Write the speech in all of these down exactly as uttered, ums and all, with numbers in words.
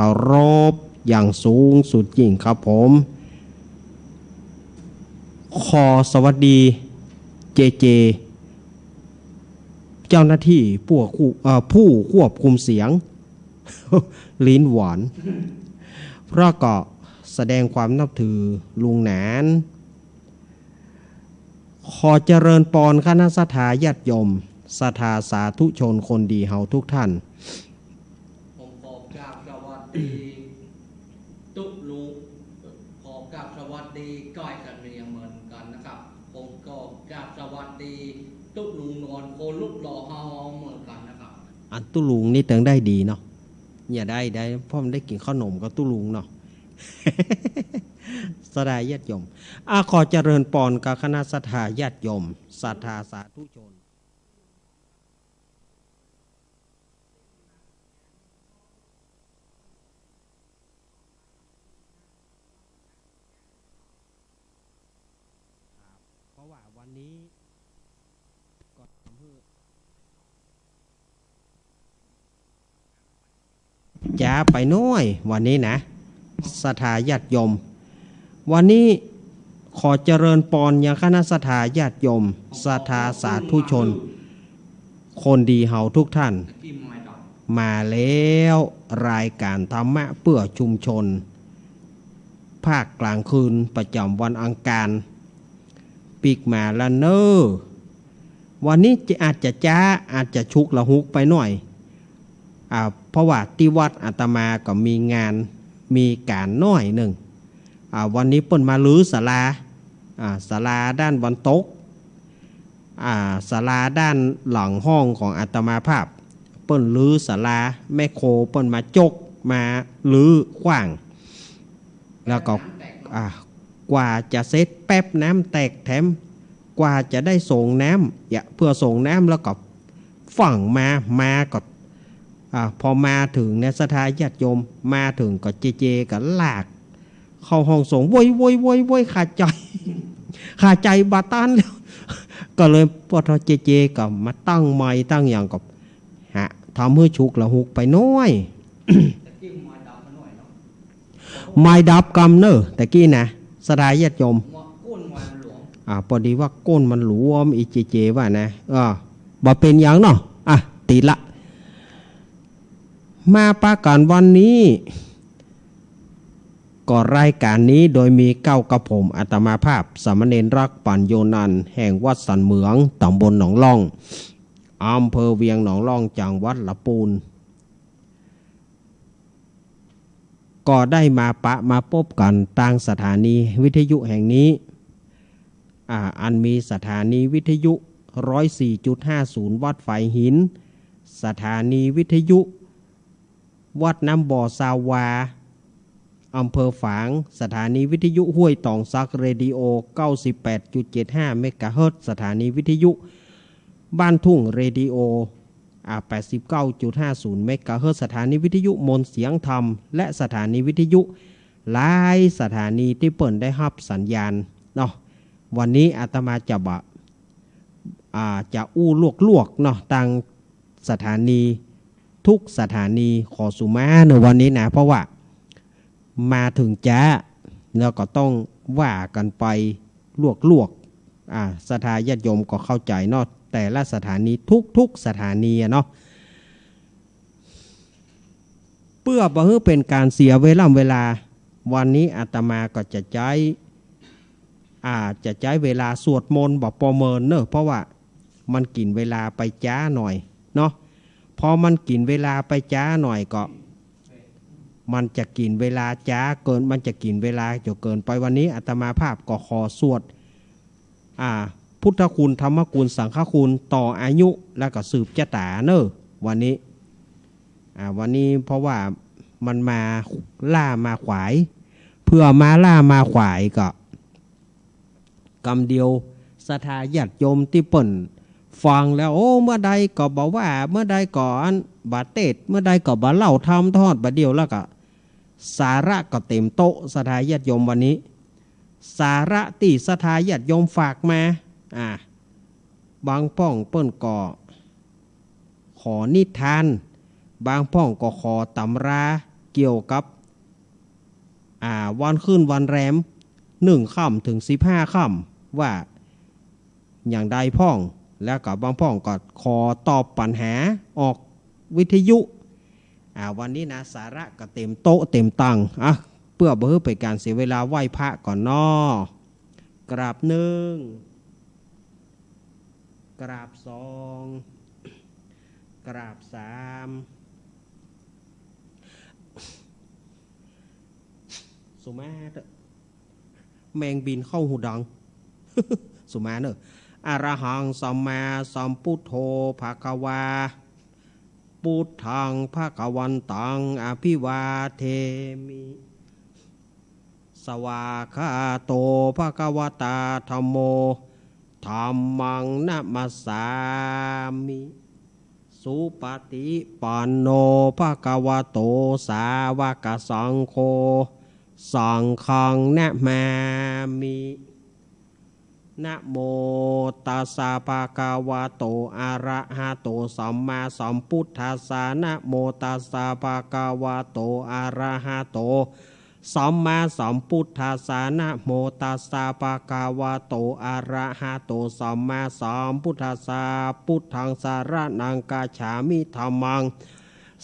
เคารพอย่างสูงสุดยิ่งครับผม ขอสวัสดี เจเจ เจ้าหน้าที่ผู้ควบ เอ่อ ผู้ควบคุมเสียง ลิ้นหวาน พร้อมก็แสดงความนับถือลุงหนาน ขอเจริญปอนคณะศรัทธาญาติโยม ศรัทธาสาธุชนคนดีเฮาทุกท่าน ผมขอกราบสวัสดีตุ๊ลุง ขอกราบสวัสดีก้อยกัญญาเหมือนกันนะครับ ผมก็กราบสวัสดีตุ๊ลุงนวลโคลุกหล่อเฮาเหมือนกันนะครับ อันตุ๊ลุงนี่เถิงได้ดีเนาะ เนี่ยได้ ได้ เพราะมันได้กิ๋นข้าวหนมกับตุ๊ลุงเนาะ ศรัทธาญาติโยม อ่ะ ขอเจริญปอนกับคณะศรัทธาญาติโยม ศรัทธาสาธุชน ครับ เพราะว่าวันนี้ก็ทำหื้อ จ๊าไปหน้อย วันนี้นะ ศรัทธาญาติโยม วันนี้ขอเจริญปอนยังคณะศรัทธาญาติโยม ศรัทธาสาธุชน คนดีเฮาทุกท่าน มาแล้ว รายการธรรมะเพื่อชุมชน ภาคกลางคืนประจำวันอังคาร ปิ๊กมาแล้วเน้อ วันนี้จะ อาจจะจ๊า อาจจะฉุกละหุกไปหน้อย อ่า เพราะว่าตี้วัดอาตมาก็มีงาน มีก๋านหน้อยนึ่ง อ่า วันนี้เปิ้นมารื้อศาลา อ่า ศาลาด้านวันตก อ่า ศาลาด้านหลังห้องของอาตมาภาพ เปิ้นรื้อศาลา แมคโครเปิ้นมาจก มารื้อขว้าง แล้วก็ อ่า กว่าจะเสร็จแป๊บน้ำแตกแถม กว่าจะได้ส่งน้ำ เยียะ เพื่อส่งน้ำแล้วก็ฝั่งมา มาก็ อ่า พอมาเถิงเนี่ย ศรัทธาญาติโยม มาเถิงก็เจเจก็ลากเข้าห้องสงฆ์ โวย โวย โวย โวย ขาดใจ๋ ขาดใจ๋บ่ตันแล้ว ก็เลยปอเจเจก็มาตั้งไมค์ตั้งหยังก็ ฮะ ทำหื้อฉุกละหุกไปหน้อย ไมค์ดับกำเน้อ ตะกี้นะ ศรัทธาญาติโยม อ่า ปอดีว่าก้นมันหลวม อีเจเจว่านะ เออ บ่เป๋นหยังเนาะ อ่ะ ติดละ มาปะกั๋นวันนี้ ก็รายการนี้โดยมีเก้ากับผมอาตมาภาพ สามเณรรัก ปัญโญนันท์ แห่งวัดสันเหมือง ต๋ำบลหนองล่อง อำเภอเวียงหนองล่อง จังหวัดละปูน ก็ได้มาปะมาปบกั๋นตางสถานีวิทยุแห่งนี้ อ่า อันมีสถานีวิทยุ ร้อยสี่จุดห้าศูนย์ วัดฝายหิน สถานีวิทยุ วัดน้ำบ่อซาวา อำเภอฝาง สถานีวิทยุห้วยตองสัก เรดิโอ เก้าสิบแปดจุดเจ็ดห้า เมกะเฮิรตซ์ สถานีวิทยุบ้านทุ่ง เรดิโอ อ่า แปดสิบเก้าจุดห้าศูนย์ เมกะเฮิรตซ์ สถานีวิทยุมนต์เสียงธรรม และสถานีวิทยุหลายสถานีตี้เปิ้นได้ฮับสัญญาณเนาะ วันนี้อาตมาจะบ่ อ่า จะอู้ลวกๆ เนาะ ตางสถานี ทุกสถานี ขอสุมาในวันนี้นะ เพราะว่ามาเถิงจ๊า แล้วก็ต้องว่ากั๋นไปลวกๆ อ่า ศรัทธาญาติโยมก็เข้าใจ๋เนาะ แต่ละสถานี ทุกๆ สถานีอะเนาะ เปื้อบ่หื้อเป๋นก๋านเสียเวล่ำเวลา วันนี้อาตมาก็จะใจ๊ อ่า จะใจ๊เวลาสวดมนต์บ่ปอเมินเน้อ เพราะว่ามันกิ๋นเวลาไปจ๊าหน่อยเนาะ พอมันกิ๋นเวลาไปจ๊าหน่อยก็ มันจะกิ๋นเวลาจ๊าเกิน มันจะกิ๋นเวลาจ๋นเกินไป วันนี้อาตมาภาพก็ขอสวด อ่า พุทธคุณ ธรรมคุณ สังฆคุณ ต่ออายุ แล้วก็สืบจะต๋าเน้อ วันนี้ อ่า วันนี้เพราะว่ามันมาล้ามาขวาย เปื้อมาล้ามาขวายก็ กำเดียว ศรัทธาญาติโยมตี้เปิ้นฟังแล้ว โอ้ เมื่อใดก็บ่ว่า เมื่อใดก็อันบ่เตศน์ เมื่อใดก็บ่เล่าธรรม ทอดบ่าเดี่ยว แล้วก็สาระก็เต๋มโต๊ะ ศรัทธาญาติโยมวันนี้ สาระตี้ศรัทธาญาติโยมฝากมา อ่า บางพ่องเปิ้นก็ขอนิทาน บางพ่องก็ขอต๋ำรา เกี่ยวกับ อ่า วันขึ้นวันแรม นึ่งค่ำเถิงสิบห้าค่ำ ว่าอย่างใดพ่อง แล้วก็บางพ่องก็ขอตอบปัญหาออกวิทยุ อ่า วันนี้นะ สาระก็เตรียมโต๊ะเตรียมตัง อ่ะ เปื้อบ่หื้อเป๋นก๋านเสียเวลา ไหว้พระก่อนเนาะ กราบนึ่ง กราบสอง กราบสาม สุมาเต๊อะ แมงบินเข้าหูดัง สุมาเน่อ อะระหังสัมมาสัมพุทโธ ภะคะวา พุทธัง ภะคะวันตัง อะภิวาเทมิ สวากขาโต ภะคะวะตา ธัมโม ธัมมัง นะมัสสามิ สุปะติปันโน ภะคะวะโต สาวกสังโฆ สังฆัง นะมามิ นะโมตัสสะ ภะคะวะโต อะระหะโต สัมมาสัมพุทธัสสะ นะโมตัสสะ ภะคะวะโต อะระหะโต สัมมาสัมพุทธัสสะ นะโมตัสสะ ภะคะวะโต อะระหะโต สัมมาสัมพุทธัสสะ พุทธัง สะระณัง กัจฉามิ ธัมมัง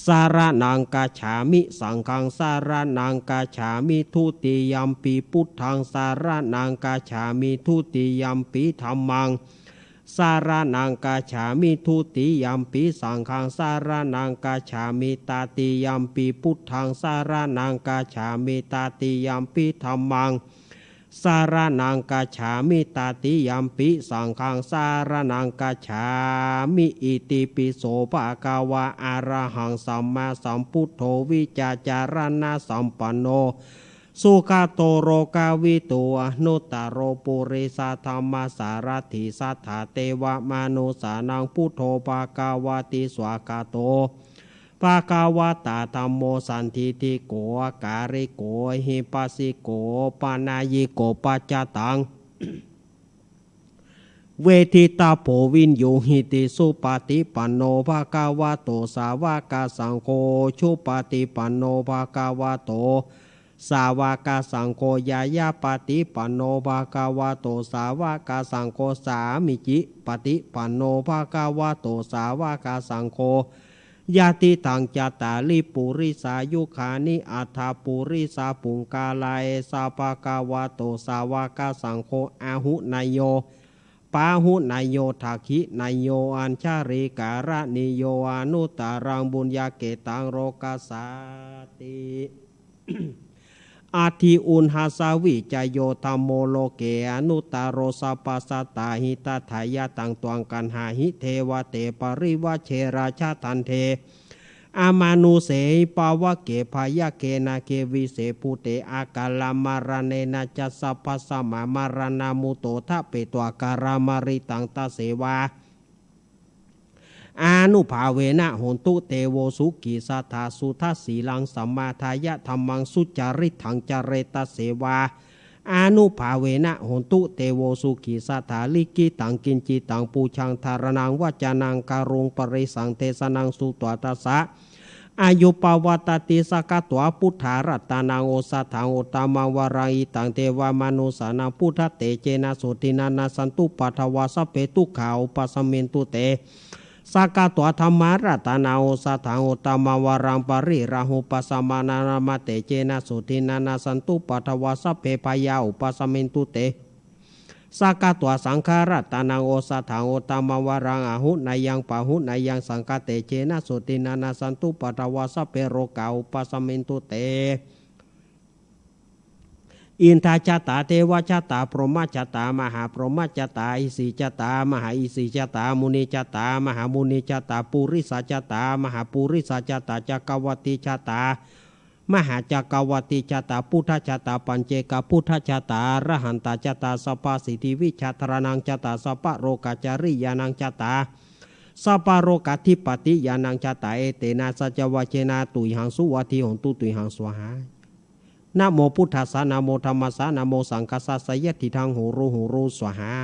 สะระณัง กัจฉามิ สังฆัง สะระณัง กัจฉามิ ทุติยัมปิ พุทธัง สะระณัง กัจฉามิ ทุติยัมปิ ธัมมัง สะระณัง กัจฉามิ ทุติยัมปิ สังฆัง สะระณัง กัจฉามิ ตติยัมปิ พุทธัง สะระณัง กัจฉามิ ตติยัมปิ ธัมมัง สะระณัง กัจฉามิ ตติยัมปิ สังฆัง สะระณัง กัจฉามิ อิติปิโส ภะคะวะ อะระหังสัมมาสัมพุทโธ วิจารณะสัมปันโน สุขะโต โลกะวิทู อนุตตะโร ปุริสะธัมมะสารัตถิ สัทธาเตวะมะนุสสานัง พุทโธ ภะคะวะติ สวากขาโต ภะคะวะตา ธัมโม สันทิฏฐิโก อะกาลิโก เอหิปัสสิโก ปะนะยิโก ปัจจตัง เวทิตะโพ วิญญูหิติ สุปะติปันโน ภะคะวะโต สาวกสังโฆ สุปะติปันโน ภะคะวะโต สาวกสังโฆ ญาญาปะติปันโน ภะคะวะโต สาวกสังโฆ สามีจิปะติปันโน ภะคะวะโต สาวกสังโฆ ยะติตัง จัตตาริ ปุริสายุคานิ อัตถะปุริสะปุงกะลา เอสะ ภะคะวะโต สาวกสังโฆ อาหุเนยโย ปาหุเนยโย ทักขิเนยโย อัญชลีกะรณีโย อนุตตะรัง ปุญญะเกตัง โลกัสสาติ อัตถิอุณหัสสะวิจโย ธัมโม โลเก อนุตตะโร สัพพะสัตตาหิตะถะยะ ตัง ตวัง กัณหาหิ เทวะเต ปริวะเช ราชะ ทันเท อมานุเสหิ ปะวะเก ภะยะเก นาเก วิเส ภูเต อะกาละมะระเณนะจะ สัพพะสะมะมะระณะมุตโต ทะเปตวะ กะละมะริตัง ตะเสวา อานุภาเวนะ โหนตุ เตโว สุขี สัตถา สุทัสสีลัง สัมมาทายะ ธัมมัง สุจาริตัง จะเร ตะเสวา อานุภาเวนะ โหนตุ เตโว สุขี สัตถา ลิขิตัง กิญจิตัง ปูชัง ธารณัง วัจจานัง กะรุง ปริสัง เทสะนัง สุตวา ทัสสะ อายุ ปะวัตติ สักขะตวา พุทธารัตตานัง โอสะถัง อุตตะมัง วะรัง หิตัง เตวะมะนุสสานัง พุทธะเตเจนะ โสตินะ นะสันตุ ปะทะวา สัพเพ ทุกขา อุปะสะเมนตุ เต สักขะตวา ธัมมารัตตานัง โอสะถัง อุตตะมัง วะรัง ปะริราหู ปัสสะมานะ นะมะเตเจนะ โสตินะ นะสันตุ ปะทะวา สัพเพ ภะยา อุปะสะเมนตุ เต สักขะตวา สังฆารัตตานัง โอสะถัง อุตตะมัง วะรัง อาหุเนยยัง ปะหุเนยยัง สังฆะเตเจนะ โสตินะ นะสันตุ ปะทะวา สัพเพ โรคา อุปะสะเมนตุ เต อินทะจะตา เทวะจะตา พรหมะจะตา มหาพรหมะจะตา อิสิจะตา มหาอิสิจะตา มุนิจะตา มหามุนิจะตา ปุริสะจะตา มหาปุริสะจะตา จักกะวัตติจะตา มหาจักกะวัตติจะตา พุทธะจะตา ปัจเจกะพุทธะจะตา อรหันตะจะตา สัพพะสิทธิวิชาธารณังจะตา สัพพะโลกะจริยานังจะตา สัพพะโลกาธิปติยานังจะตา เอเตนะ สัจจวะเจนะ ตุยหัง สุวัตถิโหนตุ ตุยหัง สวาหา นะโมพุทธัสสะ นะโมธัมมัสสะ นะโมสังฆัสสะ สะยัตถิทัง โหรู โหรู สวาหา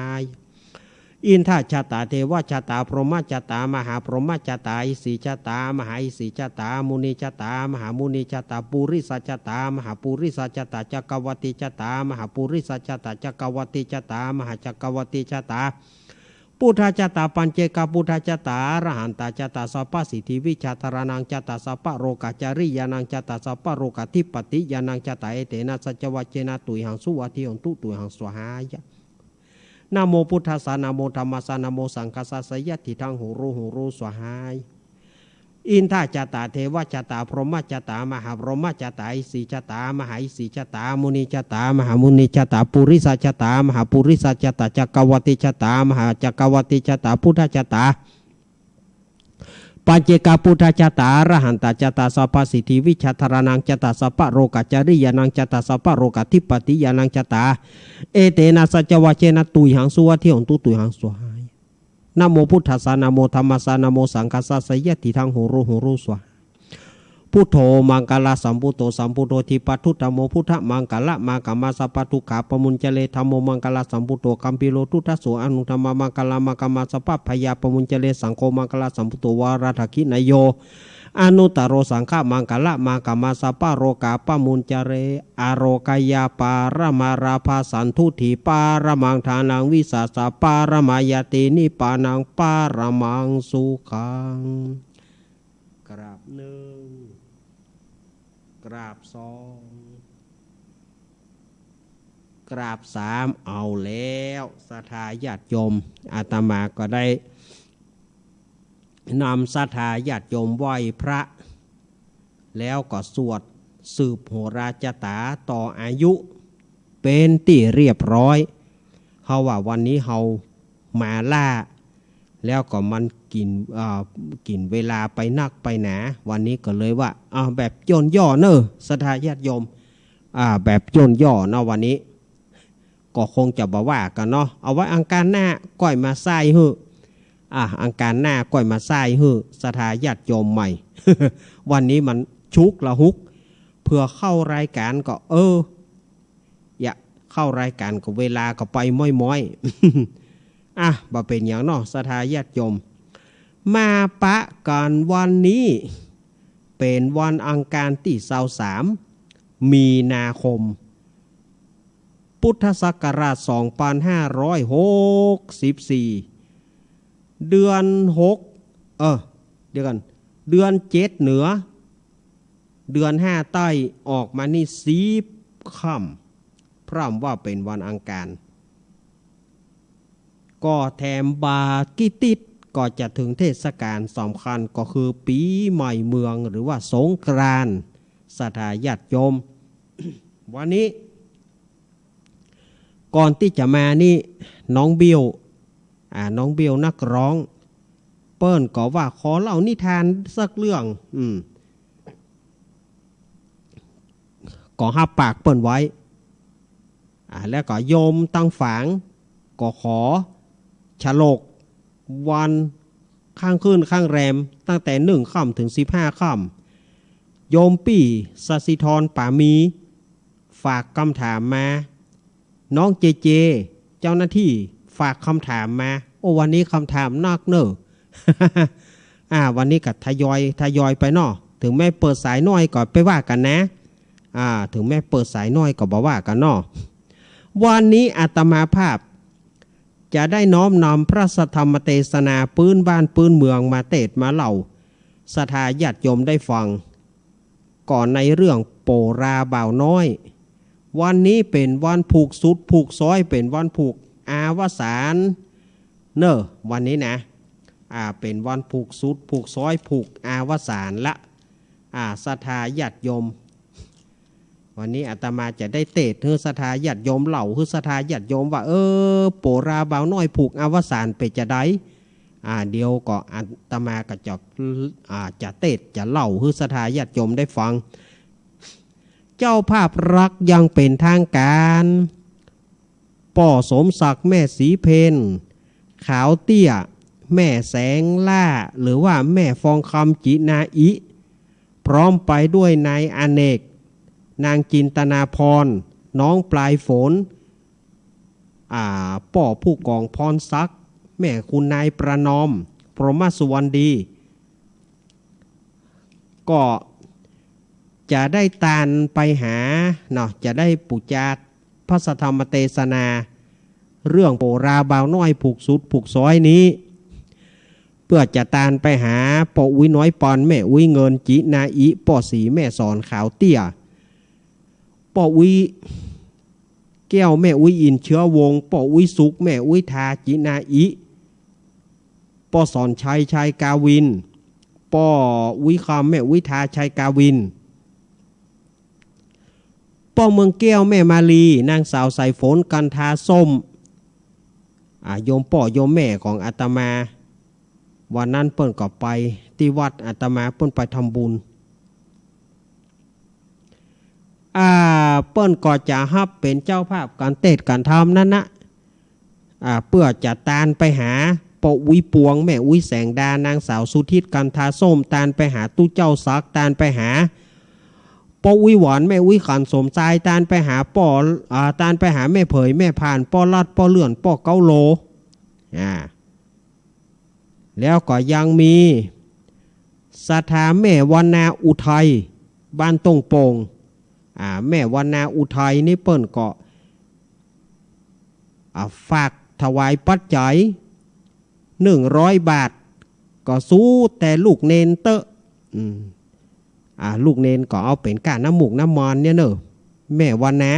อินทะจะตะ เทวะจะตะ พรหมะจะตะ มหาพรหมะจะตะ อิสิจะตะ มหาอิสิจะตะ มุนิจะตะ มหามุนิจะตะ ปุริสะจะตะ มหาปุริสะจะตะ จักกะวัตติจะตะ มหาปุริสะจะตะ จักกะวัตติจะตะ มหาจักกะวัตติจะตะ พุทธะจะตะ ปัจเจกะพุทธะจะตะ อรหันตะจะตะ สัพพะสิทธิวิชาธารณังจะตะ สัพพะโรกะจริยานังจะตะ สัพพะโรกะธิปติญาณังจะตะ เอเตนะสัจจวะเจนะ ตุยหัง สุวัตถิโหนตุ ตุยหัง สวาหายะ นะโมพุทธัสสะ นะโมธัมมัสสะ นะโมสังคัสสะ สะยะติทัง หูรู้ หูรู้ สวาหายะ อินทะจะตะ เทวะจะตะ พรหมะจะตะ มหาพรหมะจะตะ อิสิจะตะ มหาอิสิจะตะ มุนิจะตะ มหามุนิจะตะ ปุริสะจะตะ มหาปุริสะจะตะ จักกะวัตติจะตะ มหาจักกะวัตติจะตะ พุทธะจะตะ ปัจเจกะพุทธะจะตะ อรหันตะจะตะ สัพพะสิทธิวิชาธารณังจะตะ สัพพะโรกะจริยานังจะตะ สัพพะโรกะธิปติญาณังจะตะ เอเตนะสัจจวะเจนะ ตุยหัง สุวัตถิโหนตุ ตุยหัง สวาหายะ นะโมพุทธัสสะ นะโมธัมมัสสะ นะโมสังคัสสะ สะยะติทัง หูรู้ หูรู้ สวาหายะ พุทโธมังคะละสัมพุทโธ สัมพุทโธ ทีปะทุตถะโม พุทธมังคะละมา ฆะมา สัพพะทุกขาปะมุญจะเร ธัมโมมังคะละสัมพุทโธ กัมภีโร ทุตถะโส อนุตตมะมังคะละมา ฆะมา สัพพะพยาปะมุญจะเร สังโฆมังคะละสัมพุทโธ วาระทักขิณะโย อนุตตะโร สังฆะมังคะละมา ฆะมา สัพพะโรกาปะมุญจะเร อาโรกะยาปะระมาราภาสันตุฏฐิปะระมังทานัง วิสาสะปะระมายาติ นิพพานังปะระมังสุขัง กราบหนึ่ง กราบสอง กราบสาม เอาแล้ว ศรัทธาญาติโยม อาตมาก็ได้นำศรัทธาญาติโยมไหว้พระ แล้วก็สวดสืบโหราจะต๋าต่ออายุ เป๋นตี้เรียบร้อย เพราะว่าวันนี้เฮามาล้า แล้วก็มันกิ๋น เอ่อ กิ๋นเวลาไปนักไปหนา วันนี้ก็เลยว่า เอาแบบย่นย่อเน่อ ศรัทธาญาติโยม อ่า แบบย่นย่อเนาะ วันนี้ ก็คงจะบ่ว่ากั๋นเนาะ เอาไว้อังคารหน้าก้อยมาใส่หื้อ อ่า อังคารหน้าก้อยมาใส่หื้อ ศรัทธาญาติโยมใหม่ วันนี้มันชุกละหุก เผื่อเข้ารายก๋านก็ เออ อย่าเข้ารายก๋านก็เวลาก็ไปม้อยๆ อ่ะ บ่เป๋นหยังเนาะ ศรัทธาญาติโยม มาปะกั๋นวันนี้ เป๋นวันอังคารตี้ซาวสาม มีนาคม พุทธศักราชสองพันห้าร้อยหกสิบสี่ เดือนหก เออ เดี๋ยวก่อน เดือนเจ็ดเหนือ เดือนห้าใต้ ออกมานี่สิบค่ำ พร่ำว่าเป๋นวันอังคาร ก็แถมบ่ากี้ติ๊ด ก็จะเถิงเทศกาลสำคัญ ก็คือปี๋ใหม่เมือง หรือว่าสงกรานต์ ศรัทธาญาติโยม วันนี้ ก่อนตี้จะมานี่ น้องเบี้ยว อ่า น้องเบี้ยวนักฮ้อง เปิ้นก็ว่าขอเล่านิทานสักเรื่อง อืม ก็ฮับปากเปิ้นไว้ อ่า แล้วก็โยมตังฝาง ก็ขอฉลกวัน ค้างคืนค้างแรม ตั้งแต่หนึ่งค่ำเถิงสิบห้าค่ำ โยมปี้ สศิธร ป๋ามี ฝากกำถามมา น้องเจเจ เจ้าหน้าตี้ ฝากกำถามมา โอ้ วันนี้กำถามนักเน่อ อ่า วันนี้ก็ทยอย ทยอยไปเนาะ เถิงแม้เปิดสายน้อยก็ไปว่ากั๋นนะ อ่า เถิงแม้เปิดสายน้อยก็บ่ว่ากั๋นเนาะ วันนี้อาตมาภาพ จะได้น้อมนำพระสัทธรรมเตสนาปื๊นบ้านปื๊นเมืองมาเตสน์มาเล่า ศรัทธาญาติโยมได้ฟัง ก่อนในเรื่องโปราบ่าวน้อย วันนี้เป๋นวันผูกสุดผูกซ้อย เป๋นวันผูกอวสาน เน่อ วันนี้นะ อ่า เป๋นวันผูกสุดผูกซ้อย ผูกอวสานละ อ่า ศรัทธาญาติโยม วันนี้อาตมาจะได้เตสน์หื้อศรัทธาญาติโยม เล่าหื้อศรัทธาญาติโยมว่า เออ โปราบ่าวน้อยผูกอวสานเป๋นจาใด อ่า เดี๋ยวก็อาตมาก็จะ อ่า จะเตสน์จะเล่าหื้อศรัทธาญาติโยมได้ฟัง เจ้าภาพรักอย่างเป๋นทางก๋าน ป้อสมศักดิ์ แม่ศรีเพญ ขาวเตี้ย แม่แสงล่า หรือว่าแม่ฟองคำ จินาอิ พร้อมไปด้วยนายอเนก นางจินตนาพร น้องปลายฝน อ่า ป้อผู้กองพรศักดิ์ แม่คุณนายประนอม พรหมสุวรรณดี ก็จะได้ตานไปหาเนาะ จะได้ปู๋จาพระสัทธรรมเตสนา เรื่องโปราบ่าวน้อยผูกสุดผูกซอยนี้ เปื้อจะตานไปหาป้ออุ๊ยน้อยปอน แม่อุ๊ยเงิน จินาอิ ป้อศรีแม่สอนขาวเตี้ย ป้ออุ๊ยแก้ว แม่อุ๊ยอินเชื้อวงศ์ ป้ออุ๊ยสุข แม่อุ๊ยทา จินาอิ ป้อสอนชัย ชัยกาวิน ป้ออุ๊ยคำ แม่อุ๊ยทา ชัยกาวิน ป้อเมืองแก้ว แม่มาลี นางสาวสายฝน กันทาส้ม อ่า โยมป้อโยมแม่ของอาตมา วันนั้นเปิ้นก็ไปตี้วัด อาตมาเปิ้นไปทำบุญ อ่า เปิ้นก็จะฮับเป๋นเจ้าภาพก๋านเตสน์ก๋านธรรมนั้นนะ อ่า เปื้อจะตานไปหาป้ออุ๊ยปวง แม่อุ๊ยแสงดา นางสาวสุทิตย์ กันทาส้ม ตานไปหาตุ๊เจ้าศักดิ์ ตานไปหาป้ออุ๊ยหวาน แม่อุ๊ยขันสมชาย ตานไปหาป้อ อ่า ตานไปหาแม่เผย แม่ผ่าน ป้อลัด ป้อเลื่อน ป้อเก้าโล อ่า แล้วก็ยังมีศรัทธาแม่วรรณาอุทัย บ้านต้งโป่ง อ่า แม่วรรณาอุทัยนี่เปิ้นก็ อ่า ฝากถวายปัจจัยหนึ่งร้อยบาท ก็สู้แต่ลูกเณรเต๊อะ อืม อ่า ลูกเณรก็เอาเป๋นก้าน้ำมูกน้ำมันเนี่ยเนอะ แม่วรรณา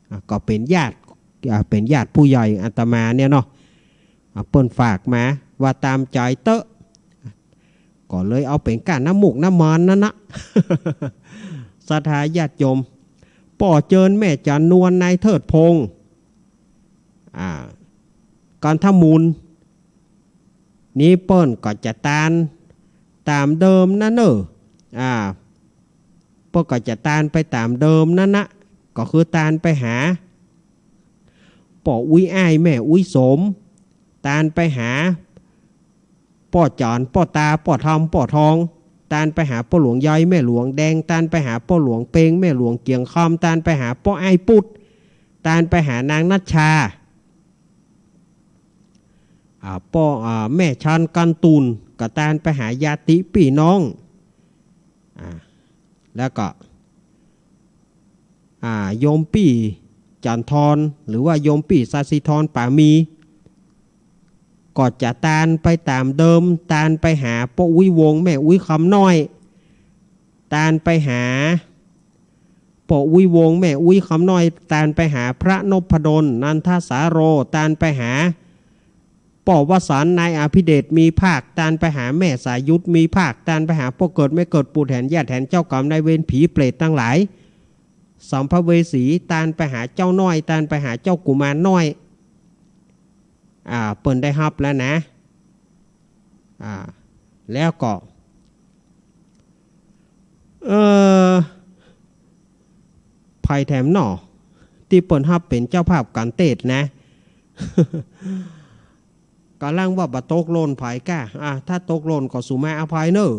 อ่า ก็เป๋นญาติ อ่า เป๋นญาติผู้ใหญ่อาตมาเนี่ยเนาะ อ่า เปิ้นฝากมาว่าตามใจ๋เต๊อะ ก็เลยเอาเป๋นก้าน้ำมูกน้ำมันนั้นนะ ศรัทธาญาติโยม ป้อเจิญ แม่จันนวล นายเทิดพงษ์ อ่า กันทมูล นี่เปิ้นก็จะตานต๋ามเดิมนั้นเนอะ อ่า เปิ้นก็จะตานไปต๋ามเดิมนั้นนะ ก็คือตานไปหาป้ออุ๊ยอ้าย แม่อุ๊ยสม ตานไปหาป้อจ๋อน ป้อตา ป้อทอม ป้อทอง ตานไปหาป้อหลวงใย แม่หลวงแดง ตานไปหาป้อหลวงเปง แม่หลวงเกียงคำ ตานไปหาป้ออ้ายปุ๊ด ตานไปหานางนัชชา อ่า ป้อ อ่า แม่ชัน กันตูน ก็ตานไปหาญาติปี้น้อง อ่า แล้วก็ อ่า โยมปี้จันทร หรือว่าโยมปี้สศิธร ป๋ามี ก็จะตานไปต๋ามเดิม ตานไปหาป้ออุ๊ยวง แม่อุ๊ยคำน้อย ตานไปหาป้ออุ๊ยวง แม่อุ๊ยคำน้อย ตานไปหาพระนพดล นันทสาโร ตานไปหาป้อวสันต์ นายอภิเดช มีภาค ตานไปหาแม่สายุทธ มีภาค ตานไปหาป้อเกิด แม่เกิด ปู่แถน ย่าแถน เจ้ากรรมนายเวร ผีเปรตตังหลาย สัมภเวสี ตานไปหาเจ้าน้อย ตานไปหาเจ้ากุมารน้อย อ่า เปิ้นได้ฮับแล้วนะ อ่า แล้วก็ เอ่อ ใผแถมหน่อ ตี้เปิ้นฮับเป๋นเจ้าภาพก๋านเตสน์นะ ก่ำลังว่าบ่ตกหล่นใผก้า อ่า ถ้าตกหล่นก็สูมาอภัยเน่อ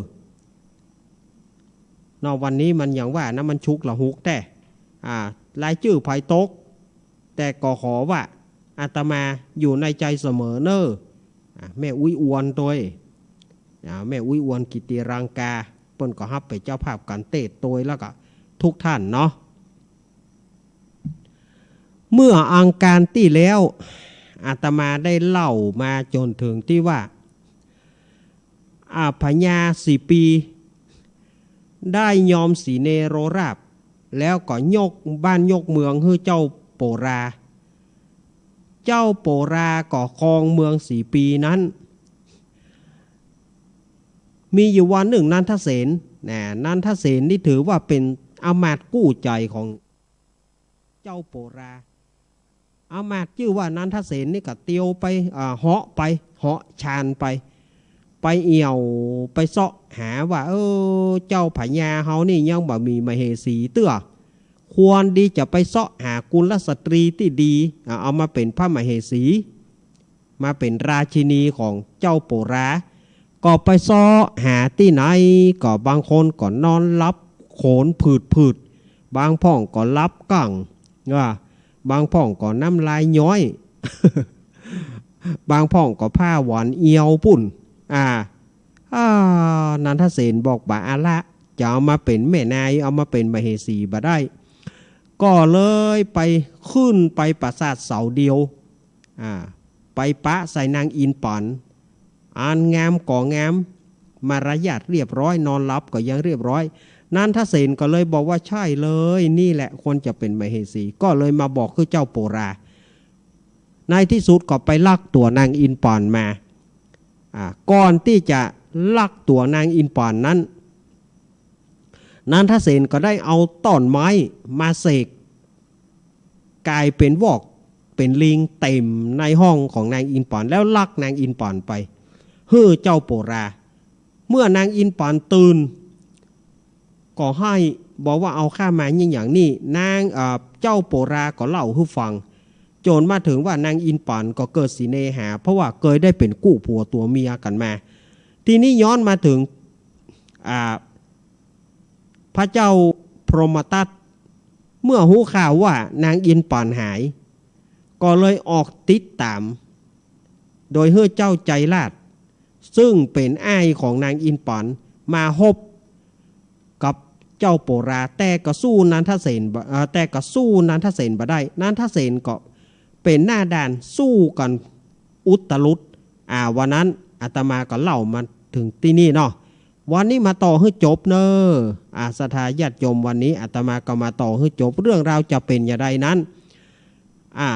เนาะ วันนี้มันอย่างว่านะ มันฉุกละหุกแต๊ อ่า รายจื้อใผตก แต่ก็ขอว่าอาตมาอยู่ในใจ๋เสมอเน่อ อ่า แม่อุ๊ยอวนตวย อ่า แม่อุ๊ยอวน กิติรังกา เปิ้นก็ฮับเป๋นเจ้าภาพก๋านเตสน์ตวย แล้วก็ทุกท่านเนาะ เมื่ออังคารตี้แล้ว อาตมาได้เล่ามาจ๋นเถิงตี้ว่า อ่า พญาสี่ปี ได้ยอมสีเนโรราษฎร์ แล้วก็ยกบ้านยกเมืองหื้อเจ้าโปรา เจ้าโปราก็ครองเมืองสี่ปีนั้น มีอยู่วันนึ่งนันทเสน นะ นันทเสนนี่ถือว่าเป๋นอำมาตย์กู้ใจ๋ของเจ้าโปรา อำมาตย์จื้อว่านันทเสนนี่ก็เตียวไป อ่า เหาะไป เหาะชานไป ไปเอี่ยว ไปเซาะหาว่า เออ เจ้าพญาเฮานี่ยังบ่มีมเหสีเตื้อ ควรดีจะไปเซาะหากุลสตรีตี้ดี อ่า เอามาเป๋นพระมเหสี มาเป๋นราชินีของเจ้าโปรา ก็ไปเซาะหาตี้ไหน ก็บางคนก็นอนหลับโขนผืดๆ บางพ่องก็หลับกั้ง ว่า บางพ่องก็น้ำลายย้อย บางพ่องก็ผ้าหวานเอี่ยวปู้น อ่า อ่า นันทเสนบอกบ่าเอาละ จะเอามาเป๋นแม่นาย เอามาเป๋นมเหสีบ่ได้ ก็เลยไปขึ้นไปปราสาทเสาเดียว อ่า ไปปะใส่นางอินป๋อน อันงามก็งาม มารยาทเรียบร้อย นอนหลับก็ยังเรียบร้อย นันทเสนก็เลยบอกว่า ใช่เลย นี่แหละควรจะเป๋นมเหสี ก็เลยมาบอกคือเจ้าโปรา ในที่สุดก็ไปลักตั๋วนางอินป๋อนมา อ่า ก่อนตี้จะลักตั๋วนางอินป๋อนนั้น นันทเสนก็ได้เอาต้นไม้มาเสก ก๋ายเป๋นวอกเป๋นลิงเต็มในห้องของนางอินป๋อน แล้วลักนางอินป๋อนไป หื้อเจ้าโปรา เมื่อนางอินป๋อนตื่น ก็ไห้บอกว่า เอาข้ามาอย่างนี้ นาง เอ่อ เจ้าโปราก็เล่าหื้อฟัง จ๋นมาเถิงว่านางอินป๋อนก็เกิดเสน่หา เพราะว่าเกยได้เป๋นกู้ผัวตั๋วเมียกั๋นมา ทีนี้ย้อนมาเถิง อ่า พระเจ้าพรหมทัต เมื่อฮู้ข่าวว่านางอินป๋อนหาย ก็เลยออกติดต๋าม โดยหื้อเจ้าใจราช ซึ่งเป๋นอ้ายของนางอินป๋อน มาฮบกับเจ้าโปรา แต่ก็สู้นันทเสนบ่ เอ่อ แต่ก็สู้นันทเสนบ่ได้ นันทเสนก็เป๋นหน้าด้าน สู้กั๋นอุตรุด อ่า วันนั้นอาตมาก็เล่ามาเถิงตี้นี่เนาะ วันนี้มาต่อหื้อจบเน่อ อ่า ศรัทธาญาติโยม วันนี้อาตมาก็มาต่อหื้อจบ เรื่องราวจะเป๋นอย่างใดนั้น อ่า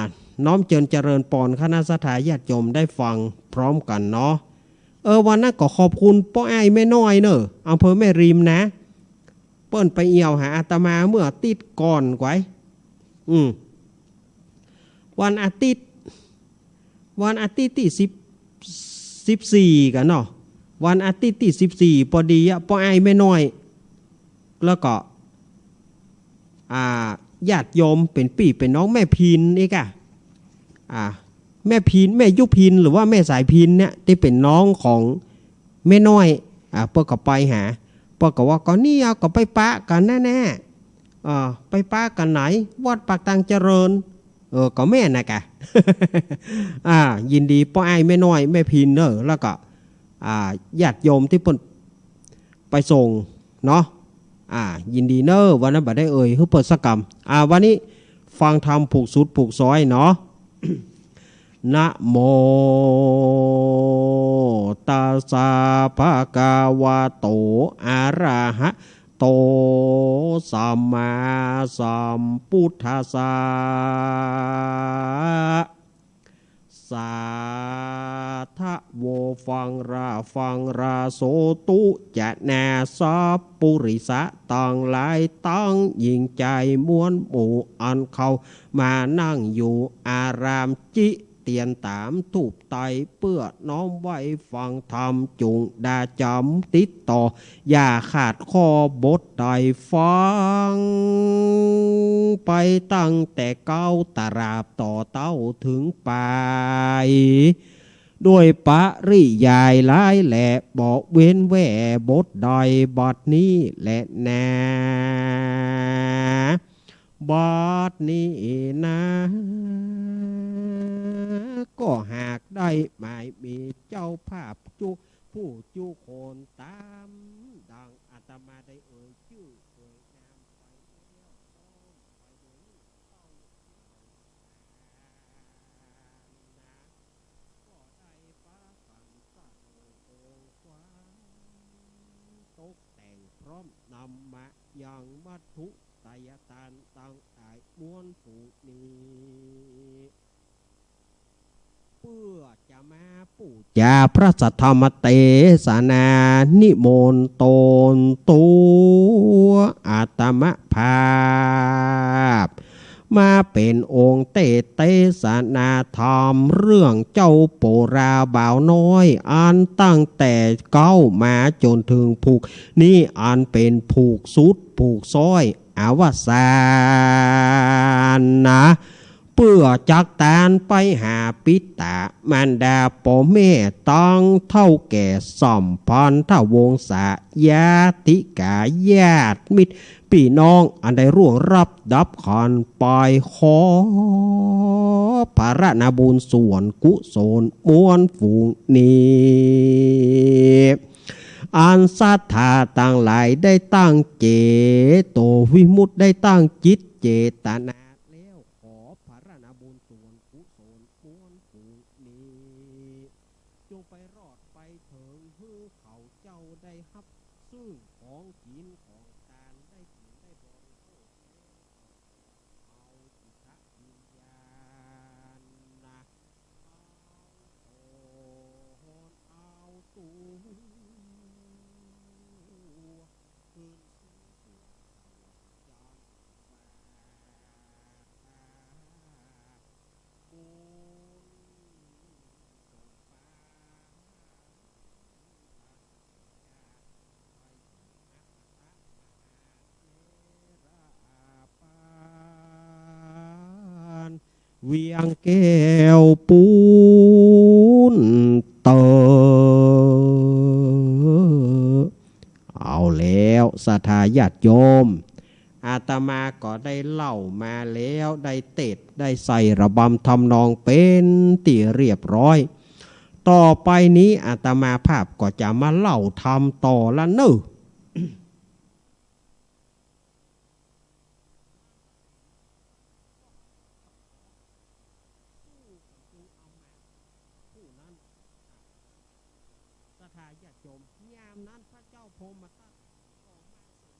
น้อมเจิญเจริญปอนคณะศรัทธาญาติโยมได้ฟังพร้อมกั๋นเนาะ เออ วันนั้นก็ขอบคุณป้ออ้ายแม่น้อยเน่อ อำเภอแม่ริมนะ เปิ้นไปเอี่ยวหาอาตมาเมื่ออาทิตย์ก่อนไกว อืม วันอาทิตย์ วันอาทิตย์ตี้สิบ สิบสี่กั๋นเนาะ วันอาทิตย์ตี้สิบสี่ ปอดีอะ ป้ออ้ายแม่น้อย แล้วก็ อ่า ญาติโยมเป๋นปี้เป๋นน้องแม่พินอีกอะ อ่า แม่พิน แม่ยุพิน หรือว่าแม่สายพินเนี่ย ตี้เป๋นน้องของแม่น้อย อ่า เปิ้นก็ไปหา เปิ้นก็ว่า ก็นี่เอา ก็ไปปะกั๋นแน่ๆ อ่า ไปปะกั๋นไหน วัดปากตังเจริญ เออ ก็แม่นนะกะ อ่า ยินดีป้ออ้ายแม่น้อย แม่พินเน่อ แล้วก็ อ่า ญาติโยมตี้เปิ้นไปส่งเนาะ อ่า ยินดีเน่อ วันนั้นบ่ได้เอ่ยหื้อเปิ้นสักกำ อ่า วันนี้ฟังธรรมผูกสุดผูกซ้อยเนาะ นะโมตัสสะภะคะวะโต อะระหะโต สัมมาสัมพุทธัสสะ สาธะโว ฟังรา ฟังรา โสตุ จะนาสัพปุริสะตังหลาย ตังหญิงจายมวลหมู่ อันเข้ามานั่งอยู่อาราม จิเตียนต๋ามธูปไต้ เปื้อน้อมไหว้ฟังธรรม จุ่งดาจ๋ำติดต่อ อย่าขาดข้อบทใดฟัง ไปตั้งแต่เก๊าตราบต่อเต้าเถิงปาย ด้วยปริยายหลายแล บ่เว้นแว่บทใด บัดนี้แลนา บัดนี้นา ก็หากได้หมายมีเจ้าภาพจุผู้จุคนต๋ามดังอาตมาได้เอ่ยจื้อเอ่ยนามไปแล้ว พร้อมไปโดยลูกเต้า ก็ได้ประกาศตั้งองค์ความตกแต่งพร้อมนำมายังมัทธุไตยทานตังหลายมวลหมู่นี้ เปื้อจะมาปูจาพระสัทธรรมเตสนา นิมนต์ตนตั๋วอาตมภาพ มาเป๋นองค์เตสนาธรรม เรื่องเจ้าโปราบ่าวน้อย อันตั้งแต่เก๊ามาจ๋นเถิงผูกนี้ อันเป๋นผูกสุดผูกซ้อยอวสานนะ ปื้อจักตานไปหาปิตะมารดาป้อแม่ตังเฒ่าแก่สัมพันธวงศาญาติกาญาติมิตร ปี้น้องอันได้ร่วงลับดับขันไป ขอผะระนาบุญส่วนกุศลมวลฝูงนี้ อันศรัทธาตังหลายได้ตั้งเจโตวิมุตติ ได้ตั้งจิตเจตนาแล้ว ขอผะระนาบุญส่วนกุศลมวลฝูงนี้ จงไปรอดไปเถิง หื้อเขาเจ้าได้ฮับซึ่งของกิ๋นของตาน ได้กิ๋นได้บริโภคแล้ว เอาจิตวิญญาณนะ เอาตน เอาตั๋ว คืนสู่สวงสวรรค์จันทร์ฟ้า บุญส่งฟ้า เวียงแก้วปูนเตอ เอาแล้วศรัทธาญาติโยม อาตมาก็ได้เล่ามาแล้ว ได้เตสน์ได้ใส่ระบำทำนองเป๋นตี้เรียบร้อย ต่อไปนี้อาตมาภาพก็จะมาเล่าธรรมต่อละเน่อ ศรัทธาญาติโยม ยามนั้นพระเจ้าพรหมทัตก็มาเสด็จ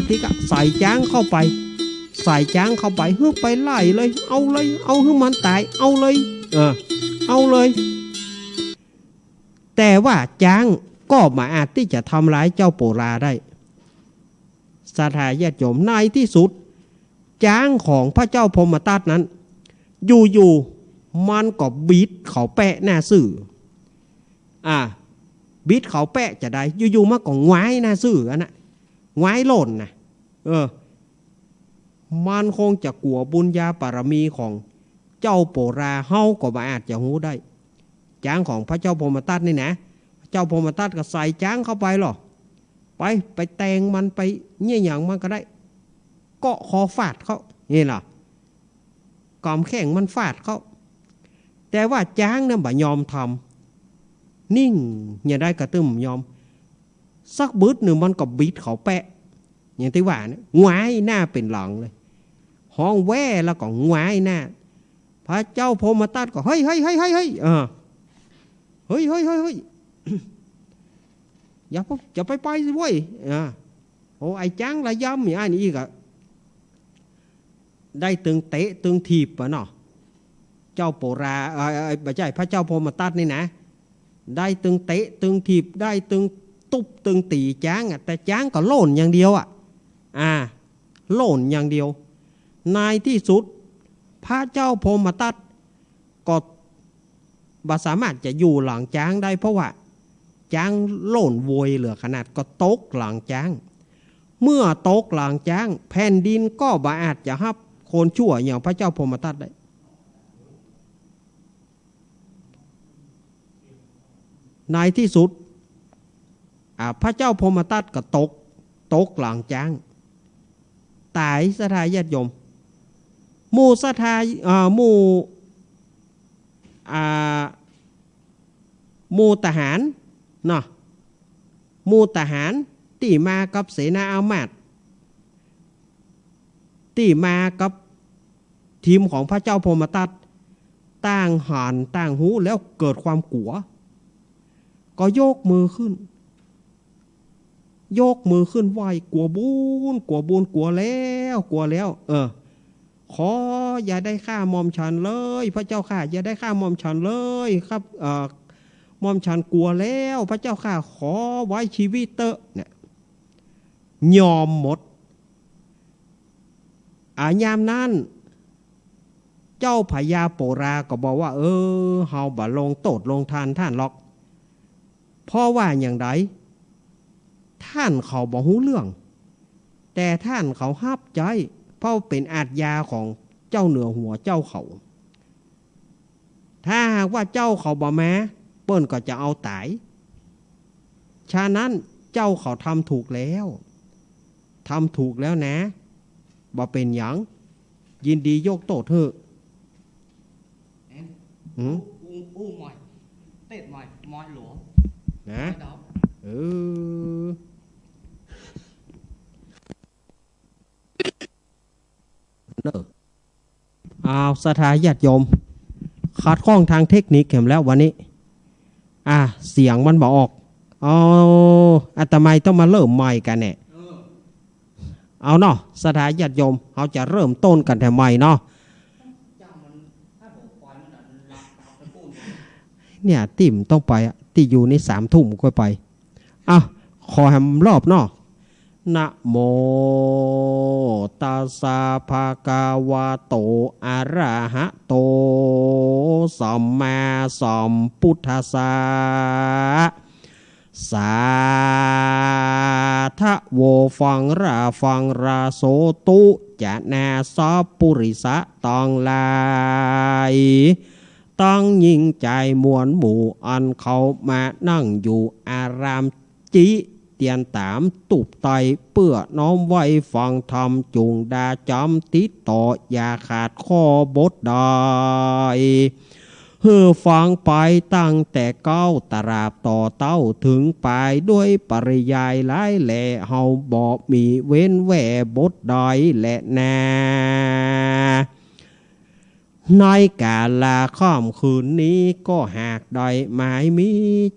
ทีก็ใส่จ๊างเข้าไป ใส่จ๊างเข้าไป หื้อไปไล่เลย เอาเลย เอาหื้อมันต๋าย เอาเลย เออ เอาเลย แต่ว่าจ๊างก็บ่อาจตี้จะทำลายเจ้าโปราได้ ศรัทธาญาติโยม ในตี้สุด จ๊างของพระเจ้าพรหมทัตนั้น อยู่ๆ มันก็บิดเขาแปะหน้าซื่อ อ่า บิดเขาแปะจาใด อยู่ๆ มันก็หงายหน้าซื่ออันน่ะ หงายโล่นน่ะ เออ มันคงจะกั๋วบุญญาบารมีของเจ้าโปรา เฮาก็บ่อาจจะฮู้ได้ จ๊างของพระเจ้าพรหมทัตนี่นะ พระเจ้าพรหมทัตก็ใส่จ๊างเข้าไปลอ ไป ไปแตงมัน ไปเยียะหยังมันก็ได้ เกาะคอฟาดเข้า นี่ล่ะ กำแข้งมันฟาดเข้า แต่ว่าจ๊างเนี่ยบ่ยอมทำ นิ่ง เยียะใดก็ตึงบ่ยอม สักบึดนึ่งมันก็บิดเขาแปะ อย่างตี้ว่าเนี่ย หงายหน้าเป๋นหลังเลย ฮ้องแว่แล้วก็หงายหน้า พระเจ้าพรหมทัตก็ เฮ้ย เฮ้ย เฮ้ย เฮ้ย เฮ้ย เออ เฮ้ย เฮ้ย เฮ้ย เฮ้ย อย่าไป อย่าไปไปสิเว้ย อ่า โอ้ ไอ้จ๊างละยำอย่างนี้อีกอะ ได้ตึงเตะตึงถีบอะเนาะ เจ้าโปรา เอ่อ เอ่อ บ่ใจ้ พระเจ้าพรหมทัตนี่นะ ได้ตึงเตะตึงถีบ ได้ตึงตุ๊บตึงตี๋จ๊างอะ แต่จ๊างก็โล่นอย่างเดียวอะ อ่า โล่นอย่างเดียว ในตี้สุด พระเจ้าพรหมทัตก็บ่สามารถจะอยู่หลังจ๊างได้ เพราะว่าจ๊างโล่นโวยเหลือขนาด ก็ตกหลังจ๊าง เมื่อตกหลังจ๊าง แผ่นดินก็บ่อาจจะฮับคนชั่วอย่างพระเจ้าพรหมทัตได้ ในตี้สุด อ่า พระเจ้าพรหมทัตก็ตก ตกหลังจ๊าง ต๋าย ศรัทธาญาติโยม หมู่ศรัทธา อ่า หมู่ อ่า หมู่ทหารเนาะ หมู่ทหารตี้มากับเสนาอามาตย์ ตี้มากับทีมของพระเจ้าพรหมทัต ต่างหันต่างฮู้แล้วเกิดความกั๋ว ก็ยกมือขึ้น ยกมือขึ้นไหว้ กั๋วบุญ กั๋วบุญ กั๋วแล้ว กั๋วแล้ว เออ ขออย่าได้ฆ่าหม่อมฉันเลย พระเจ้าข้า อย่าได้ฆ่าหม่อมฉันเลยครับ เอ่อ หม่อมฉันกั๋วแล้ว พระเจ้าข้า ขอไว้ชีวิตเต๊อะ เนี่ย ยอมหมด อ่า ยามนั้น เจ้าพญาโปราก็บอกว่า เออ เฮาบ่ลงโต้ษลงทานต้านหรอก เพราะว่าอย่างใด ต้านเขาบ่ฮู้เรื่อง แต่ต้านเขาฮับใจ๊ เพราะเป๋นอาชญาของเจ้าเหนือหัวเจ้าเขา ถ้าหากว่าเจ้าเขาบ่มา เปิ้นก็จะเอาต๋าย ฉะนั้นเจ้าเขาทำถูกแล้ว ทำถูกแล้วนะ บ่เป๋นหยัง ยินดียกโต้ษหื้อ เอ๊ะ อืม อู้ อู้ อู้ใหม่ เตศใหม่ ใหม่หลวง นะ ใหม่ดาว เออ เนอะ อ้าว ศรัทธาญาติโยม ขัดข้องทางเทคนิคแหมแล้ววันนี้ อ่ะ เสียงมันบ่ออก เอา อาตมาต้องมาเริ่มใหม่กั๋นแหนะ เอาเนาะ ศรัทธาญาติโยม เฮาจะเริ่มต้นกั๋นแต่ใหม่เนาะ เนี่ย ตี้มันต้องไปอะ ตี้อยู่นี่สามทุ่มค่อยไป อ่ะ ขอแหมรอบเนาะ นะโม ตัสสะ ภะคะวะโต อะระหะโต สัมมาสัมพุทธัสสะ สาธะโว ฟังรา ฟังรา โสตุ จะนา สัพปุริสะตังหลาย ตังหญิงจายมวลหมู่ อันเขามานั่งอยู่อาราม จิเตียนต๋ามตูบไต้ เปื้อน้อมไหว้ฟังธรรม จุ่งดาจ๋ำติดต่อ อย่าขาดข้อบทใด หื้อฟังไปตั้งแต่เก๊าตราบต่อเต้า เถิงปายด้วยปริยายหลายแล เฮาบ่มีเว้นแว่บทใดแลนา ในกาลาค่ำคืนนี้ก็หากได้หมายมี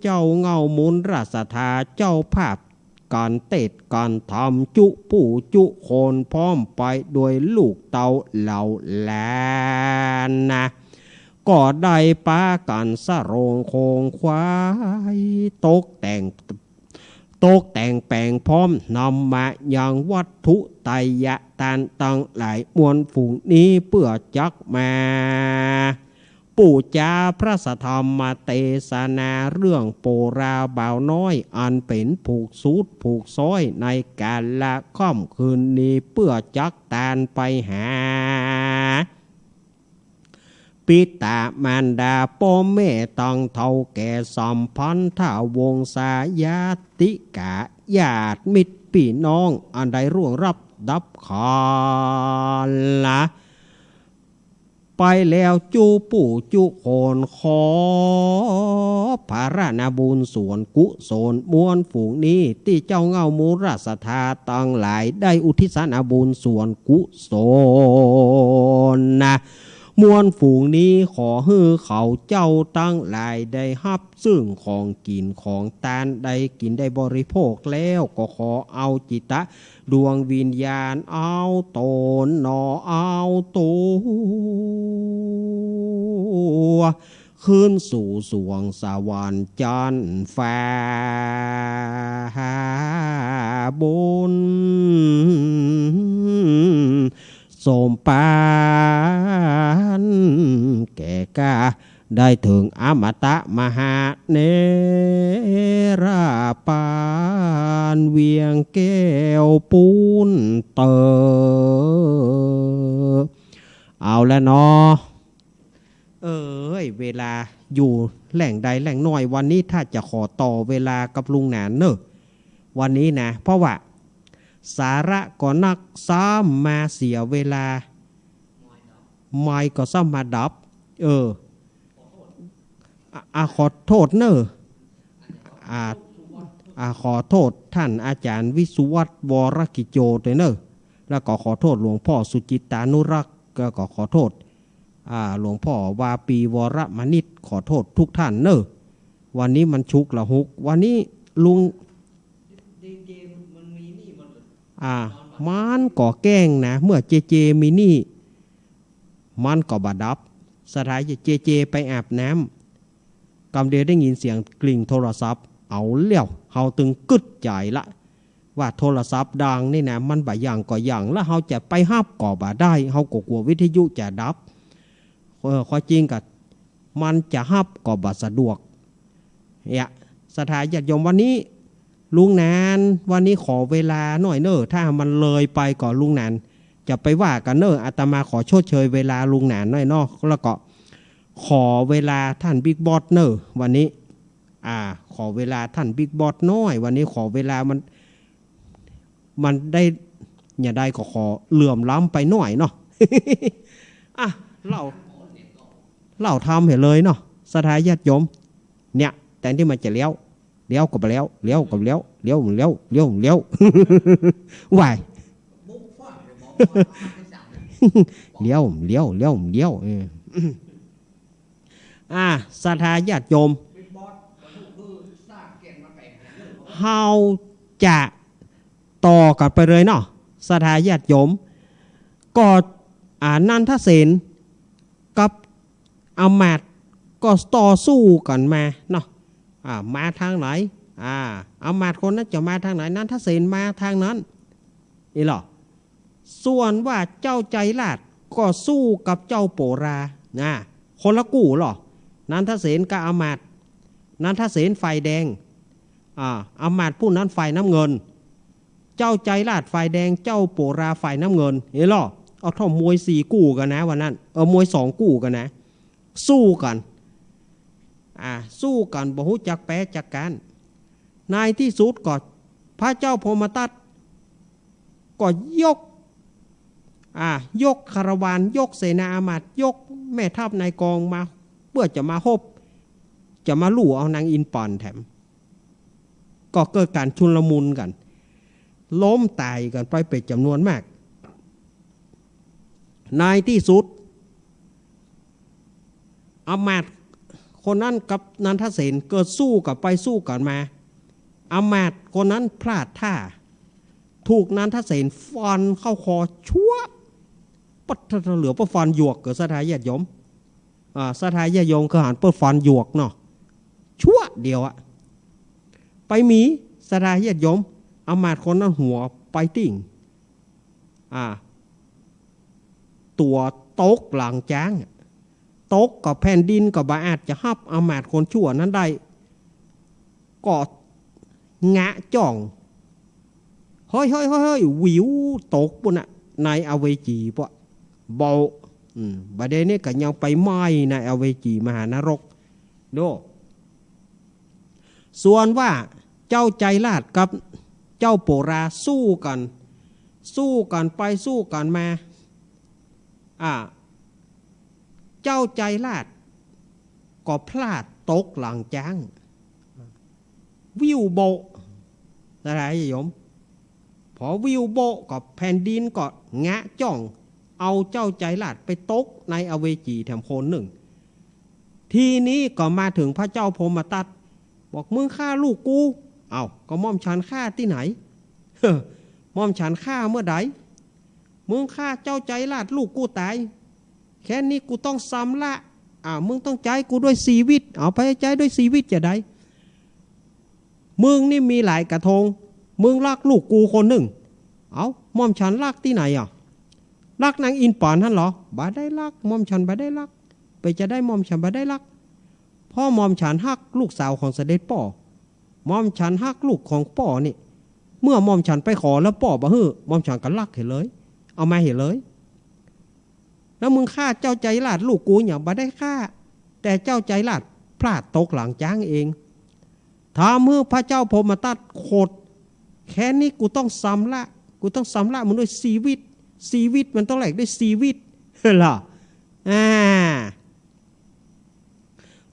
เจ้าเง่ามูลราชศรัทธา เจ้าภาพ กั๋นเตศน์กั๋นธรรมจุผู้จุคนพร้อมไปโดยลูกเต้าเหล่าหลานนะ ก็ได้ปากั๋นสะโหลงโขงขวาย ตกแต่ง ตกแต่งแป๋งพร้อมนำมายังวัตถุไตยะตานตังหลาย มวลฝูงนี้เปื้อจักมา ปู๋จาพระสัทธรรมเตสนาเรื่องโปราบ่าวน้อย อันเป๋นผูกสูตรผูกซ้อยในกาละค่ำคืนนี้ เปื้อจักตานไปหา ปิตามารดาป้อแม่ตังเฒ่าแก่สัมพันธวงศาญาติกาญาติมิตรปี้น้อง อันได้ร่วงรับดับขันละ ไปแล้วจุผู้จุคน ขอผารานาบุญส่วนกุศล มวลฝูงนี้ตี้เจ้าเหง้ามูลศรัทธาตังหลายได้อุทิศนาบุญส่วนกุศลนะ มวลฝูงนี้ขอหื้อเขาเจ้าตังหลายได้ฮับซึ่งของกิ๋นของตาน ได้กิ๋นได้บริโภคแล้ว ก็ขอเอาจิตตะ ดวงวิญญาณเอาต๋นหนอเอาตั๋ว ขึ้นสู่สวงสวรรค์จั๊นฟ้าบน สมปานแก่กล้า ได้เถิงอมตะมหาเนรปาน เวียงแก้วปูนเต๋อ เอาละเนาะ เอ้ย เวลาอยู่แหล่งใดแหล่งน้อย วันนี้ถ้าจะขอต่อเวลากับลุงหนานเน่อ วันนี้นะ เพราะว่าสาระก็นัก ซ้ำมาเสียเวลา ไมค์ก็ซ้ำมาดับ เออ อ่ะ อ่ะ ขอโทษเน่อ อ่ะ อ่ะ ขอโทษท่านอาจ๋ารย์วิสุวัฒน์ วรกิจโจ ตวยเน่อ แล้วก็ขอโทษหลวงพ่อสุจิตตานุรักษ์ แล้วก็ขอโทษ อ่า หลวงพ่อวาปี วรมณิช ขอโทษทุกท่านเน่อ วันนี้มันฉุกละหุก วันนี้ลุง อ่า มันก็แกล้งนะ เมื่อเจเจมีหนี้ มันก็บ่ดับ ศรัทธาเจเจไปอาบน้ำ กำเดียวได้ยินเสียงกริ่งโทรศัพท์ เอาแล้ว เฮาตึงกึ๊ดใจ๋ละ ว่าโทรศัพท์ดังนี่นะ มันบ่าหยั่งก็หยั่ง แล้วเฮาจะไปฮับก็บ่ได้ เฮาก็กั๋ววิทยุจะดับ เออ ความจริงก็ มันจะฮับก็บ่สะดวก เนี่ย ศรัทธาญาติโยม วันนี้ลุงหนาน วันนี้ขอเวลาหน่อยเน่อ ถ้ามันเลยไปก็ลุงหนานจะไปว่ากั๋นเน่อ อาตมาขอชดเชยเวลาลุงหนานหน่อยเนาะ แล้วก็ขอเวลาท่านบิ๊กบอสเน่อ วันนี้ อ่า ขอเวลาท่านบิ๊กบอสหน่อย วันนี้ขอเวลามัน มันได้ อย่าได้ก็ขอเหลื่อมล้ำไปหน่อยเนาะ อ่ะ เล่า เล่าธรรมเหียเลยเนาะ ศรัทธาญาติโยม เนี่ย แตนตี้มันจะเลี้ยว เลี้ยวก็บ่เลี้ยว เลี้ยวก็บ่เลี้ยว เลี้ยว เลี้ยว เลี้ยว เลี้ยว ว่าย เลี้ยว เลี้ยว เลี้ยว เลี้ยว เออ อ่า ศรัทธาญาติโยม เฮาจะต่อกั๋นไปเลยเนาะ ศรัทธาญาติโยม ก็ อ่า นันทเสนกับอำมาตย์ก็ต่อสู้กั๋นมาเนาะ อ่า มาตางไหน อ่า อำมาตย์คนนั้นจะมาตางไหน นันทเสนมาตางนั้น นี่หรอ ส่วนว่าเจ้าใจราชก็สู้กับเจ้าโปรา นะ คนละกู้หรอ นันทเสนกับอำมาตย์ นันทเสนฝ่ายแดง อ่า อำมาตย์ผู้นั้นฝ่ายน้ำเงิน เจ้าใจราชฝ่ายแดง เจ้าโปราฝ่ายน้ำเงิน เห็นหรอ เอาเท่ามวยสี่กู้กั๋นนะ วันนั้น เออ มวยสองกู้กั๋นนะ สู้กั๋น อ่า สู้กั๋น บ่ฮู้จักแป๊จักก๊าน ในตี้สุดก็พระเจ้าพรหมทัตก็ยก อ่า ยกคาราวาน ยกเสนาอามาตย์ ยกแม่ทัพนายกองมา เปื้อจะมาฮบ จะมาลู่เอานางอินทร์ป่อนแถม ก็เกิดก๋านชุลมุนกั๋น ล้มต๋ายกั๋นไปเป๋นจ๋ำนวนมาก ในตี้สุด อำมาตย์คนนั้นกับนันทเสนเกิดสู้กั๋นไปสู้กั๋นมา อำมาตย์คนนั้นพลาดท่า ถูกนันทเสนฟันเข้าคอชั่ว ปัดเหลือป้อฟันหยวก ก็ศรัทธาญาติโยม อ่า ศรัทธาญาติโยมเคยหันป้อฟันหยวกเนาะ ชั่วเดียวอะ ไปมี ศรัทธาญาติโยม อำมาตย์คนนั้นหัวไปติ่ง อ่า ตั๋วตกหลังจ๊าง ตกก็แผ่นดินก็บ่อาจจะฮับอำมาตย์คนชั่วนั้นได้ ก็งะจ้อง เฮ้ย เฮ้ย เฮ้ย เฮ้ย วิวตกปู้นน่ะ ในอเวจีปะ เบาะ อืม บ่าเดี่ยวนี้ก็ยังไปไหม้ในอเวจีมหานรก ดู ส่วนว่าเจ้าใจราชกับเจ้าโปราสู้กั๋น สู้กั๋นไปสู้กั๋นมา อ่า เจ้าใจราชก็พลาดตกหลังจ๊าง วิวโบะ ศรัทธาญาติโยม พอวิวโบะก็แผ่นดินก็งะจ้อง เอาเจ้าใจราชไปตกในอเวจีแถมคนนึ่ง ทีนี้ก็มาเถิงพระเจ้าพรหมทัต บอก มึงฆ่าลูกกู เอ้า ก็หม่อมฉันฆ่าตี้ไหน หม่อมฉันฆ่าเมื่อใด มึงฆ่าเจ้าใจราชลูกกูต๋าย แค่นี้กูต้องชำระ อ่า มึงต้องใจ๊กูด้วยชีวิต เอาไปใจ๊ด้วยชีวิตจะใด มึงนี่มีหลายกระทง มึงลักลูกกูคนนึ่ง เอ้า หม่อมฉันลักตี้ไหนอะ ลักนางอินป๋านหั้นเหรอ บ่ได้ลัก หม่อมฉันบ่ได้ลัก ไปจะใดหม่อมฉันบ่ได้ลัก เพราะหม่อมฉันฮักลูกสาวของเสด็จป้อ หม่อมฉันฮักลูกของป้อนี่ เมื่อหม่อมฉันไปขอแล้วป้อบ่หื้อ หม่อมฉันก็ลักเหียเลย เอามาเหียเลย แล้วมึงฆ่าเจ้าใจราชลูกกูเนี่ย บ่ได้ฆ่า แต่เจ้าใจราชพลาดตกหลังจ๊างเอง ทำหื้อพระเจ้าพรหมทัตขด แค่นี้กูต้องชำระ กูต้องชำระมันด้วยชีวิต ชีวิตมันต้องแลกด้วยชีวิต ล่ะ อ่า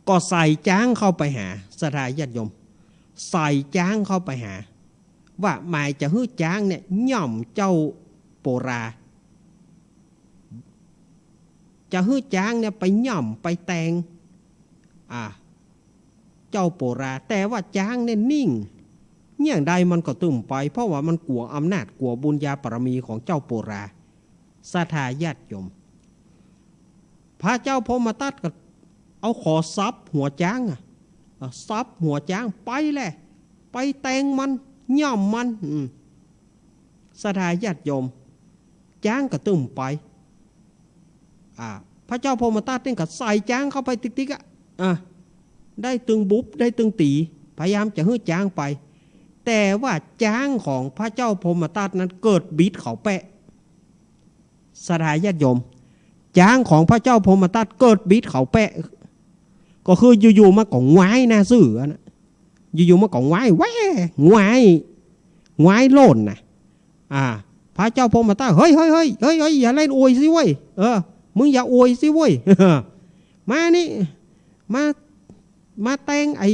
ก็ใส่จ๊างเข้าไปหา ศรัทธาญาติโยม ใส่จ๊างเข้าไปหา ว่าหมายจะหื้อจ๊างเนี่ยย่ำเจ้าโปรา จะหื้อจ๊างเนี่ยไปย่ำไปแตง อ่า เจ้าโปรา แต่ว่าจ๊างเนี่ยนิ่ง อย่างใดมันก็ตึงไป เพราะว่ามันกั๋วอำนาจ กั๋วบุญญาบารมีของเจ้าโปรา ศรัทธาญาติโยม พระเจ้าพรหมทัตก็เอาขอสับหัวจ๊างอะ อ่ะ สับหัวจ๊างไปแหละ ไปแตงมัน ย่ำมัน อืม ศรัทธาญาติโยม จ๊างก็ตึงไป อ่า พระเจ้าพรหมทัตนี่ก็ใส่จ๊างเข้าไปติ๊กๆ อะ อ่ะ ได้ตึงบุบ ได้ตึงตี๋ พยายามจะหื้อจ๊างไป แต่ว่าจ๊างของพระเจ้าพรหมทัตนั้นเกิดบิดเขาแปะ ศรัทธาญาติโยม จ๊างของพระเจ้าพรหมทัตเกิดบิดเขาแปะ ก็คืออยู่ๆ มันก็หงายหน้าซื่ออะนะ อยู่ๆ มันก็หงายแว่ หงาย หงายโล่นนะ อ่า พระเจ้าพรหมทัต เฮ้ย เฮ้ย เฮ้ย เฮ้ย เฮ้ย อย่าเล่นอวยสิเว้ย เออ มึงอย่าอวยสิเว้ย มานี่ มา มาแตงไอ้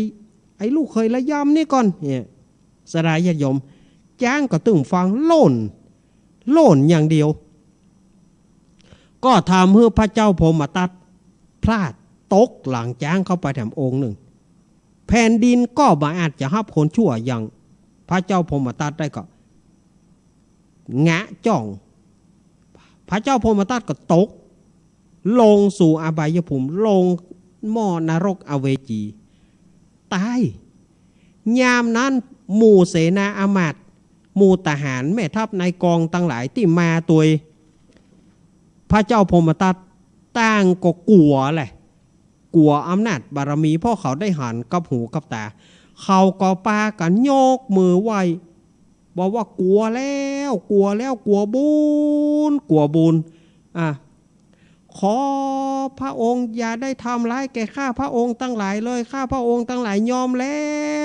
ไอ้ลูกเขยระยำนี่ก่อน เนี่ย ศรัทธาญาติโยม จ๊างก็ตึงฟังโล่น โล่นอย่างเดียว ก็ทำหื้อพระเจ้าพรหมทัตพลาดตกหลังจ๊างเข้าไปแถมองค์นึ่ง แผ่นดินก็บ่อาจจะฮับคนชั่วอย่างพระเจ้าพรหมทัตได้ก็ งะจ้อง พระเจ้าพรหมทัตก็ตก ลงสู่อบายภูมิ ลงหม้อนรกอเวจี ต๋าย ยามนั้นหมู่เสนาอามาตย์ หมู่ทหาร แม่ทัพนายกองตังหลายตี้มาตวยพระเจ้าพรหมทัต ต่างก็กั๋วแหละ กั๋วอำนาจบารมี เพราะเขาได้หันกับหูกับต๋า เขาก็ปากั๋นยกมือไหว้ บอกว่ากั๋วแล้ว กั๋วแล้ว กั๋วบุญ กั๋วบุญ อ่ะ ขอพระองค์อย่าได้ทำร้ายแก่ข้าพระองค์ตังหลายเลย ข้าพระองค์ตังหลายยอมแล้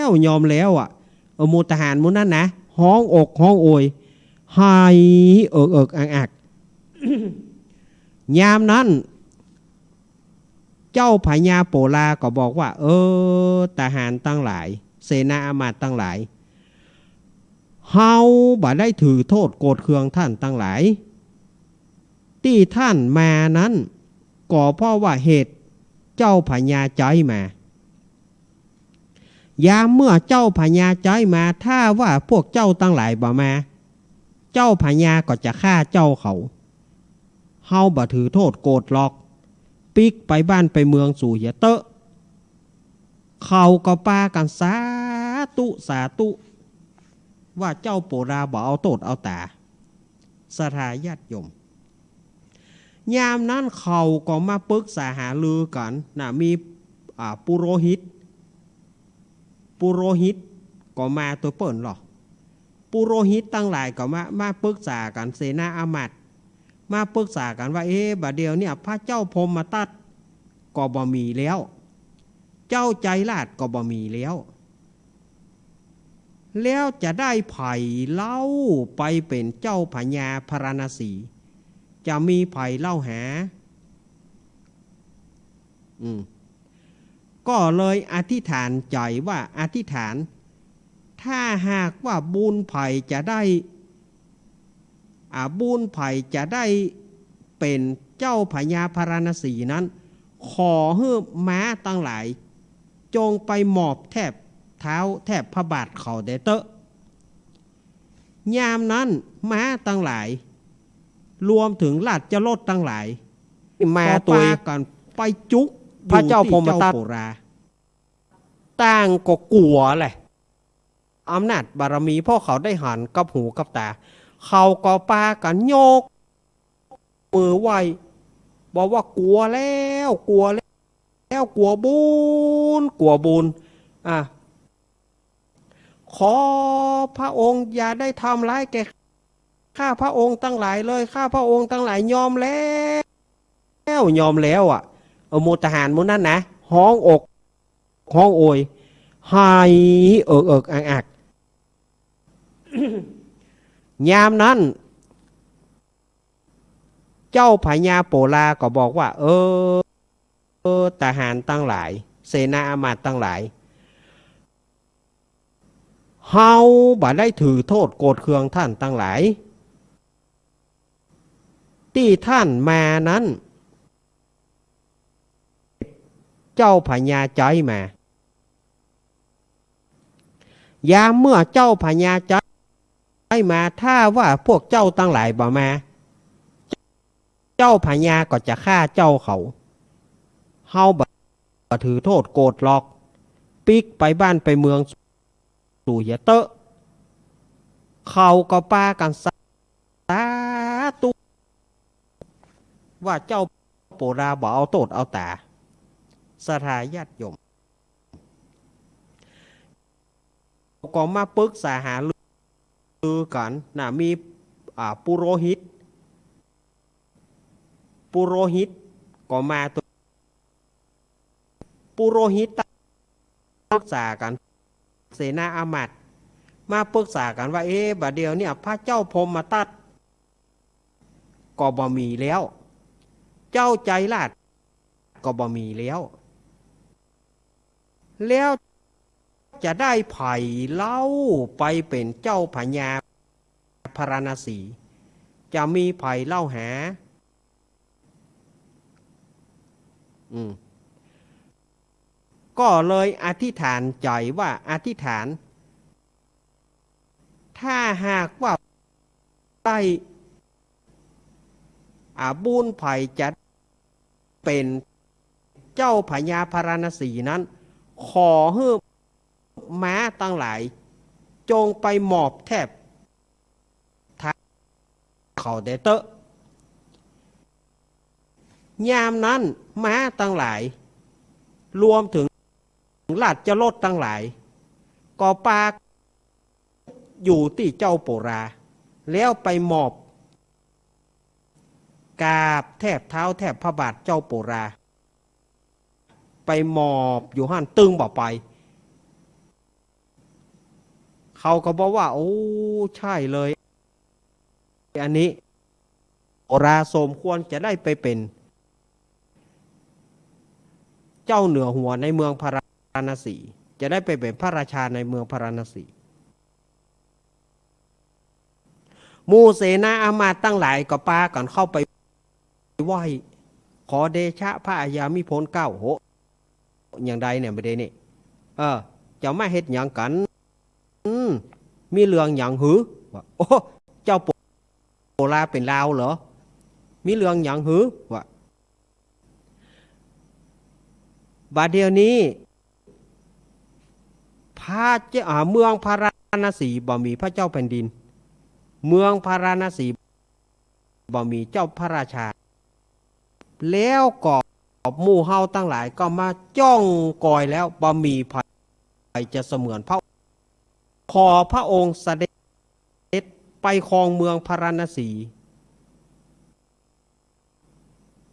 ว ยอมแล้วอะ เออ หมู่ทหารหมู่นั้นนะ ฮ้องอกฮ้องโอย ไห้เอิกเอิกอักอัก ยามนั้น เจ้าพญาโปราก็บอกว่า เออ ทหารตังหลาย เสนาอามาตย์ตังหลาย เฮาบ่ได้ถือโต้ษโกรธเคืองท่านตังหลาย ตี้ท่านมานั้น ก็เพราะว่าเหตุเจ้าพญาใจ๊มา ยามเมื่อเจ้าพญาใจ๊มา ถ้าว่าพวกเจ้าตังหลายบ่มา เจ้าพญาก็จะฆ่าเจ้าเขา เฮาบ่ถือโต้ษโกรธหรอก ปิ๊กไปบ้านไปเมืองสูเหียเต๊อะ เขาก็ปากั๋นสาธุสาธุ ว่าเจ้าโปราบ่เอาโต้ษเอาต๋า ศรัทธาญาติโยม ยามนั้นเขาก็มาปึกษาหารือกั๋นนะ มี อ่า ปุโรหิต ปุโรหิตก็มาตวยเปิ้นลอ ปุโรหิตตังหลายก็มา มาปึกษากั๋น เสนาอามาตย์ มาปึกษากั๋นว่า เอ๊ะ บ่าเดี่ยวเนี่ย พระเจ้าพรหมทัตก็บ่มีแล้ว เจ้าใจราชก็บ่มีแล้ว แล้วจะได้ใผเล่าไปเป๋นเจ้าพญาพาราณสี จะมีใผเล่าหา อืม ก็เลยอธิษฐานใจ๋ว่า อธิษฐาน ถ้าหากว่าบุญใผจะได้ อ่า บุญใผจะได้เป๋นเจ้าพญาพาราณสีนั้น ขอหื้อม้าตังหลาย จงไปหมอบแทบเท้าแทบพระบาทเขาแด่เต๊อะ ยามนั้นม้าตังหลาย รวมเถิงราชรถตังหลาย มาตวย ก็ปากั๋นไปจุก พระเจ้าพรหมทัต อยู่ตี้เจ้าโปรา ต่างก็กั๋วแหละ อำนาจบารมี เพราะเขาได้หันกับหูกับต๋า เขาก็ปากั๋นยก มือไหว้ บอกว่า กั๋วแล้ว กั๋วแล้ว กั๋วบุญ กั๋วบุญ อ่ะ ขอพระองค์อย่าได้ทำร้ายแก่ข้าพระองค์ตังหลายเลย ข้าพระองค์ตังหลายยอมแล้ว ยอมแล้วอะ เออ หมู่ทหารหมู่นั้นนะ ฮ้องโอกฮ้องโอย ไห้เอิกเอิกอักอัก ยามนั้น เจ้าพญาโปราก็บอกว่า เออ เออ ทหารตังหลาย เสนาอามาตย์ตังหลาย เฮาบ่ได้ถือโต้ษโกรธเคืองต้านตังหลาย ตี้ต้านมานั้น เจ้าพญาใจ๊มา ยามเมื่อเจ้าพญาใจ๊มา ถ้าว่าพวกเจ้าตังหลายบ่มา เจ้าพญาก็จะฆ่าเจ้าเขา เฮาบ่ถือโต้ษโกรธหรอก ปิ๊กไปบ้านไปเมืองสูเหียเต๊อะ เขาก็ปากั๋นสาธุ ว่าเจ้าโปราบ่เอาโต้ษเอาต๋า ศรัทธาญาติโยม ก็มาปึกษาหารือกั๋นนะ มี อ่า ปุโรหิต ปุโรหิตก็มาตวย ปุโรหิตปึกษากั๋น เสนาอามาตย์ มาปึกษากั๋นว่า เอ๊ะ บ่าเดี่ยวเนี่ย พระเจ้าพรหมทัตก็บ่มีแล้ว เจ้าใจราชก็บ่มีแล้ว แล้วจะได้ใผเล่าไปเป๋นเจ้าพญาพาราณสี จะมีใผเล่าหา อืม ก็เลยอธิษฐานใจ๋ว่า อธิษฐาน ถ้าหากว่าได้ อ่า บุญใผจะเป๋นเจ้าพญาพาราณสีนั้น ขอหื้อม้าตังหลาย จงไปหมอบแทบเท้าเขาแด่เต๊อะ ยามนั้นม้าตังหลาย รวมเถิงราชรถตังหลาย ก็ปากั๋นอยู่ตี้เจ้าโปรา แล้วไปหมอบกราบแทบเท้าแทบพระบาทเจ้าโปรา ไปหมอบอยู่หั้น ตึงบ่ไป เขาก็บอกว่า โอ้ ใช่เลย อันนี้โปราสมควรจะได้ไปเป๋นเจ้าเหนือหัวในเมืองพาราณสี จะได้ไปเป๋นพระราชาในเมืองพาราณสี หมู่เสนาอามาตย์ตังหลายก็ปากั๋นเข้าไปไหว้ ขอเดชะพระอาญามิพลเกล้า โห อย่างใดเนี่ย บ่าเดี่ยวนี้ เออ เจ้ามาเฮ็ดหยังกั๋น อืม มีเรื่องหยังหือ ว่า โอ้ เจ้าโปราเป๋นลาวเหรอ มีเรื่องหยังหือ ว่า บ่าเดี่ยวนี้ พระเจ้า อ่า เมืองพาราณสีบ่มีพระเจ้าแผ่นดิน เมืองพาราณสีบ่มีเจ้าพระราชา แล้วก็หมู่เฮาตังหลายก็มาจ้องกอยแล้ว บ่มีใผจะเสมือนพระ ขอพระองค์เสด็จไปครองเมืองพาราณสี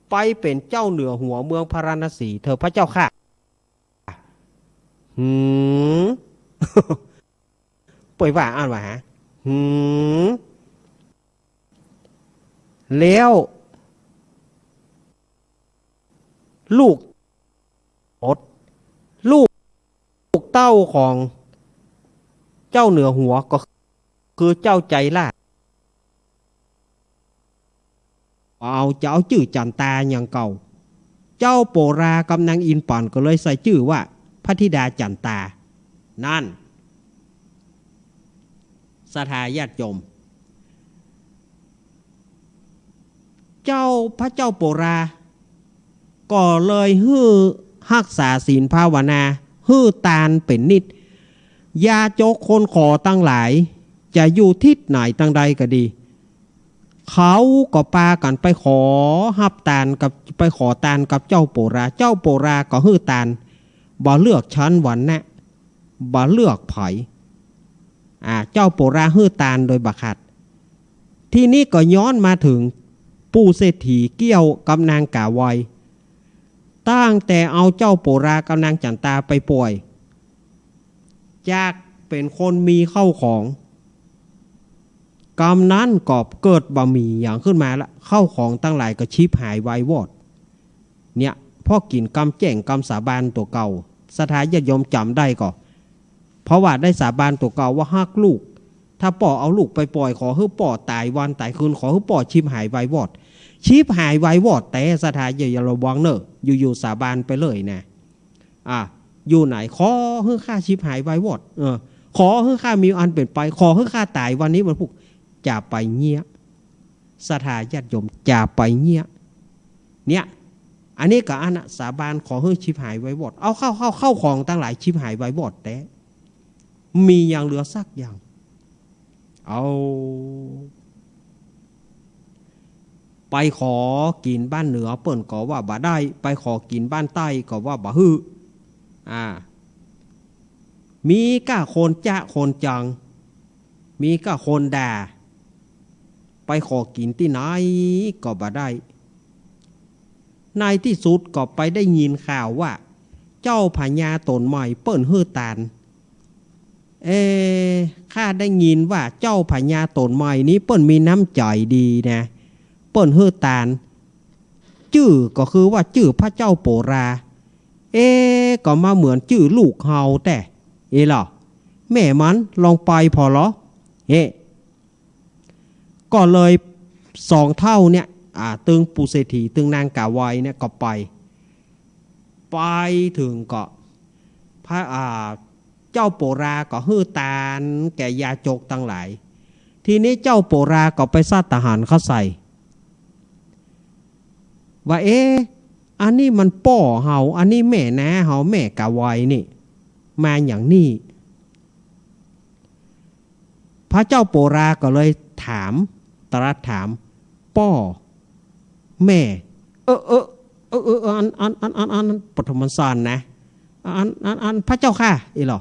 ไปเป๋นเจ้าเหนือหัวเมืองพาราณสีเถิดพระเจ้าข้า หืม เปิ้นว่าอั้นว่าหา หืม แล้ว ลูก อด ลูกเต้าของเจ้าเหนือหัวก็คือเจ้าใจ๋ล้า เอา จะเอาจื้อจั๋นตาอย่างเก่า เจ้าโปรากับนางอินปั๋นก็เลยใส่จื้อว่าพระธิดาจั๋นตา นั่น ศรัทธาญาติโยม เจ้า พระเจ้าโปรา ก็เลยหื้อฮักษาศีลภาวนา หื้อตานเป๋นนิตย์ ยาจกคนขอตังหลาย จะอยู่ทิศไหนตังใดก็ดี เขาก็ปากั๋นไปขอฮับตานกับ ไปขอตานกับเจ้าโปรา เจ้าโปราก็หื้อตาน บ่เลือกชั้นวรรณะ บ่เลือกใผ อ่า เจ้าโปราหื้อตานโดยบ่ขาด ทีนี้ก็ย้อนมาเถิงปู่เศรษฐีเกี้ยวกับนางก๋าไว ตั้งแต่เอาเจ้าโปรากับนางจั๋นตาไปป่อย จากเป๋นคนมีเข้าของ กำนั้นก็เกิดบ่มีหยังขึ้นมาละ เข้าของตังหลายก็ฉิบหายวายวอด เนี่ย เพราะกิ๋นกำแจ้งกำสาบานตั๋วเก่า ศรัทธาญาติโยมจ๋ำได้ก่อ เพราะว่าได้สาบานตั๋วเก่าว่าฮักลูก ถ้าป้อเอาลูกไปป่อย ขอหื้อป้อต๋ายวรรค์ต๋ายคืน ขอหื้อป้อฉิบหายวายวอด ฉิบหายวายวอดแต๊ ศรัทธาญาติโยมระวังเน่อ อยู่ๆ สาบานไปเลยนะ อ่ะ อยู่ไหน ขอหื้อข้าฉิบหายวายวอด เออ ขอหื้อข้ามีอันเป๋นไป ขอหื้อข้าต๋ายวันนี้วันพูก จะไปเยียะ ศรัทธาญาติโยม จะไปเยียะ เนี่ย อันนี้ก็อันน่ะ สาบานขอหื้อฉิบหายวายวอด เอาเข้า เข้า เข้าของตังหลายฉิบหายวายวอดแต๊ มีอย่างเหลือสักอย่าง เอา ไปขอกิ๋นบ้านเหนือเปิ้นก็ว่าบ่ได้ ไปขอกิ๋นบ้านใต้ก็ว่าบ่หื้อ อ่า มีก้าคนจ๊ะคนจัง มีก้าคนด่า ไปขอกิ๋นตี้ไหนก็บ่ได้ ในตี้สุดก็ไปได้ยินข่าวว่า เจ้าพญาต๋นใหม่เปิ้นหื้อตาน เอ๊ะ ข้าได้ยินว่าเจ้าพญาต๋นใหม่นี้เปิ้นมีน้ำใจ๋ดีนะ เปิ้นหื้อตาน จื้อก็คือว่าจื้อพระเจ้าโปรา เอ๊ะ ก็มาเหมือนจื้อลูกเฮาแต๊ เอ๊ะเหรอ แม่มันลองไปผ่อเหรอ เฮ้ ก็เลยสองเฒ่าเนี่ย อ่า ตึงปู่เศรษฐี ตึงนางก๋าไวเนี่ยก็ไป ไปเถิงก็ พระ อ่า เจ้าโปราก็หื้อตานแก่ยาจกตังหลาย ทีนี้เจ้าโปราก็ไปสาทหารเข้าใส่ ว่า เอ๊ะ อันนี้มันป้อเฮา อันนี้แม่น้าเฮา แม่ก๋าไวนี่ มาอย่างนี้ พระเจ้าโปราก็เลยถาม ตรัสถาม ป้อ แม่ เออ เออ เออ เออ อัน อัน อัน อัน อัน ปฐมฌานนะ อัน อัน อัน พระเจ้าข้า อีหลอ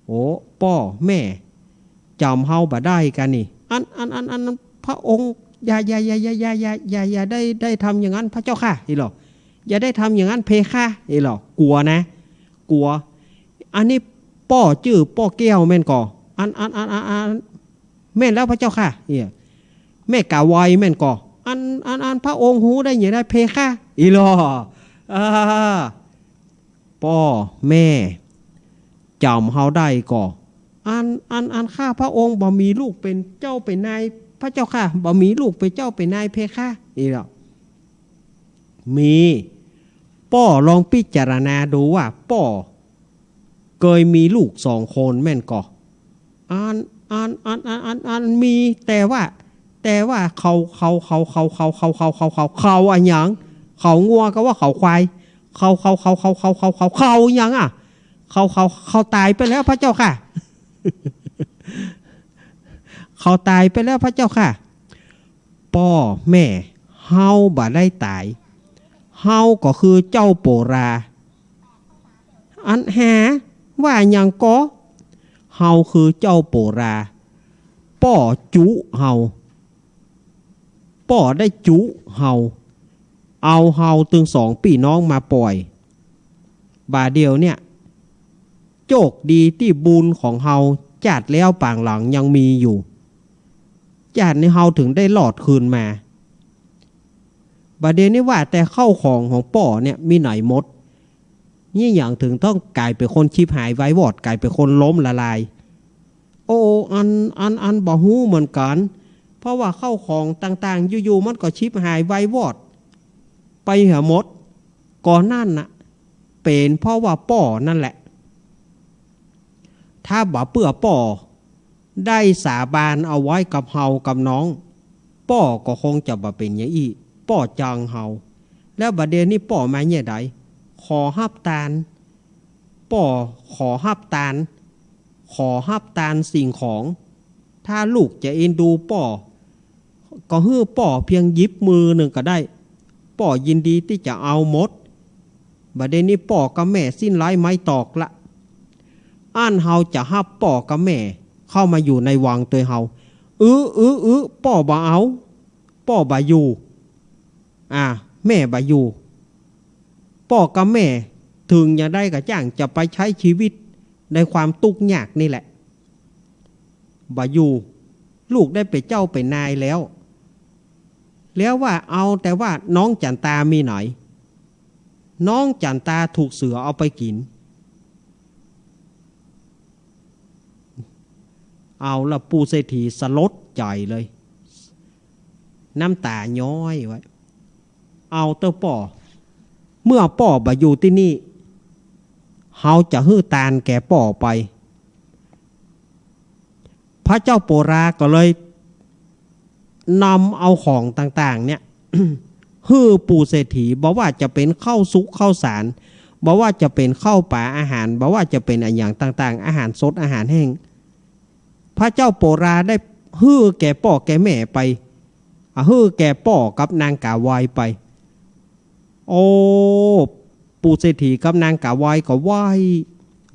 โอ้ ป้อ แม่ จ๋ำเฮาบ่ได้กั๋นนี่ อัน อัน อัน อัน พระองค์ อย่า อย่า อย่า อย่าได้ ได้ทำอย่างนั้น พระเจ้าข้า อีหลอ อย่าได้ทำอย่างนั้น เพคะ อีหลอ กั๋วนะ กั๋ว อันนี้ป้อจื้อป้อแก้วแม่นก่อ อัน อัน อัน อัน อัน แม่นแล้วพระเจ้าข้า เอี่ย แม่ก๋าไวแม่นก่อ อัน อัน อัน พระองค์ฮู้ได้หยังได้ เพคะ อีหลอ อ่า ป้อ แม่ จ๋ำเฮาได้ก่อ อัน อัน อันข้าพระองค์บ่มีลูกเป๋นเจ้าเป๋นนาย พระเจ้าข้า บ่มีลูกเป๋นเจ้าเป๋นนาย เพคะ อีหลอ มี ป้อลองพิจารณาดูว่าป้อ เกยมีลูกสองคนแม่นก่อ อัน อัน อัน อัน อัน อัน มี แต่ว่า แต่ว่าเขา เขา เขา เขา เขา เขา เขา เขา เขา เขา อะหยัง เขางัวก็ว่าเขาควาย เขา เขา เขา เขา เขา เขา เขา เขา เขาหยังอะ เขา เขา เขาต๋ายไปแล้วพระเจ้าค่ะ เขาต๋ายไปแล้วพระเจ้าค่ะ ป้อแม่ เฮาบ่ได้ต๋าย เฮาก็คือเจ้าโปรา อันหา ว่าหยังก่อ เฮาคือเจ้าโปรา ป้อจุเฮา ป้อได้จุเฮา เอาเฮาตึงสองปี้น้องมาป่อย บ่าเดี่ยวเนี่ย โจคดีตี้บุญของเฮา จาติแล้วปางหลังยังมีอยู่ จาตินี้เฮาถึงได้รอดคืนมา บ่าเดี่ยวนี้ว่าแต่เข้าของของป้อเนี่ยมีไหนหมด นี่หยังถึงต้องก๋ายเป๋นคนฉิบหายไววอด ก๋ายเป๋นคนล้มละลาย โอ้ อัน อัน อันบ่ฮู้เหมือนกั๋น เพราะว่าเข้าของต่างๆ อยู่ๆ มันก็ฉิบหายไววอด ไปเหียหมด ก่อนั่นน่ะ เป๋นเพราะว่าป้อนั่นแหละ ถ้าบ่าเปื้อป้อได้สาบานเอาไว้กับเฮากับน้อง ป้อก็คงจะบ่เป๋นอย่างอี้ ป้อจังเฮา แล้วบ่าเดี่ยวนี้ป้อมาเนี่ยใด ขอฮับตาน ป้อขอฮับตาน ขอฮับตานสิ่งของ ถ้าลูกจะเอ็นดูป้อ ก็หื้อป้อเพียงหยิบมือนึ่งก็ได้ ป้อยินดีตี้จะเอาหมด บ่าเดี่ยวนี้ป้อกับแม่สิ้นไร้ไม้ตอกละ อั้นเฮาจะฮับป้อกับแม่เข้ามาอยู่ในวังตวยเฮา อื้อ อื้อ อื้อ ป้อบ่เอา ป้อบ่อยู่ อ่า แม่บ่อยู่ ป้อกับแม่ถึงอย่างใดก็จ้างจะไปใช้ชีวิตในความตุ๊กข์ยากนี่แหละ บ่อยู่ ลูกได้เป๋นเจ้าเป๋นนายแล้ว แล้วว่าเอาแต่ว่าน้องจั๋นตามีไหน น้องจั๋นตาถูกเสือเอาไปกิ๋น เอาละปู่เศรษฐีสลดใจ๋เลย น้ำต๋าย้อยไว้ เอาเต๊อะป้อ เมื่อป้อบ่อยู่ตี้นี่ เฮาจะหื้อตานแก่ป้อไป พระเจ้าโปราก็เลยนำเอาของต่างๆ เนี่ย หื้อปู่เศรษฐี บ่ว่าจะเป๋นข้าวสุกข้าวสาร บ่ว่าจะเป๋นข้าวป๋าอาหาร บ่ว่าจะเป๋นอะหยังต่างๆ อาหารสดอาหารแห้ง พระเจ้าโปราได้หื้อแก่ป้อแก่แม่ไป อ่ะ หื้อแก่ป้อกับนางก๋าไวไป โอ้ ปู่เศรษฐีกับนางก๋าไวก็ไหว้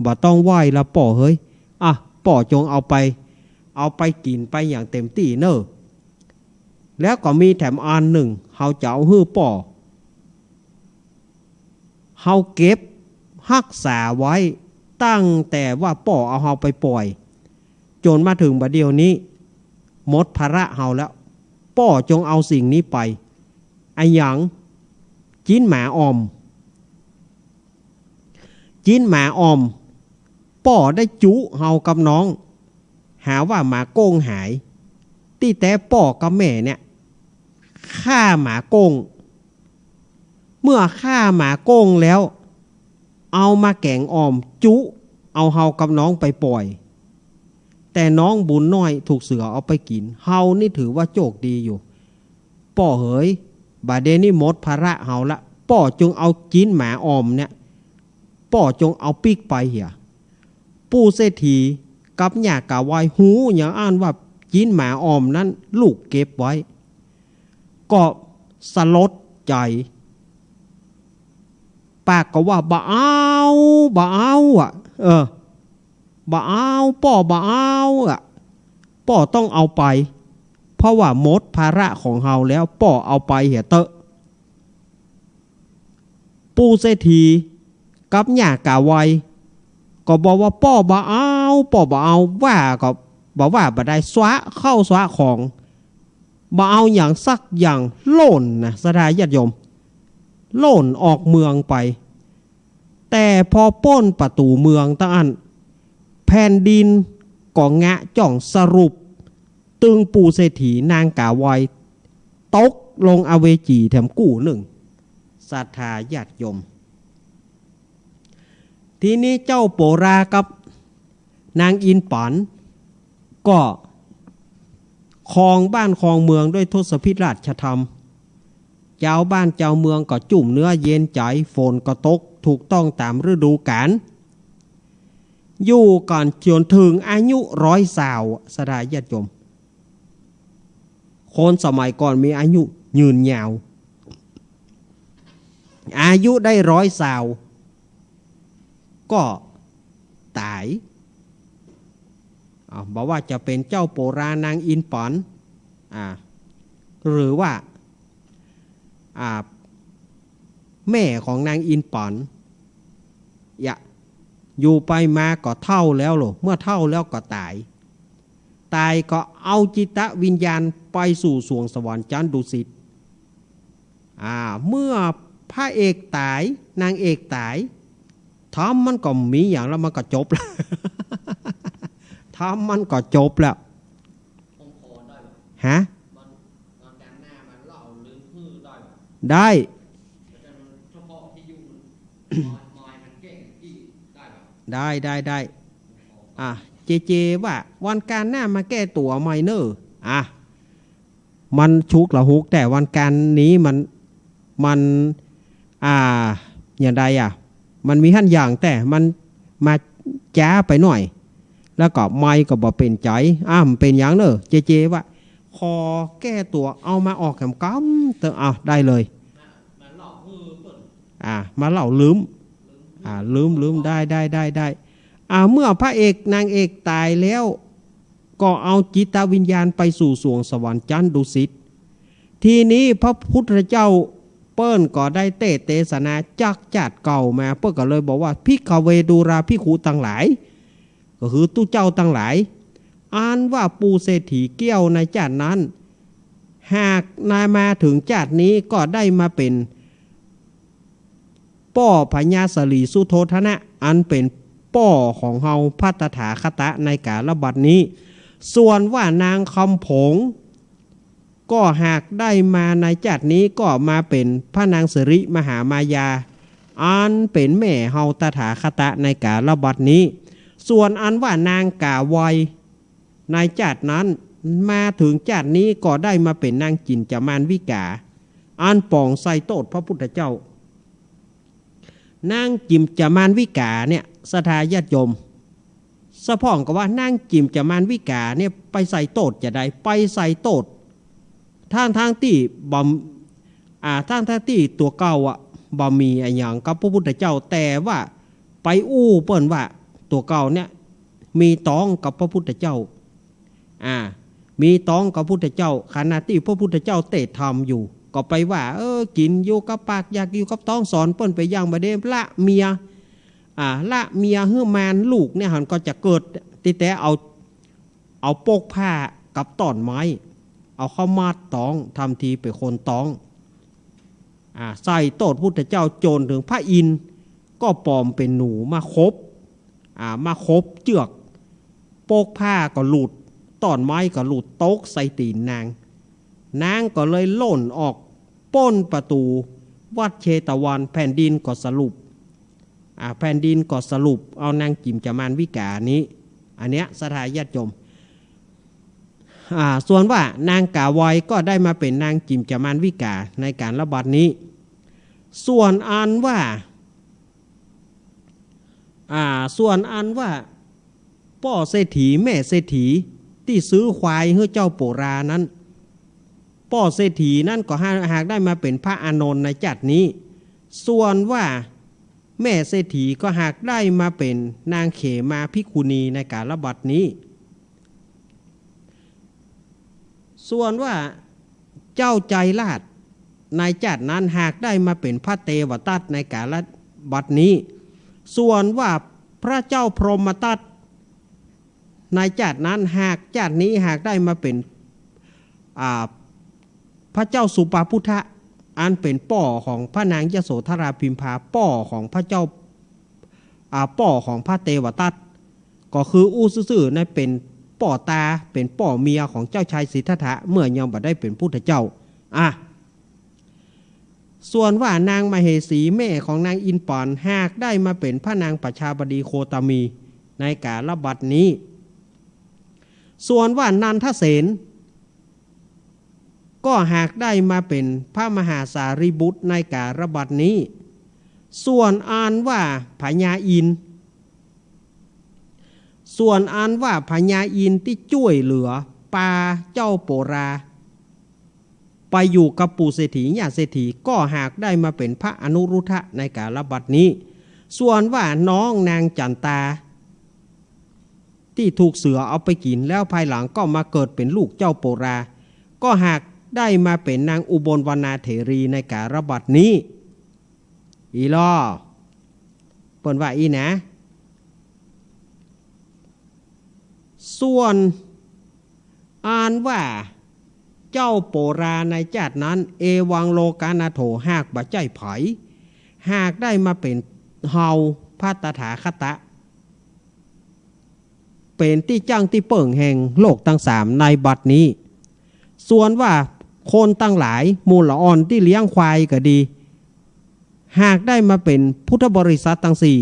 บ่ต้องไหว้ละป้อเหย อ่ะ ป้อจงเอาไป เอาไปกิ๋นไปอย่างเต็มตี้เน่อ แล้วก็มีแถมอันนึ่ง เฮาจะเอาหื้อป้อ เฮาเก็บฮักษาไว้ ตั้งแต่ว่าป้อเอาเฮาไปป่อย จ๋นมาเถิงบ่าเดี่ยวนี้ หมดภาระเฮาแล้ว ป้อจงเอาสิ่งนี้ไป อะหยัง จิ๊นหมาอ่อม จิ๊นหมาอ่อม ป้อได้จุเฮากับน้อง หาว่าหมาโก้งหาย ตี้แต๊ป้อกับแม่เนี่ย ฆ่าหมาโก้ง เมื่อฆ่าหมาโก้งแล้ว เอามาแก๋งอ่อมจุ เอาเฮากับน้องไปป่อย แต่น้องบุญน้อยถูกเสือเอาไปกิ๋น เฮานี่ถือว่าโจคดีอยู่ ป้อเหย บ่าเดี่ยวนี้หมดภาระเฮาละ ป้อจงเอาจิ๊นหมาอ่อมเนี่ย ป้อจงเอาปิ๊กไปเหีย ปู่เศรษฐีกับย่าก๋าไวฮู้อย่างอั้นว่าจิ๊นหมาอ่อมนั้นลูกเก็บไว้ ก็สลดใจ๋ ปากก็ว่าบ่เอา บ่เอาอะ เออ บ่เอา ป้อบ่เอาอะ ป้อต้องเอาไป เพราะว่าหมดภาระของเฮาแล้ว ป้อเอาไปเหียเต๊อะ ปู่เศรษฐีกับย่าก๋าไวก็บอกว่าป้อบ่เอา ป้อบ่เอา ว่าก็บ่ว่าบ่ได้ สวะเข้าสวะของ บ่เอาหยังสักอย่าง โล่นนะ ศรัทธาญาติโยม โล่นออกเมืองไป แต่พอป้นประตู๋เมืองตะอั้น แผ่นดินก็งะจ้องสรุป ตึงปู่เศรษฐีนางก๋าไวตกลงอเวจีแถมกู้นึ่ง ศรัทธาญาติโยม ทีนี้เจ้าโปรากับนางอินปั๋นก็ครองบ้านครองเมืองด้วยทศพิธราชธรรม จาวบ้านจาวเมืองก็จุ่มเนื้อเย็นใจ๋ ฝนก็ตกถูกต้องต๋ามฤดูก๋าล อยู่กั๋นจ๋นเถิงอายุร้อยเศร้า ศรัทธาญาติโยม คนสมัยก่อนมีอายุยืนยาว อายุได้ร้อยเศร้าก็ต๋าย อ่า บ่ว่าจะเป๋นเจ้าโปรา นางอินปั๋น อ่า หรือว่า อ่า แม่ของนางอินปั๋น ยะ อยู่ไปมาก็เฒ่าแล้วโล เมื่อเฒ่าแล้วก็ต๋าย ต๋ายก็เอาจิตวิญญาณไปสู่สวงสวรรค์จั๊นดุสิต อ่า เมื่อพระเอกต๋าย นางเอกต๋าย ธรรมมันก็มีอย่างแล้ว มันก็จบแล้ว ธรรมมันก็จบแล้ว ผมขอได้บ่ ฮะ วัน วันจันทร์หน้ามาเล่าเรื่องหื้อได้บ่ ได้ แต่มันเฉพาะที่อยู่ มอย มอยมันแก้กี่ได้บ่ ได้ ได้ ได้ อ่ะ เจเจว่าวันจันทร์หน้ามาแก้ตั๋วใหม่เน่อ อ่ะ มันฉุกละหุก แต่วันจันทร์นี้มัน มัน อ่า อย่างใดอะ มันมีหั้นอย่าง แต่มันมาจ๊าไปหน่อย แล้วก็ไมค์ก็บ่เป๋นใจ๋ อ่า มันเป๋นหยังเน่อ เจเจว่า ขอแก้ตั๋ว เอามาออกแหมกำเต๊อะ อ่ะ ได้เลย มา มาเล่าหื้อเปิ้น อ่า มาเล่าลืม อ่า ลืม ลืม ได้ ได้ ได้ ได้ อ่า เมื่อพระเอกนางเอกต๋ายแล้ว ก็เอาจิตวิญญาณไปสู่สวงสวรรค์จั๊นดุสิต ทีนี้พระพุทธเจ้าเปิ้นก็ได้เตสน์เตสนาจากจาติเก่ามา เปิ้นก็เลยบอกว่า ภิกขเว ดูราภิกขุตังหลาย ก็คือตุ๊เจ้าตังหลาย อันว่าปู่เศรษฐีเกี้ยวในจาตินั้น หากนายมาเถิงจาตินี้ก็ได้มาเป๋น ป้อพญาสลีสุโธทนะ อันเป๋นป้อของเฮาพระตถาคตะในกาลบัดนี้ ส่วนว่านางคำผง ก็หากได้มาในจาตินี้ก็มาเป๋นพระนางสิริมหามายา อันเป๋นแม่เฮาตถาคตะในกาลบัดนี้ ส่วนอันว่านางก๋าไว ในจาตินั้น มาเถิงจาตินี้ก็ได้มาเป๋นนางจิ๋มจามานวิกา อันป๋องใส่โต้ษพระพุทธเจ้า นางจิ๋มจามานวิกาเนี่ย ศรัทธาญาติโยม สะพ่องก็ว่านางจิ๋มจามานวิกาเนี่ยไปใส่โต้ษจาใด ไปใส่โต้ษ ทั้งๆ ตี้บ่ อ่า ทั้งๆ ตี้ตั๋วเก่าอะ บ่มีอะหยังกับพระพุทธเจ้า แต่ว่าไปอู้เปิ้นว่าตั๋วเก่าเนี่ย มีตองกับพระพุทธเจ้า อ่า มีตองกับพุทธเจ้า ขณะตี้พระพุทธเจ้าเตสน์ธรรมอยู่ ก็ไปว่า เออ กิ๋นอยู่กับปาก อยากอยู่กับตอง สอนเปิ้นไปอย่างบ่าเด้ ละเมีย อ่า ละเมียหื้อมาน ลูกเนี่ยหันก็จะเกิด ตี้แต๊เอา เอาปกผ้ากับต้อนไม้ เอาเข้ามัดตอง ทำทีเป๋นคนตอง อ่า ใส่โต้ษพุทธเจ้าจ๋นเถิงพระอินทร์ก็ปลอมเป๋นหนูมาขบ อ่า มาขบเจื้อก ปกผ้าก็หลุด ต้อนไม้ก็หลุดตกใส่ตี๋นนาง นางก็เลยล่นออกป้นประตู๋วัดเชตวัน แผ่นดินก็สลบ อ่า แผ่นดินก็สลบเอานางจิ๋มจามานวิกานี้ อันเนี้ยศรัทธาญาติโยม อ่า ส่วนว่านางก๋าไวก็ได้มาเป๋นนางจิ๋มจามานวิกาในกาลบัดนี้ ส่วนอันว่า อ่า ส่วนอันว่าป้อเศรษฐีแม่เศรษฐีตี้ซื้อควายหื้อเจ้าโปรานั้น ป้อเศรษฐีนั้นก็หา หากได้มาเป๋นพระอานนท์ในจาตินี้ ส่วนว่าแม่เศรษฐีก็หากได้มาเป๋นนางเขมาภิกขุณีในกาลบัดนี้ ส่วนว่าเจ้าใจราชในจาตินั้นหากได้มาเป๋นพระเตวตัตถ์ในกาลบัดนี้ ส่วนว่าพระเจ้าพรหมทัต ในจาตินั้นหากจาตินี้หากได้มาเป๋น อ่า พระเจ้าสุปาพุทธะ อันเป๋นป้อของพระนางยโสธราพิมพา ป้อของพระเจ้า อ่า ป้อของพระเตวทัต ก็คืออู้ซื่อๆ นั้นเป๋นป้อตา เป๋นป้อเมียของเจ้าชายสิทธัตถะ เมื่อยังบ่ได้เป๋นพุทธเจ้า อ่ะ ส่วนว่านางมเหสีแม่ของนางอินทร์ป๋อน หากได้มาเป๋นพระนางประชาบดีโคตมีในกาลบัดนี้ ส่วนว่านันทเสน ก็หากได้มาเป๋นพระมหาสารีบุตรในกาลบัดนี้ ส่วนอันว่าพญาอินทร์ ส่วนอันว่าพญาอินทร์ตี้จ้วยเหลือปาเจ้าโปรา ไปอยู่กับปู่เศรษฐี ย่าเศรษฐี ก็หากได้มาเป๋นพระอนุรุทธะในกาลบัดนี้ ส่วนว่าน้องนางจันตา ตี้ถูกเสือเอาไปกิ๋น แล้วภายหลังก็มาเกิดเป๋นลูกเจ้าโปรา ก็หากได้มาเป๋นนางอุบลวรรณาเถรีในกาลบัดนี้ อี้ลอ เปิ้นว่าอี้นะ ส่วนอันว่าเจ้าโปราในจาตินั้น เอวังโลกานาโถ หากบ่ใจ้ใผ หากได้มาเป๋นเฮาพระตถาคตะ เป๋นตี้จั้งตี้เปิ้งแห่งโลกตังสามในบัดนี้ ส่วนว่าคนตังหลายหมู่ละอ่อนตี้เลี้ยงควายก็ดี หากได้มาเป๋นพุทธบริษัทตังสี่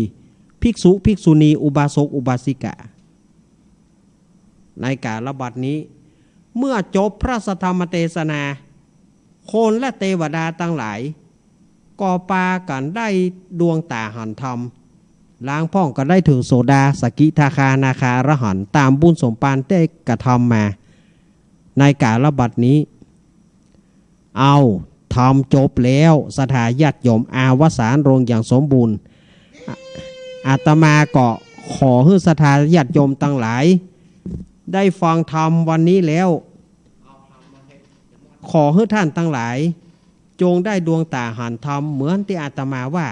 ภิกษุ ภิกษุณี อุบาสก อุบาสิกา ในกาลบัดนี้ เมื่อจบพระสัทธรรมเตสนา คนและเตวดาตังหลาย ก็ปากั๋นได้ดวงต๋าหันธรรม ลางพ่องก็ได้เถิงโสดา สกิทาคา อนาคา อรหันต์ ต๋ามบุญสมภารได้กระทำมา ในกาลบัดนี้ เอา ธรรมจบแล้ว ศรัทธาญาติโยม อวสานลงอย่างสมบูรณ์ อา อาตมาก็ขอหื้อศรัทธาญาติโยมตังหลาย ได้ฟังธรรมวันนี้แล้ว ขอหื้อท่านตังหลาย จงได้ดวงต๋าหันธรรมเหมือนตี้อาตมาว่า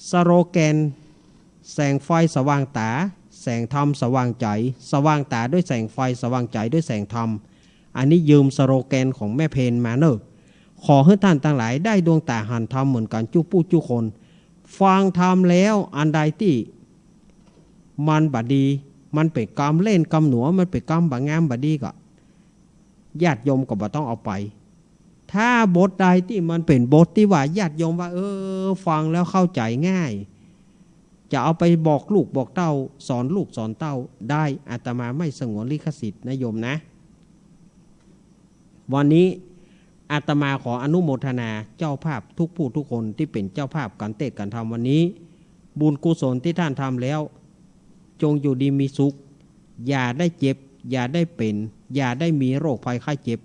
สโลแกน แสงไฟสว่างต๋า แสงธรรมสว่างใจ๋ สว่างต๋าด้วยแสงไฟ สว่างใจ๋ด้วยแสงธรรม อันนี้ยืมสโลแกนของแม่เพนมาเน่อ ขอหื้อท่านตังหลายได้ดวงต๋าหันธรรมเหมือนกั๋นกู้ผู้กู้คน ฟังธรรมแล้วอันใดตี้มันบ่ดี มันเป๋นกำเล่นกำหนัว มันเป๋นกำบ่งามบ่ดีก็ ญาติโยมก็บ่ต้องเอาไป ถ้าบทใดตี้มันเป๋นบทตี้ว่าญาติโยมว่า เออ ฟังแล้วเข้าใจ๋ง่าย จะเอาไปบอกลูกบอกเต้า สอนลูกสอนเต้าได้ อาตมาไม่สงวนลิขสิทธิ์นะโยมนะ วันนี้อาตมาขออนุโมทนาเจ้าภาพทุกผู้ทุกคนตี้เป๋นเจ้าภาพก๋านเตสน์ก๋านธรรมวันนี้ บุญกุศลตี้ท่านทำแล้ว จงอยู่ดีมีสุข อย่าได้เจ็บ อย่าได้เป๋น อย่าได้มีโรคภัยไข้เจ็บ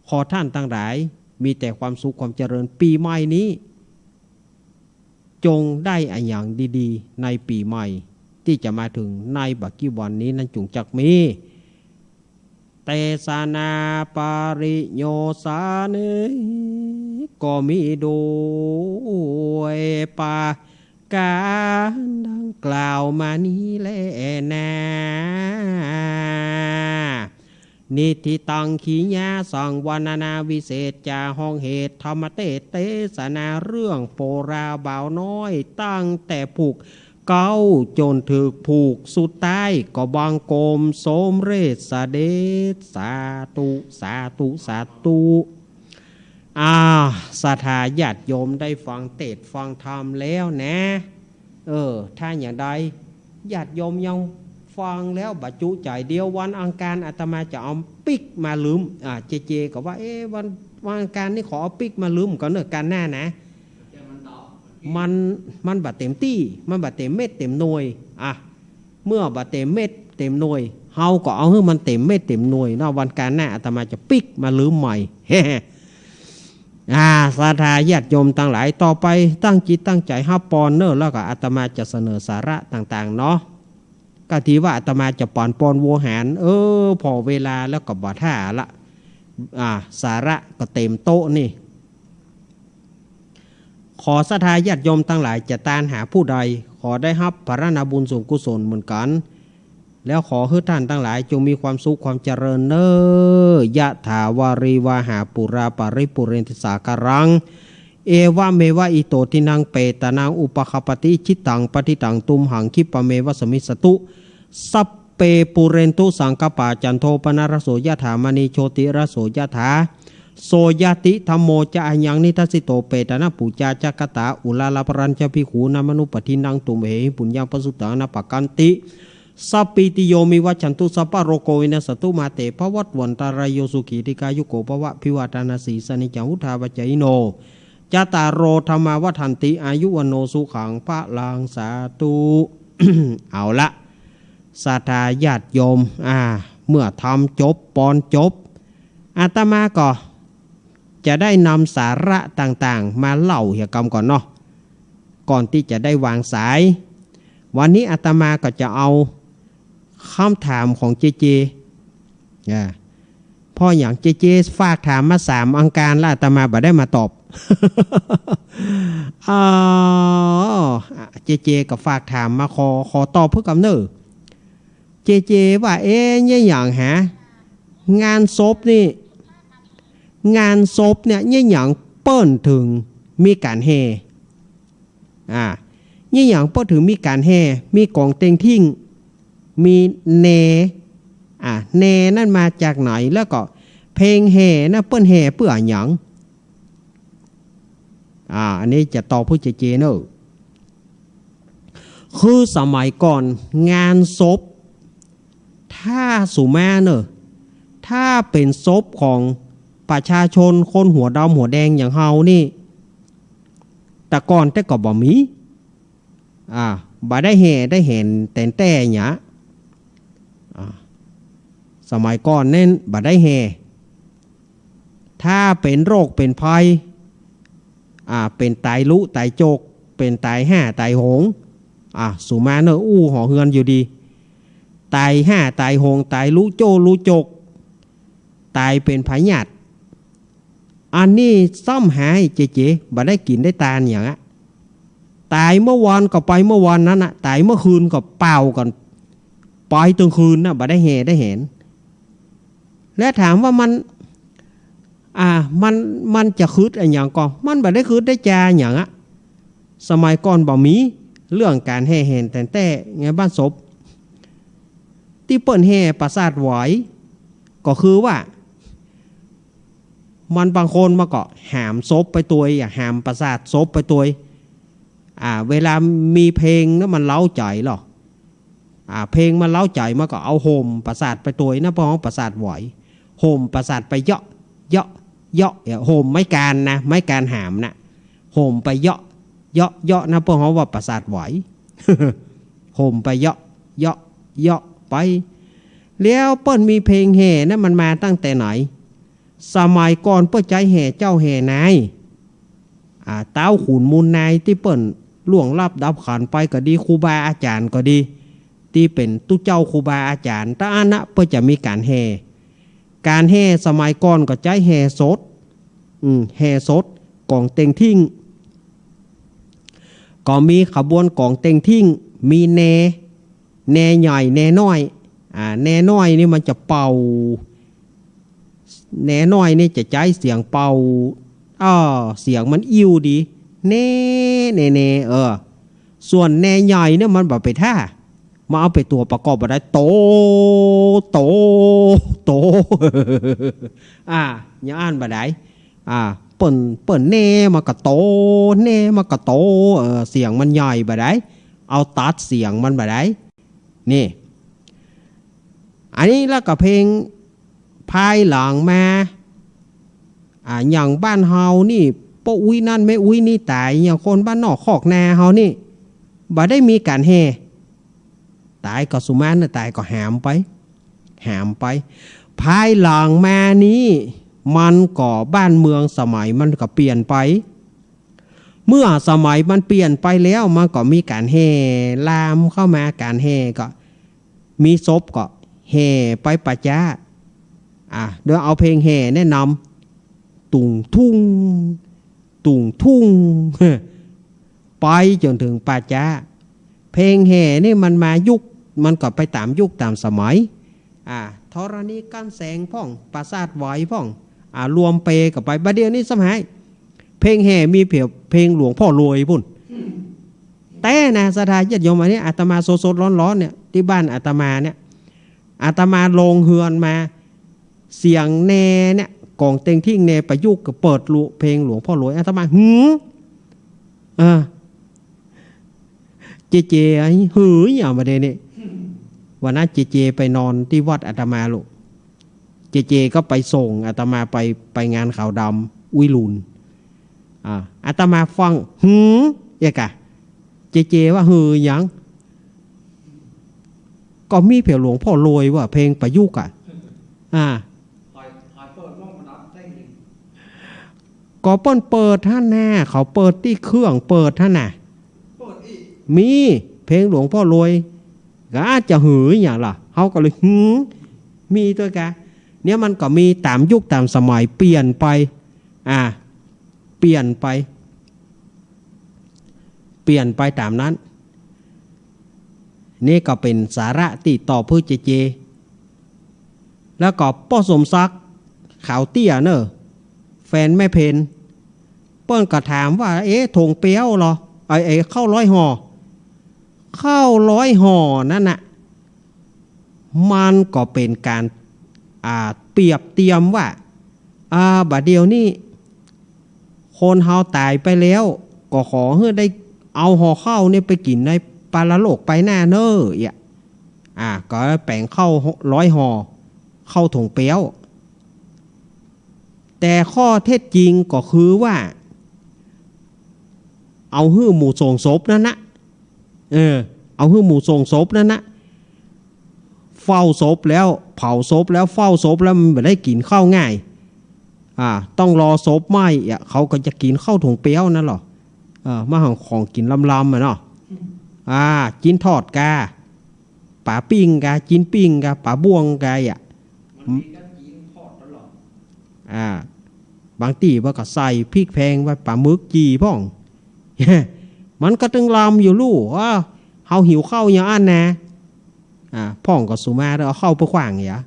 ขอท่านตังหลายมีแต่ความสุขความเจริญ ปี๋ใหม่นี้ จงได้อะหยังดีๆ ในปี๋ใหม่ตี้จะมาเถิงในบ่ากี้วันนี้นั้นจุ่งจักมี เตสนาปริโยสาเน ก็มีโดยประก๋านดังกล่าวมานี้แลนา นิฏฐิตัง ขีณาสังวรรณนาวิเศษจา ห้องเหตุธรรมเตสน์เตสนาเรื่องโปราบ่าวน้อย ตั้งแต่ผูกเก๊าจ๋นเถิงผูกสุดท้าย ก็บังคมสมเร็จเสด็จ สาธุ สาธุ สาธุ อ่า ศรัทธาญาติโยมได้ฟังเตสน์ฟังธรรมแล้วนะ เออ ถ้าอย่างใด ญาติโยมยังฟังแล้วบ่จุใจ๋ เดี๋ยววันอังคารอาตมาจะเอาปิ๊กมาลืม อ่า เจเจก็ว่า เอ๊ะ วัน วันอังคารนี่ขอเอาปิ๊กมาลืมก่อนเน่อ ก๋านหน้านะ มัน มันบ่เต๋มตี้ มันบ่เต๋มเม็ดเต๋มหน่วย อ่ะ เมื่อบ่เต๋มเม็ดเต๋มหน่วย เฮาก็เอาหื้อมันเต๋มเม็ดเต๋มหน่วยเนาะ วันก๋านหน้าอาตมาจะปิ๊กมาลืมใหม่ อ่า ศรัทธาญาติโยมตังหลาย ต่อไปตั้งจิตตั้งใจ๋ฮับปอนเน่อ แล้วก็อาตมาจะเสนอสาระต่างๆ เนาะ ก็ตี้ว่าอาตมาจะปอนปอนโวหาร เออ ผ่อเวลาแล้วก็บ่ถ้าละ อ่า สาระก็เต๋มโต๊ะนี่ ขอศรัทธาญาติโยมตังหลายจะตานหาผู้ใด ขอได้ฮับผลนาบุญส่วนกุศลเหมือนกั๋น แล้วขอหื้อท่านตังหลายจงมีความสุขความเจริญเน่อ ยะถาวาริวาหาปูราปาริปูเรนติสาคารัง เอวะเมวะอิโตทินังเปตานังอุปะคัปปะติ อิจฉิตังปัตถิตังตุมหัง คิปะเมวะสมมิสสะตุ สัพเพปูเรนตุสังกัปปา จันโทปะนะระโสยะถา มะณีโชติระโสยะถา โส ญาติ ธัมโม จะ อายัง นิทัสสิโต เปตานะปู๋จา จะ กะตา อุราระปะรัญจะ ภิกขูนามานุปัฏฐินัง ตุมเหหิ ปุญญัง ปะสุตัง อนะปะกันติ สัปปีติโย วิวัชชันตุ สัพพะโรโค วินัสสันตุ มา เต ภะวัตวันตะราโย สุขี ทีฆายุโก ภะวะ อภิวาทะนะสีลิสะ นิจจัง วุฑฒาปะจายิโน จัตตาโร ธัมมา วัฑฒันติ อายุ วัณโณ สุขัง พะลัง สาธุ เอาละ ศรัทธาญาติโยม อ่า เมื่อธรรมจบ ปอนจบ อาตมาก็จะได้นำสาระต่างๆ มาเล่าเหียกำก่อนเนาะ ก่อนตี้จะได้วางสาย วันนี้อาตมาก็จะเอากำถามของเจเจ อ่า เพราะอย่างเจเจฝากถามมาสามอังคารแล้ว อาตมาบ่ได้มาตอบ อ๋อ เจเจก็ฝากถามมา ขอ ขอตอบเพื่อกำเนิด เจเจว่า เอ๊ะ เนี่ยอย่างหา งานศพนี่ งานศพเนี่ย เนี่ยอย่างเปิ้นถึงมีก๋านแห่ อ่า เนี่ยอย่างเปิ้นถึงมีก๋านแห่ มีก๋องเต็งทิ้ง มีแน อ่า แนนั้นมาจากไหน แล้วก็เพลงแห่นะ เปิ้นแห่เปื้อหยัง อ่า อันนี้จะตอบเพื่อเจเจเนอะ คือสมัยก่อนงานศพ ถ้าสุมาเนอะ ถ้าเป๋นศพของประชาชนคนหัวดำหัวแดงอย่างเฮานี่ แต่ก่อนแต่ก็บ่มี อ่า บ่ได้แห่ได้แหนแต๋นแต๊เนี่ย อ่า สมัยก่อนนั้นบ่ได้แห่ ถ้าเป๋นโรคเป๋นภัย อ่า เป๋นต๋ายลุต๋ายจก เป๋นต๋ายห้าต๋ายหง อ่า สุมาเนอะ อู้หอเฮือนอยู่ดี ต๋ายห้าต๋ายหง ต๋ายลุโจ้ลุจก ต๋ายเป๋นพยาธิ อันนี้ซ้ำหายเจเจ บ่ได้กิ๋นได้ตานอย่างอะ ต๋ายเมื่อวานก็ไปเมื่อวานนั้นอะ ต๋ายเมื่อคืนก็เป่ากั๋น ไปตึงคืนนะ บ่ได้แห่ได้แหน และถามว่ามัน อ่า มัน มันจะคึดอะหยังก่อ มันบ่ได้คึดได้จาหยังอะ สมัยก่อนบ่มีเรื่องก๋านแห่แหนแต๋นแต๊ไง บ้านศพ ตี้เปิ้นแห่ปราสาทไหว ก็คือว่า มันบางคนมันก็หามศพไปตวยอะ หามปราสาทศพไปตวย อ่า เวลามีเพลงนะมันเร้าใจ๋ลอ อ่า เพลงมันเร้าใจ๋ มันก็เอาโหมปราสาทไปตวยนะ เปิ้นฮ้องปราสาทไหว โหมปราสาทไปเยาะ เยาะ เยาะ เอ่อ โหมไม้กานนะ ไม้กานหามนะ โหมไปเยาะ เยาะ เยาะนะ เปิ้นฮ้องว่าปราสาทไหว โหมไปเยาะ เยาะ เยาะไป แล้วเปิ้นมีเพลงแห่นะ มันมาตั้งแต่ไหน สมัยก่อนเปิ้นใจ๊แห่เจ้าแห่นาย อ่า เต๊าขุนมูลนายตี้เปิ้นล่วงลับดับขันไปก็ดี ครูบาอาจ๋ารย์ก็ดี ตี้เป๋นตุ๊เจ้าครูบาอาจ๋ารย์ ตะอั้นนะเปิ้นจะมีก๋านแห่ ก๋านแห่สมัยก่อนก็ใจ๊แห่สด อืม แห่สด ก๋องเต็งทิ้ง ก็มีขบวนก๋องเต็งทิ้ง มีแน แนใหญ่ แนน้อย อ่า แนน้อยนี่มันจะเป่า แนน้อยนี่จะใจ๊เสียงเป่า อ้อ เสียงมันอิ่วดี แน แน แน เออ ส่วนแนใหญ่เนี่ยมันบ่เป๋นท่า มาเอาเป๋นตั๋วประกอบบ่ได้ โต โต โต อ่า อย่างอั้นบ่ได้ อ่า เปิ้น เปิ้นแนมันก็โต แนมันก็โต เออ เสียงมันใหญ่บ่ได้ เอาตัดเสียงมันบ่ได้ นี่ อันนี้แล้วก็เพลงภายหลังมา อ่า อย่างบ้านเฮานี่ ป้ออุ๊ยนั่นแม่อุ๊ยนี่ต๋าย อย่างคนบ้านนอกคอกนาเฮานี่ บ่ได้มีก๋านแห่ ต๋ายก็สุมาเนอะ ต๋ายก็หามไป หามไป ภายหลังมานี้ มันก็บ้านเมืองสมัยมันก็เปลี่ยนไป เมื่อสมัยมันเปลี่ยนไปแล้ว มันก็มีก๋านแห่ลามเข้ามา ก๋านแห่ก็มีศพก็แห่ไปป่าจ๊า อ่ะ โดยเอาเพลงแห่เนี่ยนำ ตุ่งทุ่ง ตุ่งทุ่ง ไปจ๋นเถิงป่าจ๊า เพลงแห่นี่มันมายุค มันก็ไปต๋ามยุคต๋ามสมัย อ่า ธรณีก้านแสงพ่อง ปราสาทไหวพ่อง อ่า รวมเปก็ไป บ่าเดี่ยวนี้ซ้ำหาย เพลงแห่มีเพียงเพลงหลวงพ่อรวยปุ้น แต่นะ ศรัทธาญาติโยม อันนี้อาตมาสดๆร้อนๆเนี่ย ตี้บ้านอาตมาเนี่ย อาตมาลงเฮือนมา เสียงแนเนี่ย ก๋องเต็งทิ้งแน่ ประยุกต์ก็เปิดลุ เพลงหลวงพ่อรวย อาตมา หือ เออ เจเจ หือ อย่างประเด็นนี้ วันนั้นเจเจไปนอนตี้วัดอาตมาลูก เจเจก็ไปส่งอาตมาไป ไปงานขาวดำ อุ้ยลุน อ่า อาตมาฟัง หือ เอียกะ เจเจว่า หือ หยัง ก็มีเพลงหลวงพ่อรวยว่า เพลงประยุกต์อะ อ่า ก็เปิ้นเปิดหั้นน่ะ เขาเปิดตี้เครื่องเปิดหั้นน่ะ มีเพลงหลวงพ่อรวย ก็อาจจะหืออย่างล่ะ เฮาก็เลยหือ มีตวยกะ เนี่ยมันก็มีต๋ามยุคต๋ามสมัยเปลี่ยนไป อ่า เปลี่ยนไป เปลี่ยนไปต๋ามนั้น นี่ก็เป๋นสาระตี้ตอบหื้อเจเจ แล้วก็ป้อสมศักดิ์ ขาวเตี้ยเน่อ แฟนแม่เพ็ญ เปิ้นก็ถามว่า เอ๊ะ ถงเปี๊ยวเหรอ ไอ้ ไอ้ข้าวร้อยห่อ ข้าวร้อยห่อนั้นน่ะ มันก็เป๋นก๋าน อ่า เปรียบเตียมว่า อ่า บ่าเดี่ยวนี้ คนเฮาต๋ายไปแล้ว ก็ขอหื้อได้เอาห่อข้าวเนี่ยไปกิ๋นในปรโลกไปหน้าเน่อ เอีย อ่า ก็แป๋งข้าวร้อยห่อ ข้าวถงเปี๊ยว แต่ข้อเท็จจริงก็คือว่า เอาหื้อหมู่ส่งศพนั้นนะ เออ เอาหื้อหมู่ส่งศพนั้นนะ เฝ้าศพแล้ว เผาศพแล้ว เฝ้าศพแล้ว มันบ่ได้กิ๋นข้าวง่าย อ่า ต้องรอศพไหม้อะ เขาก็จะกิ๋นข้าวถงเปี๊ยวนั้นเหรอ เออ มาหังของกิ๋นลำๆ อะเนาะ อ่า จิ๊นทอดกา ป๋าปิ้งกา จิ๊นปิ้งกา ป๋าบ่วงกา อ่ะ มันมีกาจิ๊นทอดตลอด อ่า บางตี้มันก็ใส่พริกแพงไว้ ป๋าหมึกจี่พ่อง มันก็ตึงลำอยู่ลู่ อ้อ เฮาหิวข้าวอย่างอั้นนะ อ่า พ่องก็สุมาเด้อ เอาข้าวไปขว้างอย่า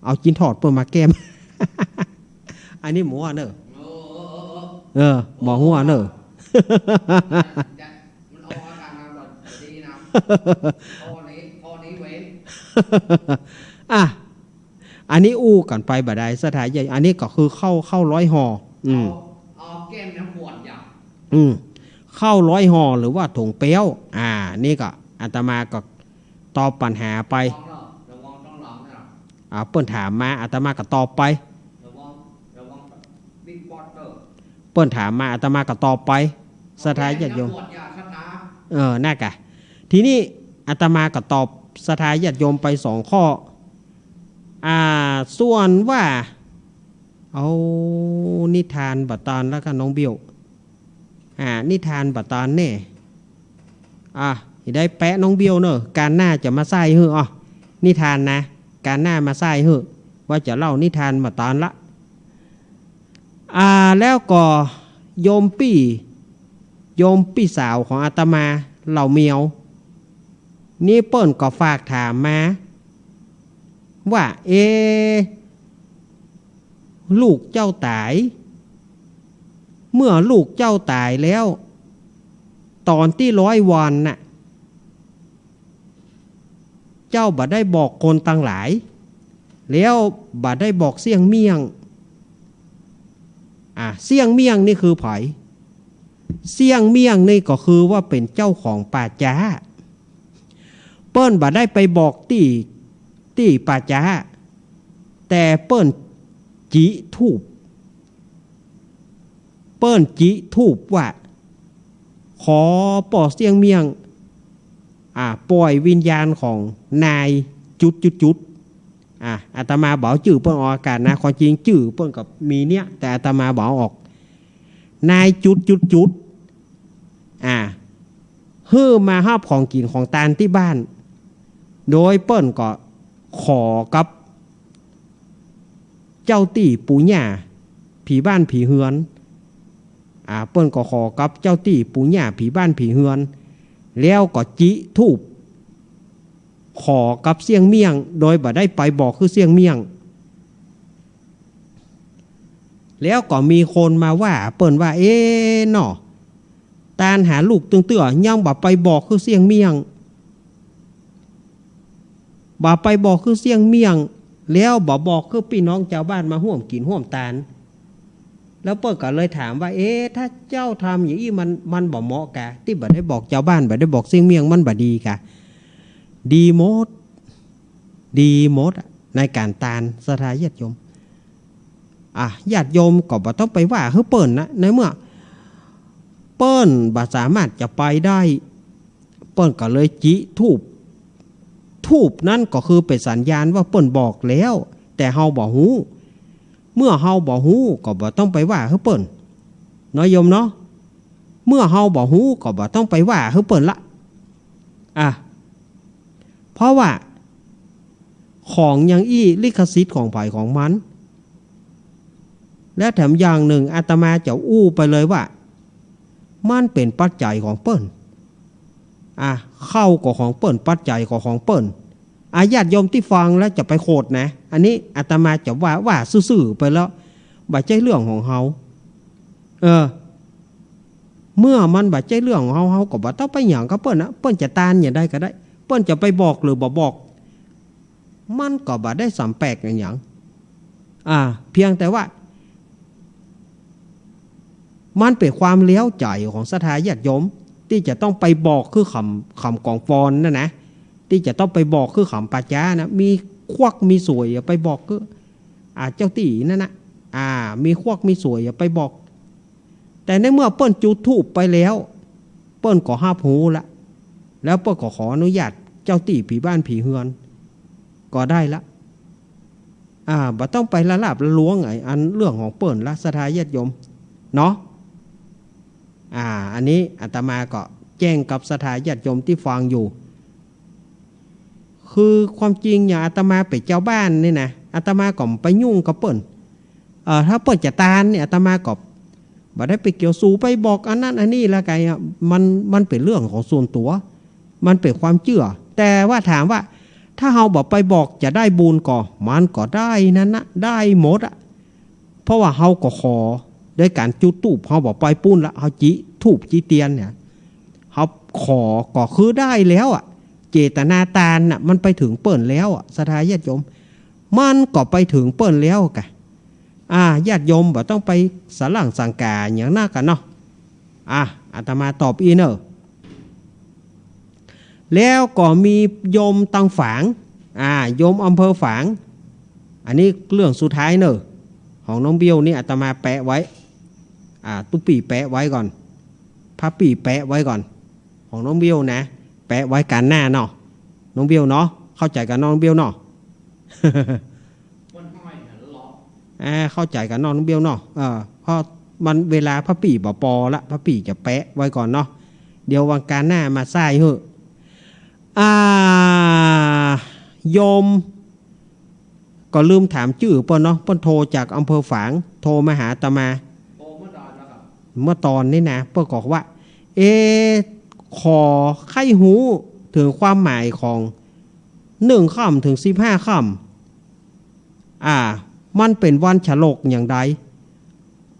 เอาจิ๊นทอดเปิ้นมาแก้ม อันนี้หมู่เน่อ เออ เออ เออ เออ หมู่เน่อ มันออกอาการมาบ่อยดีนะ ข้อนี้ ข้อนี้เว้น อ่ะ อันนี้อู้กั๋นไปบ่าใด ศรัทธาญาติ อันนี้ก็คือข้าว ข้าวร้อยห่อ อืม เอา เอาแก้มน้ำขวดอย่าง อืม ข้าวร้อยห่อหรือว่าถงเปี๊ยว อ่า นี่ก็อาตมาก็ตอบปัญหาไป ระวังเนอะ ระวังต้องระวังนะ อ่า เปิ้นถามมา อาตมาก็ตอบไป ระวัง ระวังบิ๊กบอสเตอร์ เปิ้นถามมา อาตมาก็ตอบไป ศรัทธาญาติโยม แก้มน้ำขวดอย่างศรัทธา เออ นั่นกะ ทีนี้อาตมาก็ตอบศรัทธาญาติโยมไปสองข้อ อ่า ส่วนว่า เอานิทานบ่าตานแล้วกันน้องเบี้ยว อ่า นิทานบ่าตานแน่ อ่ะ ได้แปะน้องเบี้ยวเน่อ ก๋านหน้าจะมาใส่หื้อ อ่ะ นิทานนะ ก๋านหน้ามาใส่หื้อ ว่าจะเล่านิทานบ่าตานละ อ่า แล้วก็โยมปี้ โยมปี้สาวของอาตมา เหล่าเหมียว นี่เปิ้นก็ฝากถามมา ว่า เอ๊ะ ลูกเจ้าต๋าย เมื่อลูกเจ้าต๋ายแล้ว ต๋อนตี้ร้อยวันน่ะ เจ้าบ่ได้บอกคนตังหลาย แล้วบ่ได้บอกเสี้ยงเมี่ยง อ่ะ เสี้ยงเมี่ยงนี่คือใผ เสี้ยงเมี่ยงนี่ก็คือว่าเป๋นเจ้าของป่าจ๊า เปิ้นบ่ได้ไปบอกตี้ ตี้ป่าจ๊า แต่เปิ้นจิธูป เปิ้นจิธูปว่า ขอป้อเสี้ยงเมี่ยง อ่า ป่อยวิญญาณของนายจุดจุดจุด อ่า อาตมาบ่เอาจื้อเปิ้นออกอากาศนะ ความจริงจื้อเปิ้นก็มีเนี่ย แต่อาตมาบ่เอาออก นายจุดจุดจุด อ่า หื้อมาฮับของกิ๋นของตานตี้บ้าน โดยเปิ้นก็ขอกับเจ้าตี้ปู่ย่าผีบ้านผีเฮือน อ่า เปิ้นก็ขอกับเจ้าตี้ปู่ย่าผีบ้านผีเฮือน แล้วก็จิธูป ขอกับเสี้ยงเมี่ยง โดยบ่ได้ไปบอกคือเสี้ยงเมี่ยง แล้วก็มีคนมาว่าเปิ้นว่า เอ๊ะเนาะ ตานหาลูกตึงเตื้อ ยังบ่ไปบอกคือเสี้ยงเมี่ยง บ่ไปบอกคือเสี้ยงเมี่ยง แล้วบ่บอกคือปี้น้องจาวบ้านมาฮ่วมกิ๋นฮ่วมตาน แล้วเปิ้นก็เลยถามว่า เอ๊ะ ถ้าเจ้าทำอย่างอี้มัน มันบ่เหมาะกา ตี้บ่ได้บอกจาวบ้าน บ่ได้บอกเสี้ยงเมี่ยง มันบ่ดีกา ดีหมด ดีหมดอะ ในก๋านตาน ศรัทธาญาติโยม อ่ะ ญาติโยมก็บ่ต้องไปว่าหื้อเปิ้นนะ ในเมื่อเปิ้นบ่สามารถจะไปได้ เปิ้นก็เลยจิธูป ธูปนั้นก็คือเป๋นสัญญาณว่าเปิ้นบอกแล้ว แต่เฮาบ่ฮู้ เมื่อเฮาบ่ฮู้ก็บ่ต้องไปว่าหื้อเปิ้น เนาะโยมเนาะ เมื่อเฮาบ่ฮู้ก็บ่ต้องไปว่าหื้อเปิ้นละ อ่ะ เพราะว่าของอย่างอี้ลิขสิทธิ์ของใผของมัน และแถมอย่างนึ่งอาตมาจะอู้ไปเลยว่า มันเป๋นปัจจัยของเปิ้น อ่ะ ข้าวก็ของเปิ้น ปัจจัยก็ของเปิ้น อ่ะ ญาติโยมตี้ฟังแล้วจะไปโขดนะ อันนี้อาตมาจะว่า ว่าซื่อๆ ไปแล้ว บ่ใจ้เรื่องของเฮา เออ เมื่อมันบ่ใจ้เรื่องของเฮา เฮาก็บ่ต้องไปหยังกับเปิ้นนะ เปิ้นจะตานอย่างใดก็ได้ เปิ้นจะไปบอกหรือบ่บอก มันก็บ่ได้สำแปลกอะหยัง อ่า เพียงแต่ว่า มันเป๋นความเลี้ยวใจ๋ของศรัทธาญาติโยม ตี้จะต้องไปบอกคือขำ ขำก๋องฟอนนั่นนะ ตี้จะต้องไปบอกคือขำป่าจ๊านะ มีควักมีสวยอะไปบอกคือ อ่า เจ้าตี้นั่นนะ อ่า มีควักมีสวยอะไปบอก แต่ในเมื่อเปิ้นจุดธูปไปแล้ว เปิ้นก็ฮับฮู้ละ แล้วเปิ้นก็ขออนุญาตเจ้าตี้ผีบ้านผีเฮือน ก็ได้ละ อ่า บ่ต้องไปละลาบละล้วงไอ้อันเรื่องของเปิ้นละ ศรัทธาญาติโยม เนาะ อ่า อันนี้อาตมาก็แจ้งกับศรัทธาญาติโยมตี้ฟังอยู่ คือความจริงอย่างอาตมาเป๋นจาวบ้านนี่นะ อาตมาก็บ่ไปยุ่งกับเปิ้น เอ่อ ถ้าเปิ้นจะตานนี่ อาตมาก็บ่ได้ไปเกี่ยว สูไปบอกอันนั้นอันนี้ละกั๋นอะ มัน มันเป๋นเรื่องของส่วนตั๋ว มันเป๋นความเจื้อ แต่ว่าถามว่า ถ้าเฮาบ่ไปบอกจะได้บุญก่อ มันก็ได้นั่นนะ ได้หมดอะ เพราะว่าเฮาก็ขอ โดยก๋านจุดธูป เฮาบ่ไปปู๊นละ เฮาจิธูปจิเตียนเนี่ย เฮาขอก็คือได้แล้วอะ เจตนาตานน่ะ มันไปเถิงเปิ้นแล้วอะ ศรัทธาญาติโยม มันก็ไปเถิงเปิ้นแล้วกะ อ่า ญาติโยมบ่ต้องไปสะหลั่งสังก๋าหยังนักกั๋นเนาะ อ่ะ อาตมาตอบอี้เน่อ แล้วก็มีโยมตางฝาง อ่า โยมอำเภอฝาง อันนี้เรื่องสุดท้ายเน่อ ของน้องเบี้ยวนี่อาตมาแปะไว้ อ่า ตุ๊ปี้แปะไว้ก่อน ป้าปี้แปะไว้ก่อน ของน้องเบี้ยวนะ แปะไว้ก๋านหน้าเนาะ น้องเบี้ยวเนาะ เข้าใจ๋กั๋นเนาะ น้องเบี้ยวเนาะ อ่า เข้าใจ๋กั๋นเนาะ น้องเบี้ยวเนาะ เออ เพราะมันเวลาป้าปี้บ่ปอละ ป้าปี้จะแปะไว้ก่อนเนาะ เดี๋ยววันก๋านหน้ามาใส่เหอะ อ่า โยม ก็ลืมถามจื้อเปิ้นเนาะ เปิ้นโทรจากอำเภอฝาง โทรมาหาอาตมา เมื่อตอนนี้นะ เปิ้นก็ว่า เอ๊ะ ขอใค่ฮู้เถิงความหมายของ นึ่งค่ำเถิงสิบห้าค่ำ อ่า มันเป๋นวันฉลกอย่างใด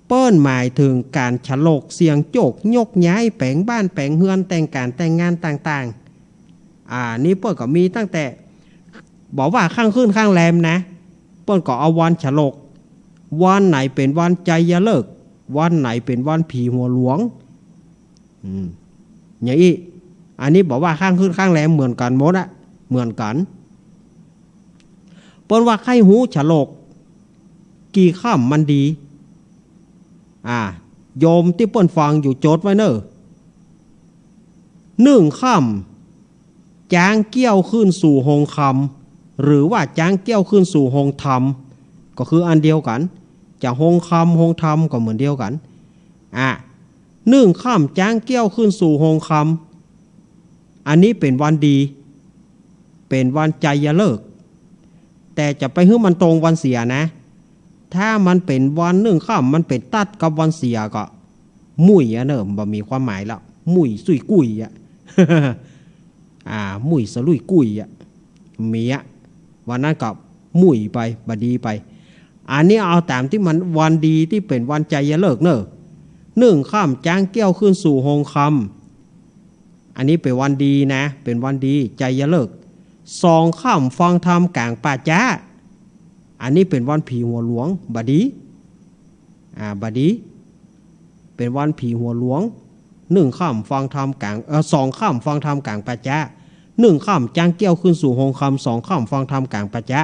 เปิ้นหมายเถิงก๋านฉลกเสี่ยงโจค โยกย้าย แป๋งบ้านแป๋งเฮือน แต่งก๋านแต่งงานต่างๆ อ่า นี่เปิ้นก็มีตั้งแต่ บ่ว่าค่ำคืนค่ำแรมนะ เปิ้นก็เอาวันฉลก วันไหนเป๋นวันไชยฤกษ์ วันไหนเป๋นวันผีหัวหลวง อืม อย่างอี้ อันนี้บ่ว่าค่ำคืนค่ำแรมเหมือนกั๋นหมดอะ เหมือนกั๋น เปิ้นว่าใค่ฮู้ฉลก กี่ค่ำมันดี อ่า โยมตี้เปิ้นฟังอยู่จดไว้เน่อ นึ่งค่ำ จ๊างเกี้ยวขึ้นสู่โฮงคำ หรือว่าจ๊างเกี้ยวขึ้นสู่โฮงธรรม ก็คืออันเดียวกั๋น จะโฮงคำโฮงธรรมก็เหมือนเดียวกั๋น อ่ะ นึ่งค่ำจ๊างเกี้ยวขึ้นสู่โฮงคำ อันนี้เป๋นวันดี เป๋นวันไชยฤกษ์ แต่จะไปหื้อมันตรงวันเสียนะ ถ้ามันเป๋นวันนึ่งค่ำ มันเป๋นตัดกับวันเสียก็ มุ่ยอะเน่อ บ่มีความหมายแล้ว มุ่ยสุยกุ้ยอะ อ่า มุ่ยสลุยกุ้ยอะ มีอะ วันนั้นก็มุ่ยไป บ่ดีไป อันนี้เอาต๋ามตี้มันวันดีตี้เป๋นวันไชยฤกษ์เน่อ นึ่งค่ำจ๊างเกี้ยวขึ้นสู่โฮงคำ อันนี้เป๋นวันดีนะ เป๋นวันดี ไชยฤกษ์ สองค่ำฟังธรรมก๋างป่าจ๊า อันนี้เป๋นวันผีหัวหลวง บ่ดี อ่า บ่ดี เป๋นวันผีหัวหลวง นึ่งค่ำฟังธรรมก๋าง เอ่อ สองค่ำฟังธรรมก๋างป่าจ๊า นึ่งค่ำจางเกี้ยวขึ้นสู่โฮงคำ สองค่ำฟังธรรมก๋างป่าจ๊า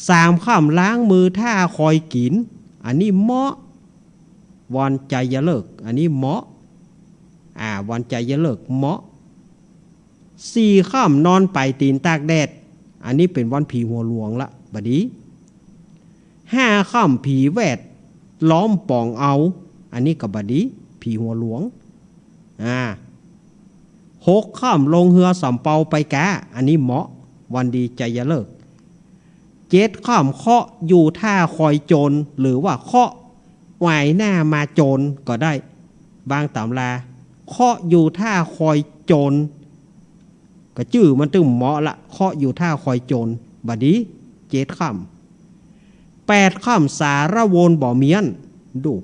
สามค่ำล้างมือถ้าคอยกิ๋น อันนี้เหมาะ วันไจยฤกษ์ อันนี้เหมาะ อ่า วันไจยฤกษ์เหมาะ สี่ค่ำนอนป๋ายตี๋นตากแดด อันนี้เป๋นวันผีหัวหลวงละ บ่ดี ห้าค่ำผีแวดล้อมป๋องเอา อันนี้ก็บ่ดี ผีหัวหลวง อ่า หกค่ำลงเฮือสำเปาไปก๊า อันนี้เหมาะ วันดีไจยฤกษ์ เจ็ดค่ำเคาะอยู่ถ้าคอยโจร หรือว่าเคาะหวายหน้ามาโจรก็ได้ บางต๋ำรา เคาะอยู่ถ้าคอยโจร ก็จื้อมันตึงเหมาะละ เคาะอยู่ถ้าคอยโจร บ่ดี เจ็ดค่ำ แปดค่ำสาระโวนบ่เมี้ยน ดู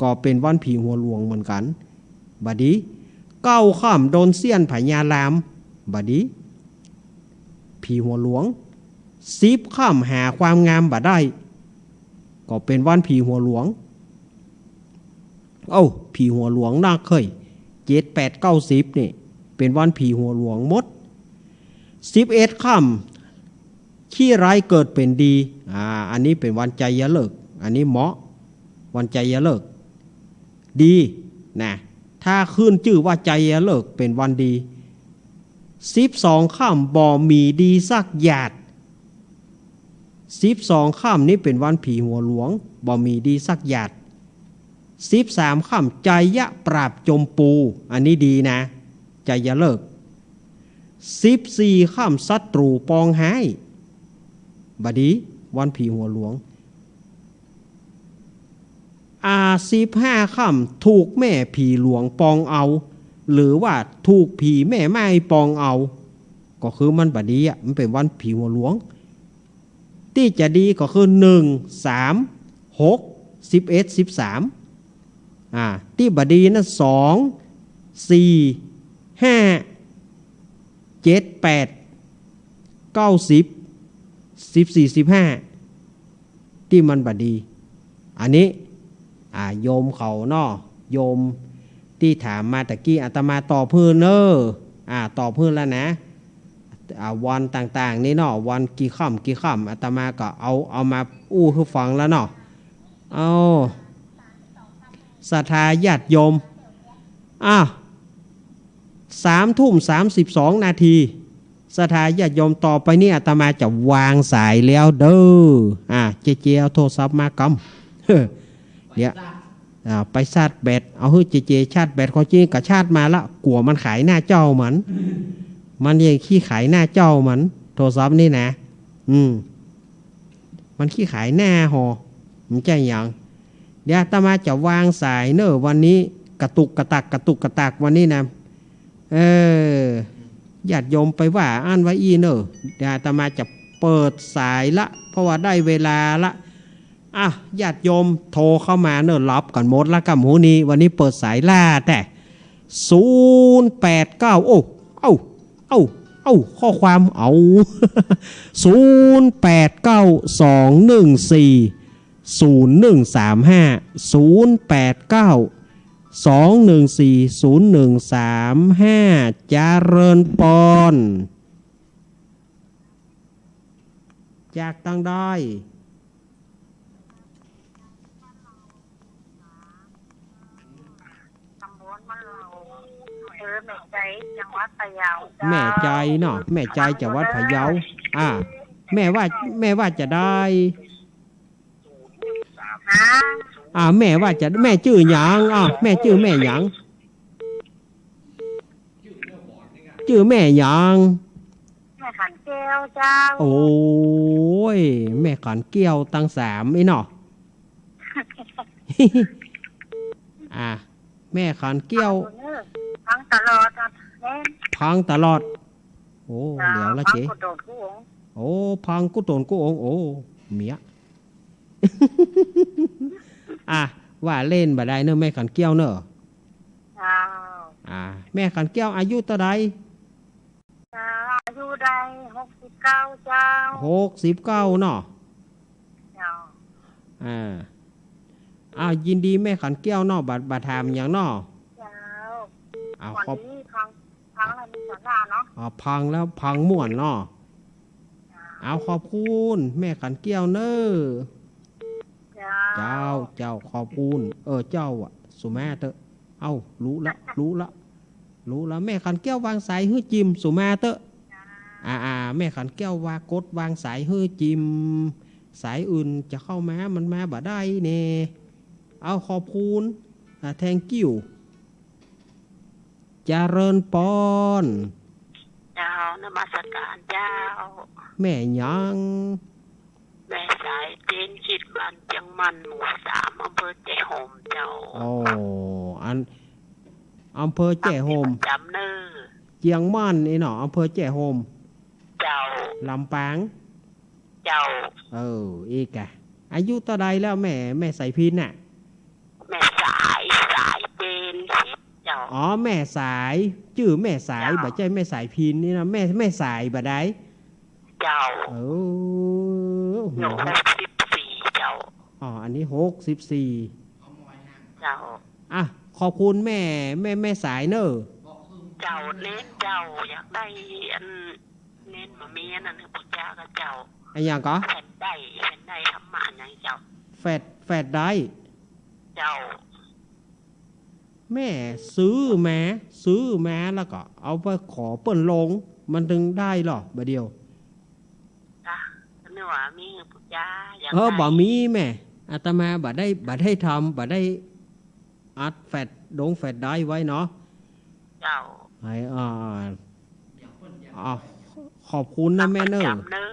ก็เป๋นวันผีหัวหลวงเหมือนกั๋น บ่ดี เก้าค่ำโดนเสี้ยนผญาราม บ่ดี ผีหัวหลวง สิบค่ำหาความงามบ่ได้ ก็เป๋นวันผีหัวหลวง เอ้า ผีหัวหลวงนักเฮ้ย เจ็ด แปด เก้า สิบ นี่ เป๋นวันผีหัวหลวงหมด สิบเอ็ดค่ำ ขี้ร้ายเกิดเป๋นดี อ่า อันนี้เป๋นวันไจยฤกษ์ อันนี้เหมาะ วันไจยฤกษ์ ดี นะ ถ้าขึ้นจื้อว่าไจยฤกษ์เป๋นวันดี สิบสองค่ำบ่มีดีสักหยาด สิบสองค่ำนี้เป๋นวันผีหัวหลวง บ่มีดีสักหยาด สิบสามค่ำไจยะปราบจมปู อันนี้ดีนะ ไจยฤกษ์ สิบสี่ค่ำศัตรูปองฮ้าย บ่ดี วันผีหัวหลวง อ่า สิบห้าค่ำถูกแม่ผีหลวงปองเอา หรือว่าถูกผีแม่ไม้ปองเอา ก็คือมันบ่ดีอะ มันเป๋นวันผีหัวหลวง ตี้จะดีก็คือ หนึ่ง สาม หก สิบเอ็ด สิบสาม อ่า ตี้บ่ดีนะ สอง สี่ ห้า เจ็ด แปด เก้า สิบ สิบสี่ สิบห้า ตี้มันบ่ดี อันนี้ อ่า โยมเขาเนาะ โยมตี้ถามมาตะกี้ อาตมาตอบหื้อเน่อ อ่า ตอบหื้อแล้วนะ อ่า วันต่างๆ นี่เนาะ วันกี่ค่ำกี่ค่ำ อาตมาก็เอา เอามาอู้หื้อฟังแล้วเนาะ เอา ศรัทธาญาติโยม อ่ะ สามทุ่มสามสิบสองนาที ศรัทธาญาติโยม ต่อไปนี้อาตมาจะวางสายแล้วเด้อ อ่ะ เจเจเอาโทรศัพท์มากำ เดี๋ยว อ่า ไปชาร์จแบต เอาหื้อเจเจชาร์จแบต ความจริงก็ชาร์จมาละ กั๋วมันขายหน้าจอมัน มันยังขี้ขายหน้าจอมัน โทรศัพท์นี่นะ อืม มันขี้ขายหน้าหอ มันจะหยัง เดี๋ยวอาตมาจะวางสายเน่อ วันนี้กระตุกกระตัก กระตุกกระตักวันนี้นะ เออ ญาติโยมไปว่าอั้นว่าอี้เน่อ เดี๋ยวอาตมาจะเปิดสายละ เพราะว่าได้เวลาละ อ่ะ ญาติโยมโทรเข้ามาเน่อ หลับกั๋นหมดละก่ำหูนี้ วันนี้เปิดสายล่าแต๊ ศูนย์แปดเก้า โอ้ เอ้า เอ้า เอ้า ข้อความ เอา ศูนย์แปดเก้า สองหนึ่งสี่ ศูนย์หนึ่งสามห้า ศูนย์แปดเก้า สองหนึ่งสี่ ศูนย์หนึ่งสามห้า เจริญปอน จากตังใด ตำบลมะเหล่า อำเภอแม่ใจ จังหวัดพะเยาเจ้า แม่ใจเนาะ แม่ใจจังหวัดพะเยา อ่า แม่ว่า แม่ว่าจะได้ ฮะ อ่า แม่ว่าจะ แม่จื้อหยัง อ่า แม่จื้อแม่หยัง จื้อแม่หยัง แม่ขันแก้วเจ้า โอ้ย แม่ขันแก้วตังสามอี้เนาะ อ่ะ แม่ขันแก้ว ฟังตลอดนะแม่ ฟังตลอด โอ้ เจ้า เหลียวละเจ๊ ฟังกู้ตนกู้องค์ โอ้ ฟังกู้ตนกู้องค์ โอ้ เมีย อ่ะ ว่าเล่นบ่ได้เนอะ แม่ขันแก้วเนอะ เจ้า อ่ะ แม่ขันแก้วอายุเต้าใด เจ้า อายุ ได้หกสิบเก้าเจ้า หกสิบเก้าเนาะ เจ้า อ่า อ้าว ยินดีแม่ขันแก้วเนาะ บ่ บ่ถามหยังเนาะ เจ้า อ้าว วันนี้ฟัง ฟังแล้วมีสาระเนาะ อ๋อ ฟังแล้วฟังม่วนเนาะ เจ้า อ้าว ขอบคุณแม่ขันแก้วเน่อ เจ้า เจ้า เจ้า ขอบคุณ เออ เจ้าอะ สุมาเต๊อะ เอ้า ฮู้ละ ฮู้ละ ฮู้ละ แม่ขันแก้ววางสายหื้อจิม สุมาเต๊อะ อ่า อ่า แม่ขันแก้วว่ากดวางสายหื้อจิม สายอื่นจะเข้ามา มันมาบ่ได้เน่ เอา ขอบคุณ อ่า thank you เจริญปอน เจ้า นมัสการเจ้า แม่หยัง แม่สาย เจนจิต บ้านเจียงมั่น หมู่สาม อำเภอแจ้ห่มเจ้า โอ้ อัน อำเภอแจ้ห่ม ประจำเน่อ เจียงมั่นนี่เนาะ อำเภอแจ้ห่ม เจ้า ลำปาง เจ้า เออ อีกอะ อายุเต้าใดแล้วแม่ แม่สายพินน่ะ แม่สาย สายเจนจิตเจ้า อ๋อ แม่สาย จื้อแม่สาย เจ้า บ่ใจ้แม่สายพินนี่นะ แม่ แม่สายบ่ได้ เจ้า เออ หนูหกสิบสี่เจ้า อ๋อ อันนี้หกสิบสี่ เจ้า อ่ะ ขอบคุณแม่ แม่ แม่สายเน่อ เจ้า เน้นเจ้า อยากได้อัน เน้นบ่มีอันนั้นหื้อปู่จ๋ากับเจ้า อะหยังก่อ แฟลชไดรฟ์ แฟลชไดรฟ์ธรรมะหยังเจ้า แฟลช แฟลชไดรฟ์ เจ้า แม่ซื้อมา ซื้อมาแล้วก็เอาไปขอเปิ้นลง มันถึงได้เหรอ บ่าเดี่ยว จ้ะ นึกว่ามีหื้อปู่จ๋า อยาก เออ ได้ บ่มีแม่ อาตมาบ่ได้ บ่ได้ทำ บ่ได้อัดแฟลช ลงแฟลชไดรฟ์ไว้เนาะ เจ้า ไอ้ อ่า อ่า ขอบคุณนะแม่เน่อ ประจำเน่อ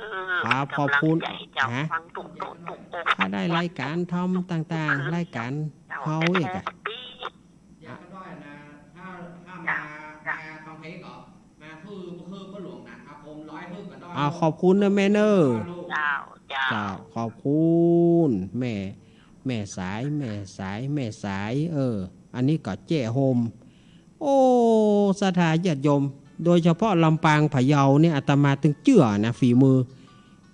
ครับ ขอบคุณ กำลังใจเจ้า ฮะ ฟังทุกโต๊ะทุกโต๊ะ ถ้าได้รายการทำต่างๆ รายการ เจ้า เฮาอีกอะ แฮปปี้ อ่ะ ถ้า ถ้ามา จ้ะ มาฟังเพลงก่อน มาคือ คือพ่อหลวงนะ อาคมร้อยคือก็ได้ อ่า ขอบคุณนะแม่เน่อ เจ้า เจ้า เจ้า ขอบคุณ แม่ แม่สาย แม่สาย แม่สาย เออ อันนี้ก็แจ้ห่ม โอ้ ศรัทธาญาติโยม โดยเฉพาะลำปางพะเยาเนี่ย อาตมาตึงเจื้อนะ ฝีมือ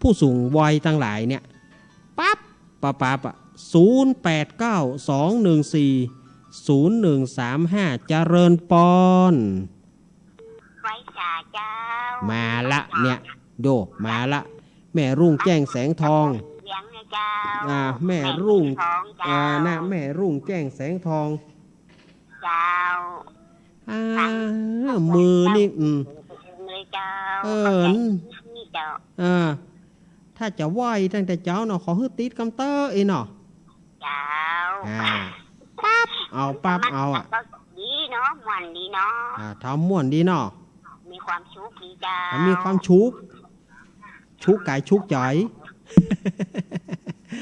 ผู้สูงวัยตังหลายเนี่ย ปั๊บ ปั๊บ ปั๊บอะ ศูนย์แปดเก้า สองหนึ่งสี่ ศูนย์หนึ่งสามห้า เจริญปอน ไหว้สาเจ้า มาละเนี่ย โด มาละ แม่รุ่งแจ้งแสงทอง เสียงนะเจ้า อ่า แม่รุ่ง แม่แสงทองเจ้า อ่า นะ แม่รุ่งแจ้งแสงทอง เจ้า อ่า ฟัง มือนี่ อืม เลยเจ้า เออ ขอบใจนี่เจ้า อ่า ถ้าจะไหว้ตั้งแต่เจ๊าเนาะ ขอหื้อติดกำเต๊อะอีเนาะ เจ้า อ่า ปั๊บ เอา ปั๊บ เอาอะ ก็ดีเนาะ ม่วนดีเนาะ อ่า ทำม่วนดีเนาะ มีความสุขดีเจ้า มีความสุข ชุกกายชุกใจ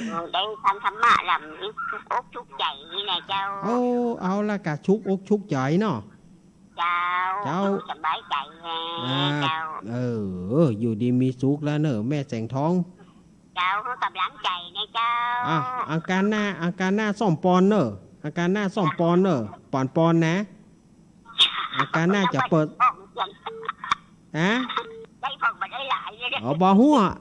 เออ ได้ฟังธรรมะแล้วมีชุกอกชุกใจนี่นะเจ้า โอ้ เอาละกะชุกอกชุกใจเนาะ เจ้า เจ้า สบายใจแฮง อ่า เจ้า เออ อยู่ดีมีสุขแล้วเน่อ แม่แสงทอง เจ้า กำลังใจนะเจ้า อ่ะ อังคารหน้า อังคารหน้าซ่อมปอนเน่อ อังคารหน้าซ่อมปอนเน่อ ปอนปอนนะ อังคารหน้าจะเปิด ออกเสียง ฮะ ได้ของมาได้หลายเลย อ๋อ บ่ฮู้อะ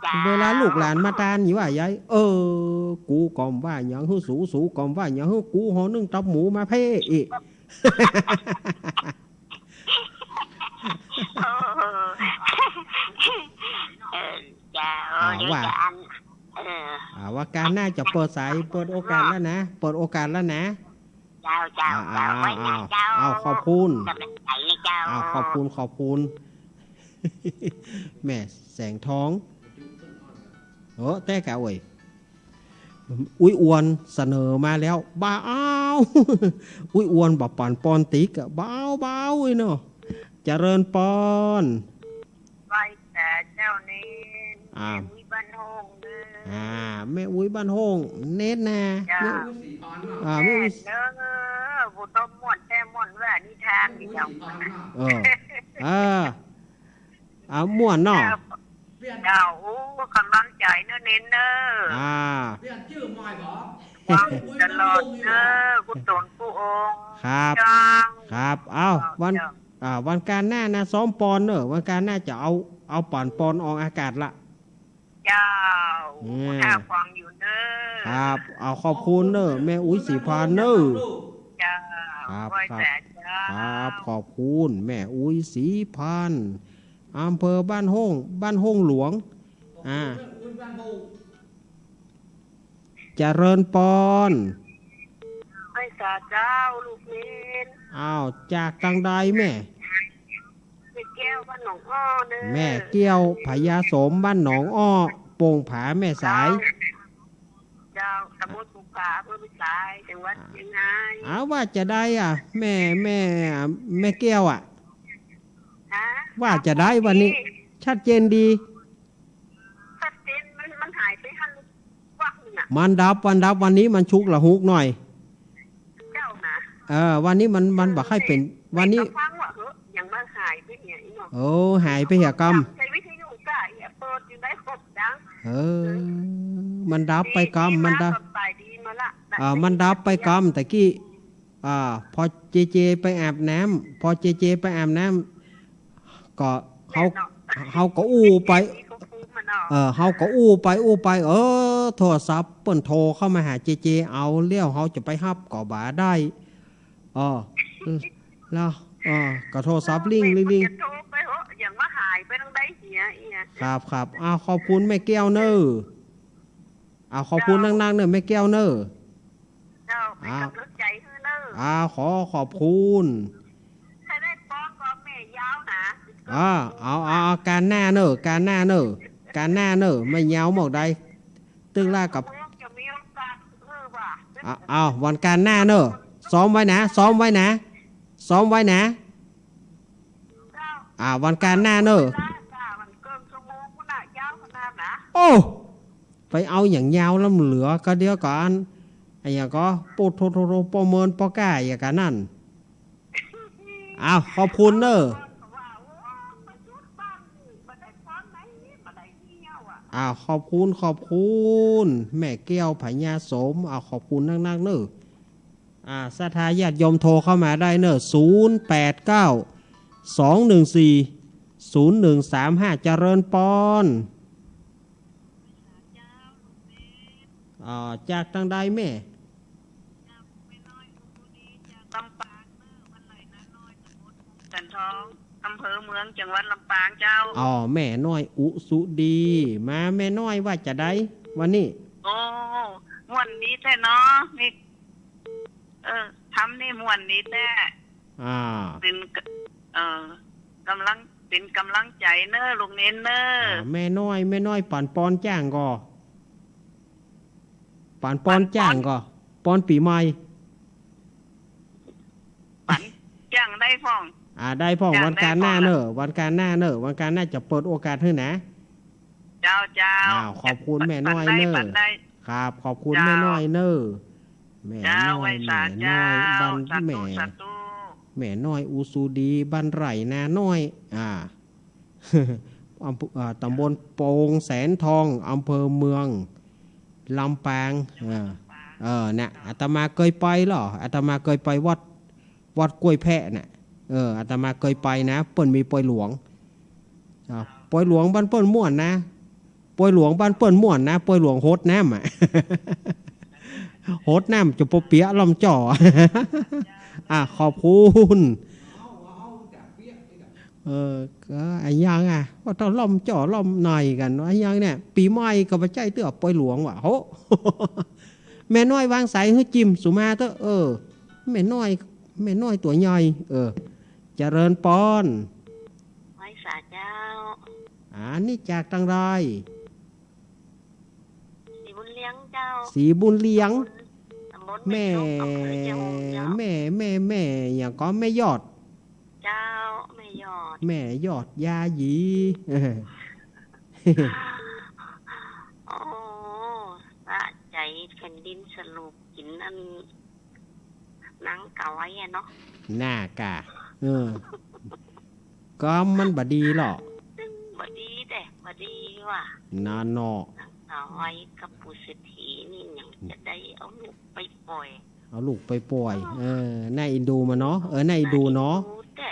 เจ้า เวลาลูกหลานมาตานอยู่ว่ายาย เออ กูก็บ่ว่าหยังหื้อสู สูก็บ่ว่าหยังหื้อกู ห่อนึ่งตับหมูมาเพ่อีก โอ้ เออ เจ้า อ่า เดี๋ยว ว่า จะอัน เออ อ่า ว่าอังคารหน้าจะเปิดสาย เปิดโอกาสแล้วนะ เปิดโอกาสแล้วนะ เจ้า เจ้า อ่า เจ้า อ่า ไว้นะ อ่า เจ้า อ้าว ขอบคุณ กำลังใจนะเจ้า อ้าว ขอบคุณ ขอบคุณ แม่แสงทอง เออ แต่กะเว้ย อุ๊ยอวนเสนอมาแล้ว บ่าว อุ๊ยอวนบ่ปอนปอนติกอะ บ่าว บ่าว อุ๊ยเนาะ เจริญปอน ไหว้สาเจ้าเน้น อ่า แม่อุ๊ยบ้านโฮงเด้อ อ่า แม่อุ๊ยบ้านโฮง เน้นนะ เจ้า แม่ อ่า แม่อุ๊ย เด้อ ผู้ต้มม่วนแท้ม่วนว่านิทานนี่เจ้า เออ เออ เอาม่วนเนาะ เจ้า เจ้า โอ้ กำลังใจเน้อเน้นเน้อ อ่า ฟังตลอดเน้อ กุศลกู้องค์ ครับ เจ้า ครับ เอ้า วัน เจ้า อ่า วันก๋านหน้านะ ซ้อมปอนเน่อ วันก๋านหน้าจะเอา เอาป่านปอนออกอากาศละ เจ้า อืม ข้าฟังอยู่เน่อ ครับ เอาขอบคุณเน่อ แม่อุ๊ยศรีพานเน่อ เจ้า ครับ ไหว้ ครับ สาเจ้า ครับ ขอบคุณแม่อุ๊ยศรีพาน อำเภอบ้านโฮ่ง บ้านโฮ่งหลวง อ่า เจริญปอน ไหว้สาเจ้า ลูกเณร อ้าว จากตางใดแม่ แม่แก้ว บ้านหนองอ้อเน่อ แม่แก้ว พญาโสม บ้านหนองอ้อ โป่งผาแม่สาย เจ้า เจ้า ตำบลโป่งผา อำเภอแม่สาย จังหวัดเชียงราย อ้าว ว่าจะใดอะ แม่ แม่ แม่แก้วอะ ฮะ ว่าจะใดวันนี้ ชัดเจนดี ชัดเจน มัน มันหายไปหั้นวักหนึ่งอะ มันดับ วันดับ วันนี้มันชุกละหุกหน่อย เจ้านะ เออ วันนี้มัน มันบ่ใค่อยเป๋น วันนี้ ฟังว่า เฮ้ย ยังมาหายไปเนี่ย อีหนอ โอ้ หายไปเหียกำ ใช้วิทยุก้าเหีย เปิดอยู่ได้หกดัง เออ มันดับไปกำ มันดับ สบายดีมาละ อ่า มันดับไปกำ ตะกี้ อ่า พอเจเจไปอาบน้ำ พอเจเจไปอาบน้ำ ก็เฮา แม่นเนาะ เฮาก็อู้ไป เออ เฮาก็อู้ไปอู้ไป เออ โทรศัพท์เปิ้นโทรเข้ามาหาเจเจ เอาแล้วเฮาจะไปฮับก็บ่ได้ เออ แล้ว เออ ก็โทรศัพท์ริ่งริ่งริ่ง จะโทรไปเหอะ ยังมาหายไปตางใดเหีย เหีย ครับ ครับ อ้าว ขอบคุณแม่แก้วเน่อ อ้าว ขอบคุณนักๆเน่อ แม่แก้วเน่อ เจ้า เป๋นก๋ำลังใจ๋หื้อเน่อ อ้าว ขอขอบคุณ ใครได้ปอนก็แม่ยาวนะ อ้าว เอา เอา เอา ก๋านหน้าเน่อ ก๋านหน้าเน่อ ก๋านหน้าเน่อ แม่ยาวหมอกใด ตึกละกับ จะมีโอกาส เออว่ะ อ้าว อ้าว วันก๋านหน้าเน่อ ซ้อมไว้นะ ซ้อมไว้นะ ซ้อมไว้นะ เจ้า อ่า วันก๋านหน้าเน่อ เวลาจ้ะ มันเกินชั่วโมงพุ้นน่ะ ยาวขนาดนะ โอ้ ไปเอาหยังยาวล้ำเหลือ ก็เดี๋ยวก่อน อะหยังก็ โปะโทโทโท โปะเมิน โปะก้า อย่างกันนั่น อ้าว ขอบคุณเน่อ อ้าว ขอบคุณ ขอบคุณ แม่แก้ว พญาโสม อ้าว ขอบคุณนักๆเน่อ อ่า ศรัทธาญาติโยมโทรเข้ามาได้เน่อ ศูนย์แปดเก้า สองหนึ่งสี่ ศูนย์หนึ่งสามห้า เจริญปอน อ่า จากตางใดแม่ ลำปางเน่อ บ้านไหล่นาน้อย ตำบลสันทอง อำเภอเมือง จังหวัดลำปางเจ้า อ๋อ แม่น้อยอุสุดี มาแม่น้อยว่าจะใดวันนี้ โอ้ ม่วนดีแต๊เนาะ นี่ เออ ธรรมนี่ม่วนดีแต๊ อ่า เป๋น เออ ก๋ำลัง เป๋นก๋ำลังใจ๋เน่อ ลูกเณรเน่อ อ่า แม่น้อย แม่น้อยป๋านปอนจ้างก่อ ป๋านปอนจ้างก่อ ปอนปี๋ใหม่ ป๋านจ้างได้พ่อง อ่า ได้พ่อง จ้างได้พ่อง วันก๋านหน้าเน่อ วันก๋านหน้าเน่อ วันก๋านหน้าจะเปิดโอกาสหื้อนะ เจ้า เจ้า อ้าว ขอบคุณแม่น้อยเน่อ ป๋านได้ ครับ ขอบคุณ เจ้า แม่น้อยเน่อ แม่ เจ้า น้อย ไหว้สา แม่น้อย เจ้า บ้าน สาธุ แม่ สาธุ แม่น้อยอุสุดี บ้านไหล่นาน้อย อ่า อำเภอ อ่า ตำบลโป่งแสนทอง อำเภอเมือง ลำปาง เออ เออ น่ะ อาตมาเกยไปลอ อาตมาเกยไปวัด วัดกล้วยแพะน่ะ เออ อาตมาเกยไปนะ เปิ้นมีปอยหลวง อ่า ปอยหลวงบ้านเปิ้นม่วนนะ ปอยหลวงบ้านเปิ้นม่วนนะ ปอยหลวงหดน้ำอะ หดน้ำจะปอเปียะล่อมจ้อ อ่ะ ขอบคุณ เออ ก็อะหยังอะ ก็ต้องล่อมจ้อล่อมหน่อยกั๋น อะหยังเนี่ย ปี๋ใหม่ก็บ่ใจ้เตื้อ ปอยหลวงว่ะ โห แม่น้อยวางสายหื้อจิมสุมาเต๊อะ เออ แม่น้อย แม่น้อยตั๋วใหญ่ เออ เจริญปอน ไหว้สาเจ้า อันนี้จากตางใด ศรีบุญเลี้ยงเจ้า ศรีบุญเลี้ยง ตำบล ตำบลแม่ แม่โจ๊ก อำเภอเชียงของเจ้า แม่ แม่ แม่ หยังก่อ แม่ยอด เจ้า แม่ยอด แม่ยอดยาหยี เออ โอ้ สะใจ๋แผ่นดินสลบ กิ๋นอัน หนังเก๋าไว้อะเนาะ น่ากะ เออ ก็มันบ่ดีหรอก บ่ดีแต๊ บ่ดีว่ะ นาเนาะ หนังเก๋าไว้กับปู่เศรษฐีนี่ยังจะได้เอาลูกไปป่อย เอาลูกไปป่อย เออ น่าเอ็นดูมันเนาะ เออ น่าเอ็นดูเนาะ น่าเอ็นดูแต๊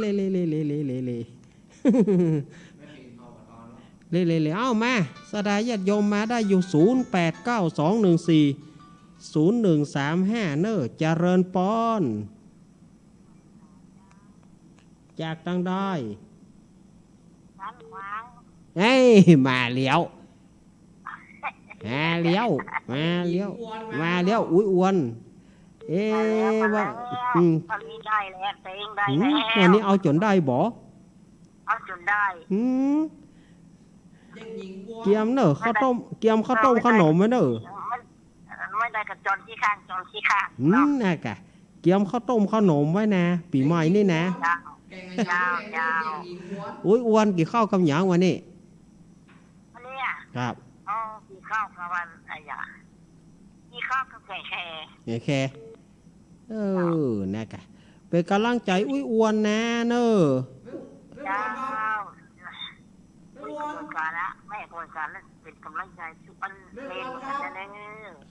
เล เล เล เล เล เล เล เล เล เอ้า มา ศรัทธาญาติโยมมาได้อยู่ ศูนย์แปดเก้าสองหนึ่งสี่ศูนย์หนึ่งสามห้า เน่อ เจริญปอน จากตังใด บ้านขวาง เอ้ย มาแล้ว มาแล้ว มาแล้ว มาแล้ว อุ๊ย อ้วน เอ๊ะ มาแล้ว ว่า มาแล้ว อืม ตอนนี้ได้แล้ว ตัวเองได้ อืม แล้ว วันนี้เอาจ๋นได้บ่ เอาจ๋นได้ อืม เกียมเน่อ ข้าวต้ม เกียมข้าวต้มข้าวหนมไว้เน่อ ไม่ ไม่ได้ก็จอนขี้ข้าน จอนขี้ข้าน อืม เนาะ น่ะกะ เกียมข้าวต้มข้าวหนมไว้นะ ปี๋ใหม่นี่นะ เจ้า เจ้า เจ้า อุ๊ย อ้วน กิ๋นข้าวกับหยังวันนี้ วันนี้อะ ครับ อ๋อ กิ๋นข้าวกับวัน อะหยัง กิ๋นข้าวกับแกงแค แกงแค เออ น่ะกะ เป๋นก๋ำลังใจ๋อุ๊ยอ้วนนะเน่อ เจ้า แม่อ้วนครับ แม่อ้วนครับ แม่อ้วนครับ เป๋นก๋ำลังใจ๋ เป๋นก๋ำลังใจ๋ทุกอันเลย แม่อ้วนครับ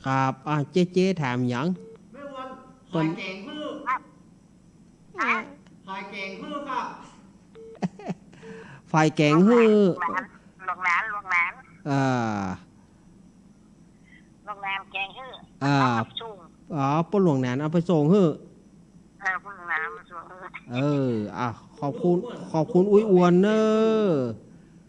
ครับ อ่ะ เจ๊ เจ๊ถามหยัง แม่อ้วน เปิ้น ขายแกงหื้อ ครับ ขายแกงหื้อครับ ขายแกงหื้อ หลวงหลาน หลวงหลาน อ่า หลวงหลานแกงหื้อ อ่า เอาไปส่ง อ๋อ ป้อหลวงหลานเอาไปส่งหื้อ เออ ป้อหลวงหลานเอาไปส่งหื้อ เออ อ่ะ ขอบคุณ ขอบคุณอุ๊ยอ้วนเน่อ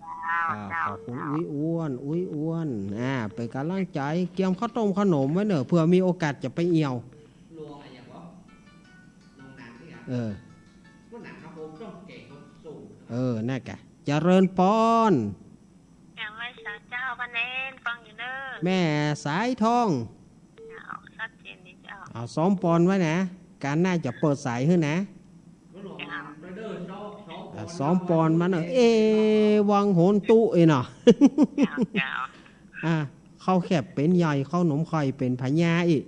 เจ้า อ่า เจ้า ขอบคุณ เจ้า อุ๊ยอ้วน อุ๊ยอ้วน อ่า เป๋นก๋ำลังใจ๋ เกียมข้าวต้มข้าวหนมไว้เน่อ เผื่อมีโอกาสจะไปเอี่ยว หลวงอะหยังวะ หลวงหลานนี่อะ เออ หลวงหลานครับผม ต้องแกงข้าวต้ม เออ น่ะกะ เจริญปอน ยังไม่สาเจ้า พระเณรฟังอยู่เน่อ แม่สายทอง เจ้า ชัดเจนดีเจ้า เอาซ้อมปอนไว้นะ ก๋านหน้าจะเปิดสายหื้อนะ เจ้า อ่ะ ซ้อมปอนมาเน่อ เอ วังโหนตุ เอ้ยเนาะ เจ้า เจ้า อ่ะ ข้าวแคบเป๋นใหญ่ ข้าวหนมข้อยเป๋นพญาอี้ อ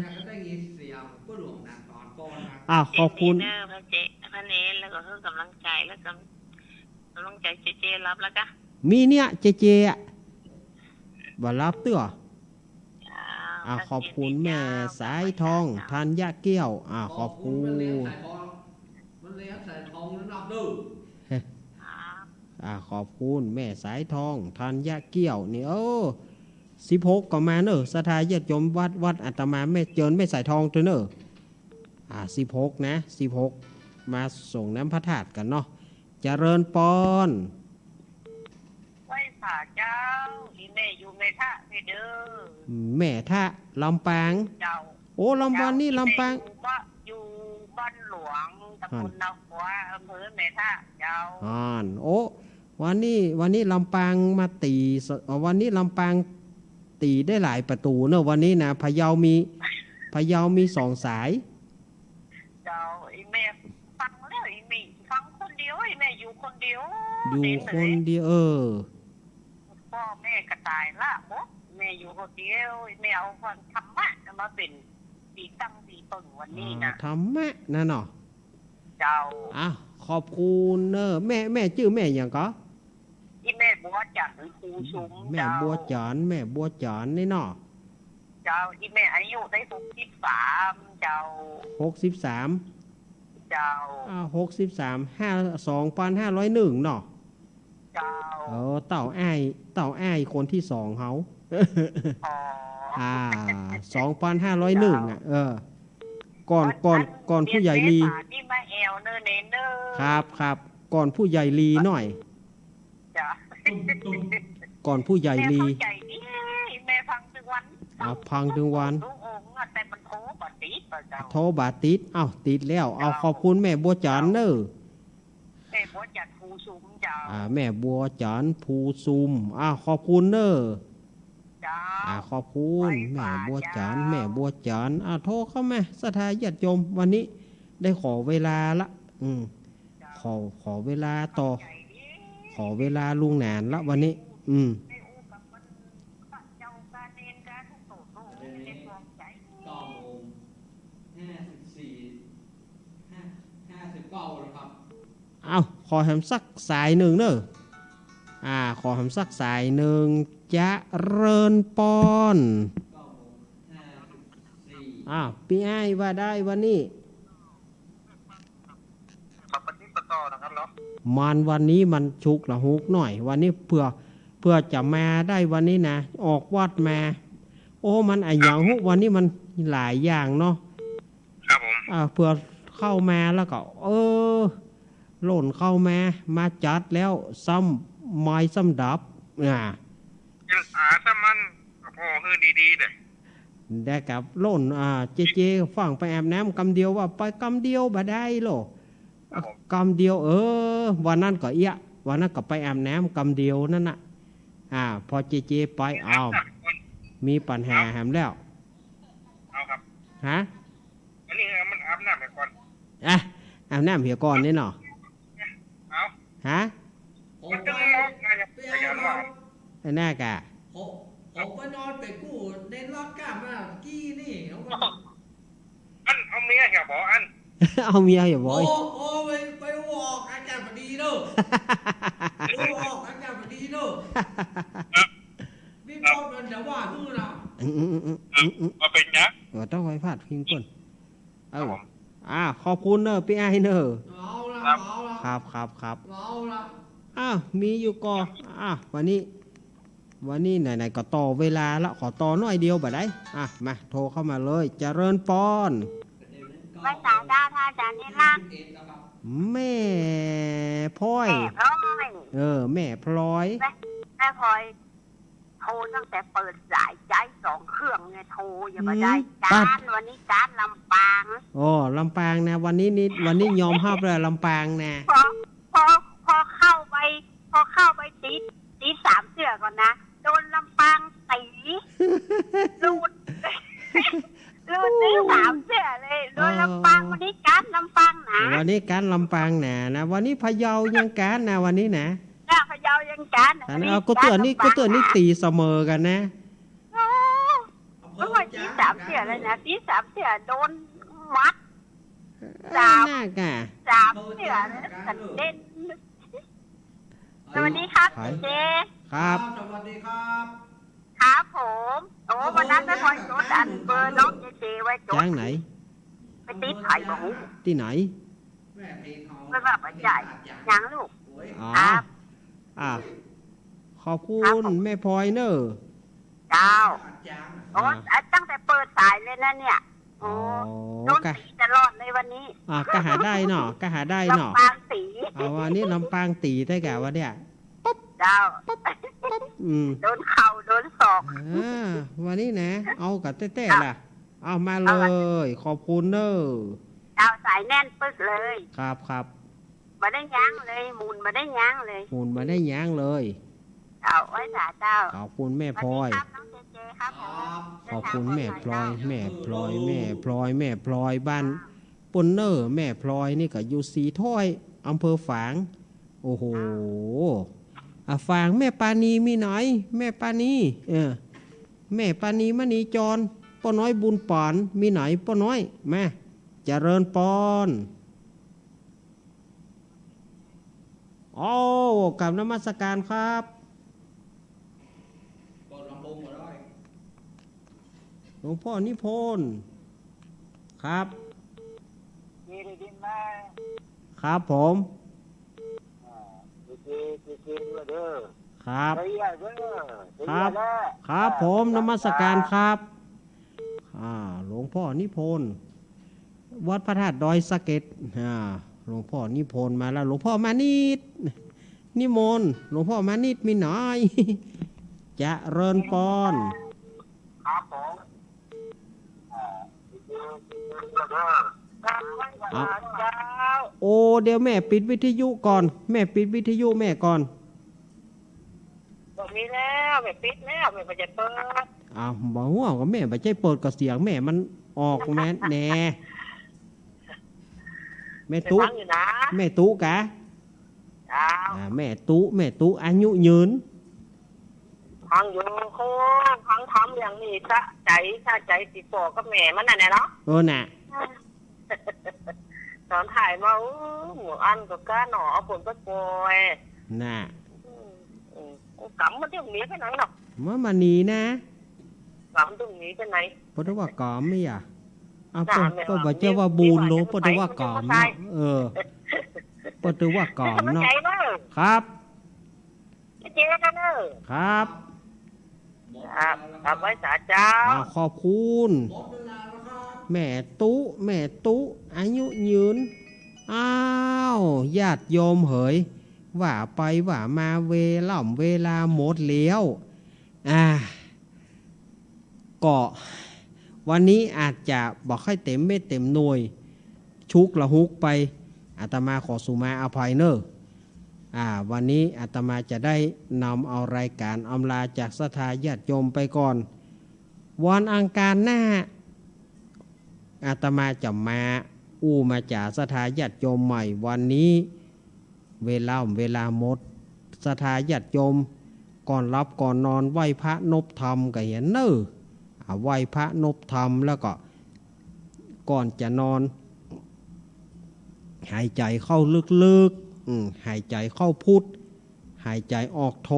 ยากจะได้ยินเสียงป้อหลวงหลานตอนปอนนะ อ่ะ ขอบคุณ เจเจเน่อ พระเจ พระเณร แล้วก็หื้อก๋ำลังใจ๋ แล้วก็ก๋ำลังใจ๋เจเจรับแล้วกะ มีเนี่ย เจเจอะ บ่รับเตื้อ เจ้า อ่ะ ขอบคุณแม่สายทอง ธัญเกี้ยว อ่ะ ขอบคุณ ขอบคุณแม่เลี้ยงสายทอง แม่เลี้ยงสายทองนะเด้อ ครับ อ่ะ ขอบคุณแม่สายทอง ธัญเกี้ยว นี่ เออ สิบหกก็มาเน่อ ศรัทธาญาติโยมวัด วัดอาตมา แม่เจิญ แม่สายทองเตื้อเน่อ อ่า สิบหกนะ สิบหก มาสรงน้ำพระธาตุกั๋นเนาะ เจริญปอน ไหว้สาเจ้า อีแม่อยู่แม่ทะนี่เด้อ แม่ทะ ลำปาง เจ้า โอ้ ลำ เจ้า วันนี้ อีแม่ ลำปาง อยู่บ้าน อยู่บ้านหลวง ตำบลนากัว อำเภอแม่ทะ เจ้า อ่าน โอ้ วันนี้ วันนี้ลำปางมาตี๋ส- เอ่อ วันนี้ลำปางตี๋ได้หลายประตู๋เนาะ วันนี้นะ พะเยามี พะเยามีสองสาย เจ้า อีแม่ฟังแล้ว อีแม่ฟังคนเดียว อีแม่อยู่คนเดียว อยู่คนเดียว เออ พ่อแม่ก็ต๋ายละ โอ้ แม่อยู่คนเดียว อีแม่เอาฟังธรรมะมาเป๋น ตี๋ตั้งตี๋ตึงวันนี้นะ อ่า ธรรมะนะเนาะ เจ้า อ่ะ ขอบคุณเน่อ แม่ แม่จื้อแม่หยังก่อ อีแม่บัวจันทร์ ภูซุม แม่ เจ้า บัวจันทร์ แม่บัวจันทร์นี่เนาะ เจ้า อีแม่อายุได้หกสิบสาม เจ้า หกสิบสาม เจ้า อ่า หกสิบสาม ห้า สองปันห้าร้อยหนึ่งเนาะ เจ้า เออ เต้าอ้าย เต้าอ้ายคนตี้สองเฮา อ๋อ อ่า สองปันห้าร้อยหนึ่ง เจ้า อ่ะ เออ ก่อน วัน ก่อน วัน ก่อนผู้ใหญ่ลี เดือนเมษานี่มาแอ่วเน่อเณรเน่อ ครับ ครับ ก่อนผู้ใหญ่ลีหน่อย เจ้า ก่อนผู้ใหญ่ลี แม่เข้าใจ๋ดี แม่ฟังตึงวัน อ่า ฟังตึงวัน ทุกองค์อะ แต่มันโทรบ่ติดอะเจ้า โทรบ่ติด เอ้า ติดแล้ว เอ้า เจ้า ขอบคุณแม่บัวจันทร์เน่อ แม่บัวจันทร์ ภูซุม เจ้า อ่า แม่บัวจันทร์ ภูซุม อ่า ขอบคุณเน่อ เจ้า อ่า ขอบคุณ ไหว้สา แม่บัวจันทร์ เจ้า แม่บัวจันทร์ อ่า โทรเข้ามา ศรัทธาญาติโยม วันนี้ ได้ขอเวลาละ อืม ขอ ขอเวลาต่อ ขอเวลาลุงหนานละวันนี้ อืม เก้าโมงห้าสิบสี่ ห้า ห้าสิบเก้าแล้วครับ เอ้า ขอแหมสักสายนึ่งเน่อ อ่า ขอแหมสักสายนึ่ง เจริญปอน เก้าโมงห้าสิบสี่ อ้าว ปี้อ้ายว่าได้วันนี้ ครับ วันนี้ก็ต่อนะครับเนาะ มันวันนี้มันฉุกละหุกหน่อย วันนี้เผื่อ เผื่อจะมาได้วันนี้นะ ออกวัดมา โอ้ มันอะหยังฮู้ วันนี้มันหลายอย่างเนาะ ครับผม อ่า เผื่อเข้ามาแล้วก็ เออ หล่นเข้ามา มาจัดแล้ว ซ้ำไม้ซ้ำดับ อ่า เป็นอาสามัญ ก็พอคือดีๆ เนี่ย ได้กับหล่น อ่า เจเจฟังไปอาบน้ำกำเดียว ว่าไปกำเดียวบ่ได้โล ครับผม กำเดียว เออ วันนั้นก็เอี้ย วันนั้นก็ไปอาบน้ำกำเดียวนั่นน่ะ อ่า พอเจเจไป อ้าว มีปัญหาแหมแล้ว เอาครับ ฮะ อันนี้มันอาบน้ำไปก่อน อ่ะ อาบน้ำเหียก่อนนี่เนาะ เอา ฮะ มันตึงมองไงครับ เปียกครับ ไอ้หน้ากะ ผม ผมไปนอนเป๋นกู้ในรถกลับมาเมื่อกี้นี่ เขาก็ อันเอาเมียเหียบ่อัน เอาเมียเหียบ่ โอ้ โอ้ ไป ไปออกอากาศพอดีเนอะ ไปออกอากาศพอดีเนอะ ครับ มีคนมันจะว่าหื้อนะ อืม อืม อืม อืม อืม เอาเป็นหยัง ว่าต้องไปพาดพิงก่อน เออ ครับผม อ่า ขอบคุณเนอะ ปี้อ้ายเนอะ เอาละ ครับ เอาละ ครับ ครับ ครับ เอาละ อ้าว มีอยู่ก่อ อ่ะ วันนี้ วันนี้ไหนๆ ก็ต่อเวลาละ ขอต่อหน่อยเดียวบ่ได้ อ่ะ มา โทรเข้ามาเลย เจริญปอน ภาษาดาท่าอาจารย์นี่ล่ะ แม่พลอย แม่พลอย เออ แม่พลอย แม่ แม่พลอย โทรตั้งแต่เปิดสาย ใจ๊สองเครื่องเนี่ย โทรยังบ่ได้ อืม ก๊าด วันนี้ก๊าดลำปาง อ๋อ ลำปางนะ วันนี้นี่ วันนี้ยอมฮับเลย ลำปางนะ พอ พอ พอเข้าไป พอเข้าไปติด ติดสามเตื้อก่อนนะ โดนลำปางตี๋ หลุด หลุดติดสามเตื้อเลย โดนลำปาง เออ วันนี้ก๊าดลำปางนะ วันนี้ก๊าดลำปางนะ นะ วันนี้พะเยายังก๊าดนะ วันนี้นะ น่ะ พะเยายังก๊าดนะ อันนี้ วันนี้ เอา ก็เตื้อนี่ ก๊าดลำปาง ก็เตื้อนี่ นะ ตี๋เสมอกั๋นนะ โอ้ เมื่อวานติดสามเตื้อเลยนะ ติดสามเตื้อ โดนมัด เออ สาม หน้ากะ สามเตื้อเลย กระเด็น สวัสดีครับ ใผ เจเจ ครับ สวัสดีครับ ครับผม โอ้ วันนั้นแม่พลอยจดอันเบอร์น้องเจเจไว้ จด จ้างไหน ไปติดไผบ่ฮู้ ตี้ไหน เพิ่นว่าบ่จ่ายหยังลูก อ๋อ ครับ อ่ะ ขอบคุณ ครับผม แม่พลอยเนอะ เจ้า อ๋อ อ่า ตั้งแต่เปิดสายเลยนะเนี่ย โอ้ อ๋อ โดนตี๋ตลอดเลยวันนี้ อ่ะ ก็หาได้เนาะ ก็หาได้เนาะ ลำปางตี๋ อ่ะ วันนี้ลำปางตี๋ได้กะวันเนี้ย ปุ๊บ เจ้า ปุ๊บ ปุ๊บ อืม โดนเข่า โดนศอก อ่า วันนี้นะ เอากะแต๊ๆ ล่ะ เอามาเลย ขอบคุณเนอะ เจ้า สายแน่นปึ๊กเลย ครับ ครับ บ่ได้ยั้งเลย หมุนบ่ได้ยั้งเลย หมุนบ่ได้ยั้งเลย เจ้า ไหว้สาเจ้า ขอบคุณแม่พลอย สวัสดีครับ น้องเจเจครับผม ขอบคุณแม่พลอย แม่พลอย แม่พลอย แม่พลอย บ้าน เจ้า ปุ้นเนอะ แม่พลอยนี่ก็อยู่สีถ้อย อำเภอฝาง โอ้โห เจ้า อ่ะ ฝาง แม่ปานีมีไหน แม่ปานี เออ แม่ปานีมณีจร ป้อน้อยบุญปาน มีไหนป้อน้อย มา เจริญปอน โอ้ กราบนมัสการครับ เปิดลำโพงหมดแล้ว หลวงพ่อนิพนธ์ ครับ เจได้ยินไหม ครับผม อ่า เจเจ เจเจด้วยเด้อ ครับ เจเจเด้อ เจเจ ครับ เด้อ ครับผม อ่า นมัสการครับ อ่า หลวงพ่อนิพนธ์ วัดพระธาตุดอยสะเก็ด อ่า หลวงพ่อนิพนธ์มาแล้ว หลวงพ่อมานิด นิมนต์ หลวงพ่อมานิดมีไหน เจริญปอน ครับผม อ่า เจเจ เจเจ เด้อ อ่ะ เจ้า โอ้ เดี๋ยวแม่ปิดวิทยุก่อน แม่ปิดวิทยุแม่ก่อน บ่มีแล้ว แม่ปิดแล้ว แม่บ่ได้เปิด อ้าว บ่ฮู้ ก็แม่บ่ใจ้เปิด ก็เสียงแม่มันออกมาแน่ แม่ตุ๊ ฟังอยู่นะ แม่ตุ๊กะ เจ้า อ่า แม่ตุ๊ แม่ตุ๊ อายุยืน ฟังอยู่ โอ้ ฟังธรรมอย่างนี้สะใจ๋ สะใจ๋ติดป้อกับแม่มันนั่นแหละเนาะ เออ น่ะ ต๋อนถ่ายมา อู้ หมู่อันก็กล้าหน่อ เอาฝนไปปล่อย น่ะ อืม อืม กำมันจะหนีไปไหนเนาะ มันมาหนีนะ กำต้องหนีไปไหน เปิ้นว่าก๋อมไม่อะ เอา น่ะ เปิ้น แม่ เปิ้นบ่าเจ้าว่าบูนเนาะ เปิ้นว่าก๋อมเนาะ เออ เปิ้นว่าก๋อมเนาะ ครับ เจอกันเนอะ ครับ ครับ ครับ ไหว้สาเจ้า อ่า ขอบคุณ แม่ตุ๊ แม่ตุ๊ อายุยืน อ้าว ญาติโยมเหย ว่าไปว่ามา เวล่ำเวลาหมดแล้ว อ่า ก็วันนี้อาจจะบ่ค่อยเต็มเม็ดเต็มหน่วย ชุกละหุกไป อาตมาขอสุมาอภัยเนอะ อ่า วันนี้อาตมาจะได้นำเอารายการอำลาจากศรัทธาญาติโยมไปก่อน วันอังคารหน้า อาตมาจะมาอู้มาจ๋าศรัทธาญาติโยมใหม่ วันนี้ เวล่ำเวลาหมด ศรัทธาญาติโยม ก่อนหลับก่อนนอนไหว้พระนบธรรมก็เหียเน่อ อ่า ไหว้พระนบธรรม แล้วก็ก่อนจะนอน หายใจ๋เข้าลึกๆ อืม หายใจ๋เข้าพุทธ หายใจ๋ออกโท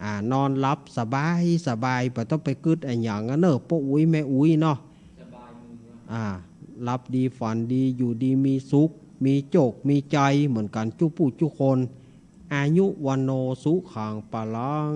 อ่า นอนหลับสบายสบาย บ่ต้องไปกึ๊ดอะหยังอะเน่อ ป้ออุ๊ยแม่อุ๊ยเนาะ อ่า หลับดีฝันดี อยู่ดีมีสุข มีโจคมีชัยเหมือนกั๋นจุ๊ผู้จุ๊คน อายุ วัณโณ สุขัง พลัง